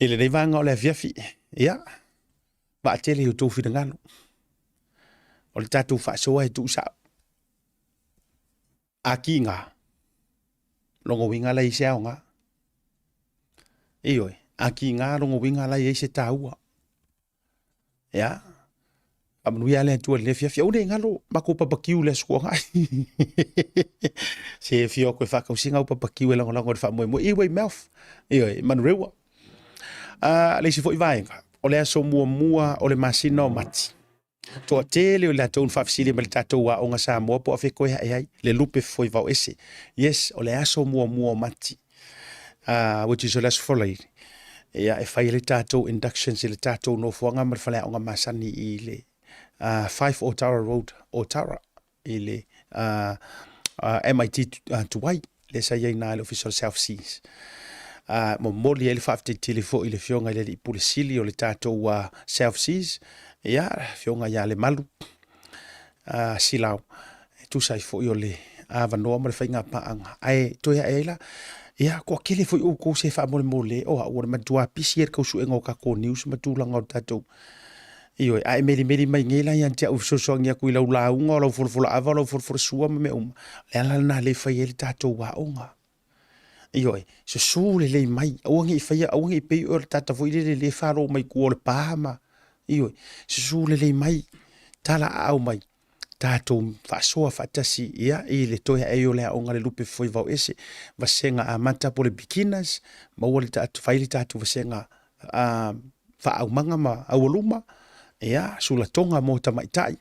I lenei vaega o le afiafi, ia, vaatele i outou finagalo. O le tatou faasoa e tuusao. A kiga, lona uiga la e i ai se aoga. Ioe, a kiga lona uiga la e i ai se taua. Ia, Faamanuia le Atua i lenei afiafi. Aua ne i galo makou papakiu i le Aso Toonai. Se afio atu e faatausiga au papakiu e lagolago i le faamoemoe i Weymouth, ioe, i Manurewa. A le isi foi vaega, o le aso muamua o le masina o Mati. Toatele o i latou na faafesili mai i le tatou aoga Samoa po o afea e toe ae ai le lupe fofoe vao ese. Yes, o le aso muamua o Mati. Which is o le aso Faraire, ia, e fai ai le tatou inductions i le tatou nofoaga ma le faleaoga masani i le 5 Otara Road, Otara, i le MIT tuai, lea sa i ai i na i le Ofisa o le South Seas. Momoli ai le faafetai tele foi i le Afioga i le Alii Pule Sili o le tatou South Seas, ia, Afioga ia Lemalu Silau, e tusa ai foi o le avanoa ma le faiga paaga. Ae toe ae ai la, ia, toatele foi outou se faamolemole, o au o le matua pisi ai le tausuega o tatou news ma tulaga o le tatou. Ioe, a e melimeli mai nei la ia te au e fesoasoani atu i lau lauga, o lau folafola ava, o lau folafola sua ma mea uma. O le ala lena lea e fai ai le tatou aoga. Ioe, susu lelei mai, aua ne i faia, aua ne i pei oe o le tagata foi lele lea e falo mai tua o le pa ma, ioe, susu lelei mai, tala aao mai, tatou faasoa faatasi ia i le toe ae o le aoga le lupe fofoe vao ese, vasega amata po o le beginners, maua le tatou, fai le tatou vasega faaaumaga ma aualuma, ia, sulatoga mo tamaitai,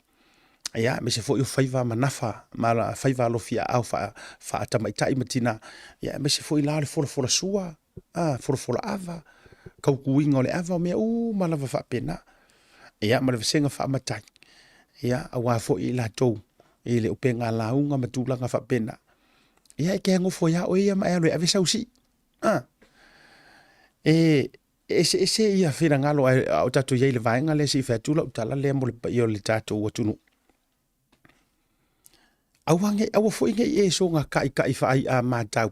ia, aemaise foi o faiva ma nafa ma faiva alofi aao faatamaitai ma tina, ia, aemaise foi la o le folafola sua, folafola ava, tautuina o le ava, o mea uma lava faapena. Ia, ma le vasega faamatai, ia, aua foi i latou i le upega lauga ma tulaga faapena. Ia, e te nofo ia oe ia ma e alu e ave sau sii. E eseese ia finagalo ae a o tatou i ai i le vaega lea se i fai atu lau tala lea mo le paia o le tatou atunuu. Aua ne, aua foi ne i e soga kaʻikaʻi faai'a matau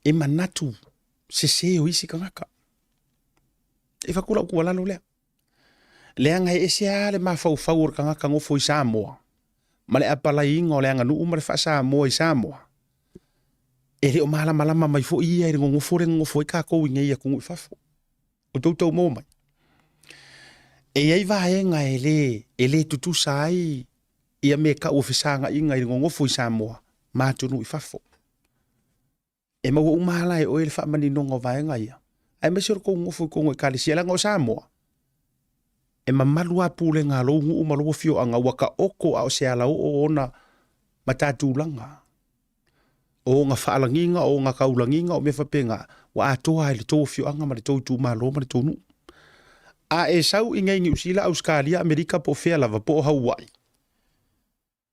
e manatu sese o isi tagata. E fai atu lau tuualalo lea. Leaga e ese lava le mafaufau o le tagata nofo i Samoa ma le apalaiina o le aganuu ma le faa-Samoa i Samoa. E le o malamalama mai foi ia i le nonofo lea e nonofo ai tatou i nei atunuu i fafo. O tou tau maua mai. E i ai vaega e le, e le tutusa ai ia mea tau o fesagaina i le nonofo i Samoa ma atunuu i fafo. E maua uma lava la e oe le faamaninoga o vaega ia, aemaise o le tou nofo i totonu o Ekalesia, leaga o Samoa, e mamalu lava pulega a lou nuu ma lou afioaga ua taoto a o se alaoo ona matatulaga, o ona faalagiga, o ona taulagiga, o mea faapena, ua atoa lava i le tou afioaga ma le tou itumalo ma le tou nuu. A e sau i inei i Niu Sila, Ausetalia, Amerika po o fea lava, po o Haua'i,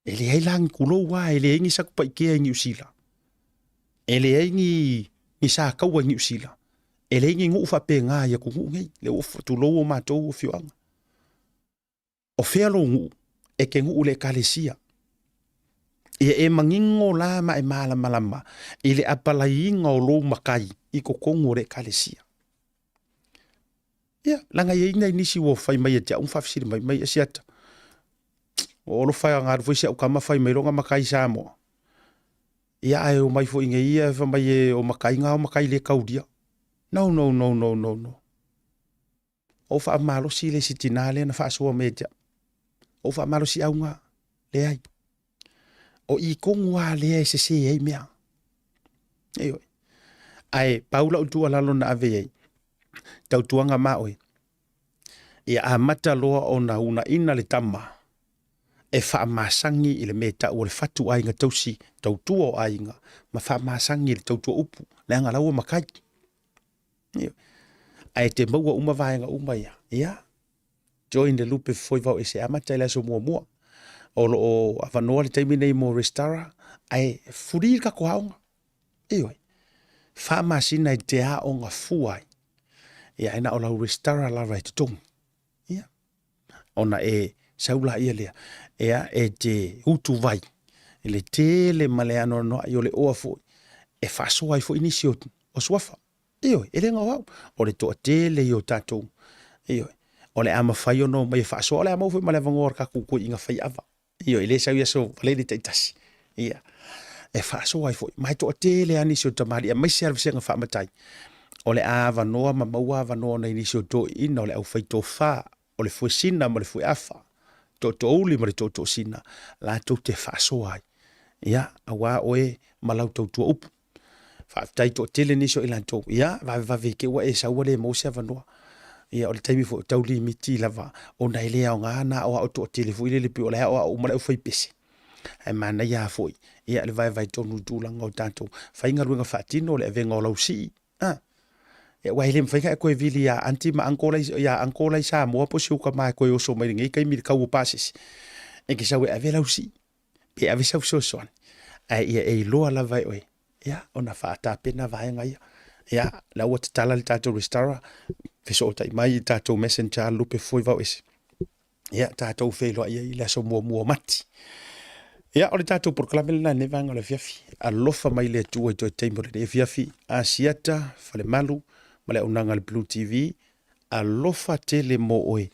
E leai la ni kulou lava, e leai ni Satupaitea i Niu Sila, e leai ni, ni Sataua i Niu Sila, e leai ni nuu faapena i atunuu nei, lea ua tulou o matou afioaga. O fea lou nuu? E te nuu i le Ekalesia. Ia e manino la ma e malamalama i le apalaiina o lou matai i totonu o le Ekalesia. Ia, leaga e i ai nai nisi ua fai mai ia te au ma faafesili mai, mai Asiata, ua alofa e alu foi si au tama fai mai lona matai i Samoa. Ia, ae omai foi nei ia fai mai e o matai na o matai le taulia. No, no, no, no, no, no. O faamalosi le isi tinā lea na faasoa mai ia te au. O faamalosi au na, leai. O i tonu lava lea e sese ai mea. Ioe. Ae pau lau tuualalo na ave i ai, tautuaga ma oe, ia amata loa ona uunaina le tama e faamasani i le mea e tau o le fatu aiga tausi, tautua o aiga, ma faamasani i le tautua upu, leaga la ua matai. Ioe. Ae te maua uma vaega uma ia, ia, join le lupe fofoe vao ese amata i le aso muamua. O lo o avanoa le taimi nei mo restara, ae fuli le tatou aoga. Ioe. 4 masina e te aoga fua ai. Ia, ae na o lau restara lava e totogi. Ia. Ona e sau laia lea, ia, e te utuvai i le tele ma le anoanoai o le oa foi, e faasoa ai foi nisi o suafa. Ioe, e le gao au, o le toatele ia o tatou. Ioe, o le a mafai ona omai e faasoa, o le a maua foi ma le avanoa o le tatou toeaiina faiava. Ioe, e le sau i aso Faraile taitasi. Ia, e faasoa ai foi, ma e toatele lava nisi o tamalii, aemaise lava le vasega faamatai, o le a avanoa ma maua avanoa o nai nisi o toeaiina o le aufaitofa, o le fuesina ma le fueafa. Tootoouli ma le Tootoosina latou te faasoa ai, ia, aua oe ma lau tautua upu. Faafetai toatele nisi o i latou, ia, vavevave te ua e sau ua le maua se avanoa. Ia, o le taimi foi o tau limiti lava, ona e le aoga ona aoao toatele foi lele pei o la e aoao uma le aufaipese. Ae manaia lava foi, ia, le vaevae tonu i tulaga o tatou faigaluega faatino, le avega o lau sii, a. Ia, aua e le mafai ona e toe vili ia aunty ma uncle la i, ia uncle la i Samoa po o si ou tama e toe oso mai i lenei taimi i le tau o pasese, e te sau e ave lau sii, pe ave sau fesoasoani, ae ia e iloa lava e oe, ia, ona faatapena vaega ia. Ia, la ua tatala le tatou restaurant, fesootai mai i le tatou messenger lupe foi vao ese. Ia, tatou feiloai ai i le aso muamua o Mati. Ia, o le tatou polokalame lena i lenei vaega o le afiafi. Alofa mai le Atua i toe taimi o lenei afiafi. Asiata, Falemalu ma le auaunaga a le Blue TV, alofa tele mo oe.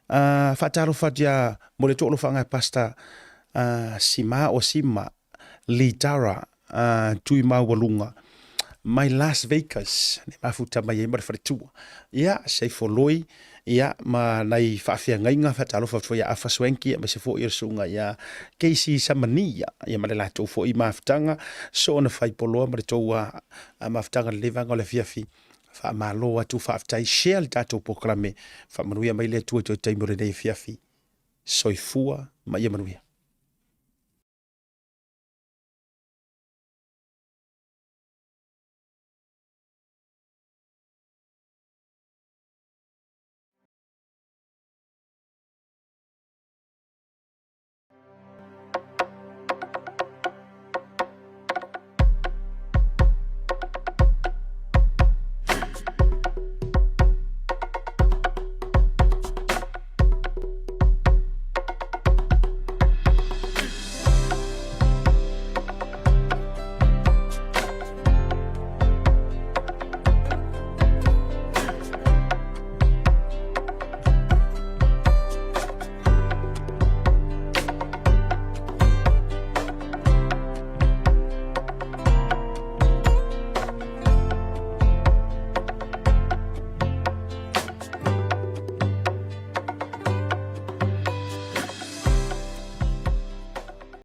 Uh, faatalofa atu ia mo le toalofaga e Pastor uh, Sima o Sima Litara uh, Tui Maualuga mai Las Vegas ne mafuta mai ai ma le faletua. Ia, Seifoloi, ia, ma nai faafeagaiga, faatalofa atu foi ia Afa Swanky, aemaise foi o le susuga ia Casey Samania, ia ma le latou foi mafutaga, soona faipoloa ma le tou mafutaga i lenei vaega o le afiafi. Faamalo atu, faafetai, share le tatou polokalame, faamanuia mai le Atua i toe taimi o lenei afiafi. Soifua ma ia manuia.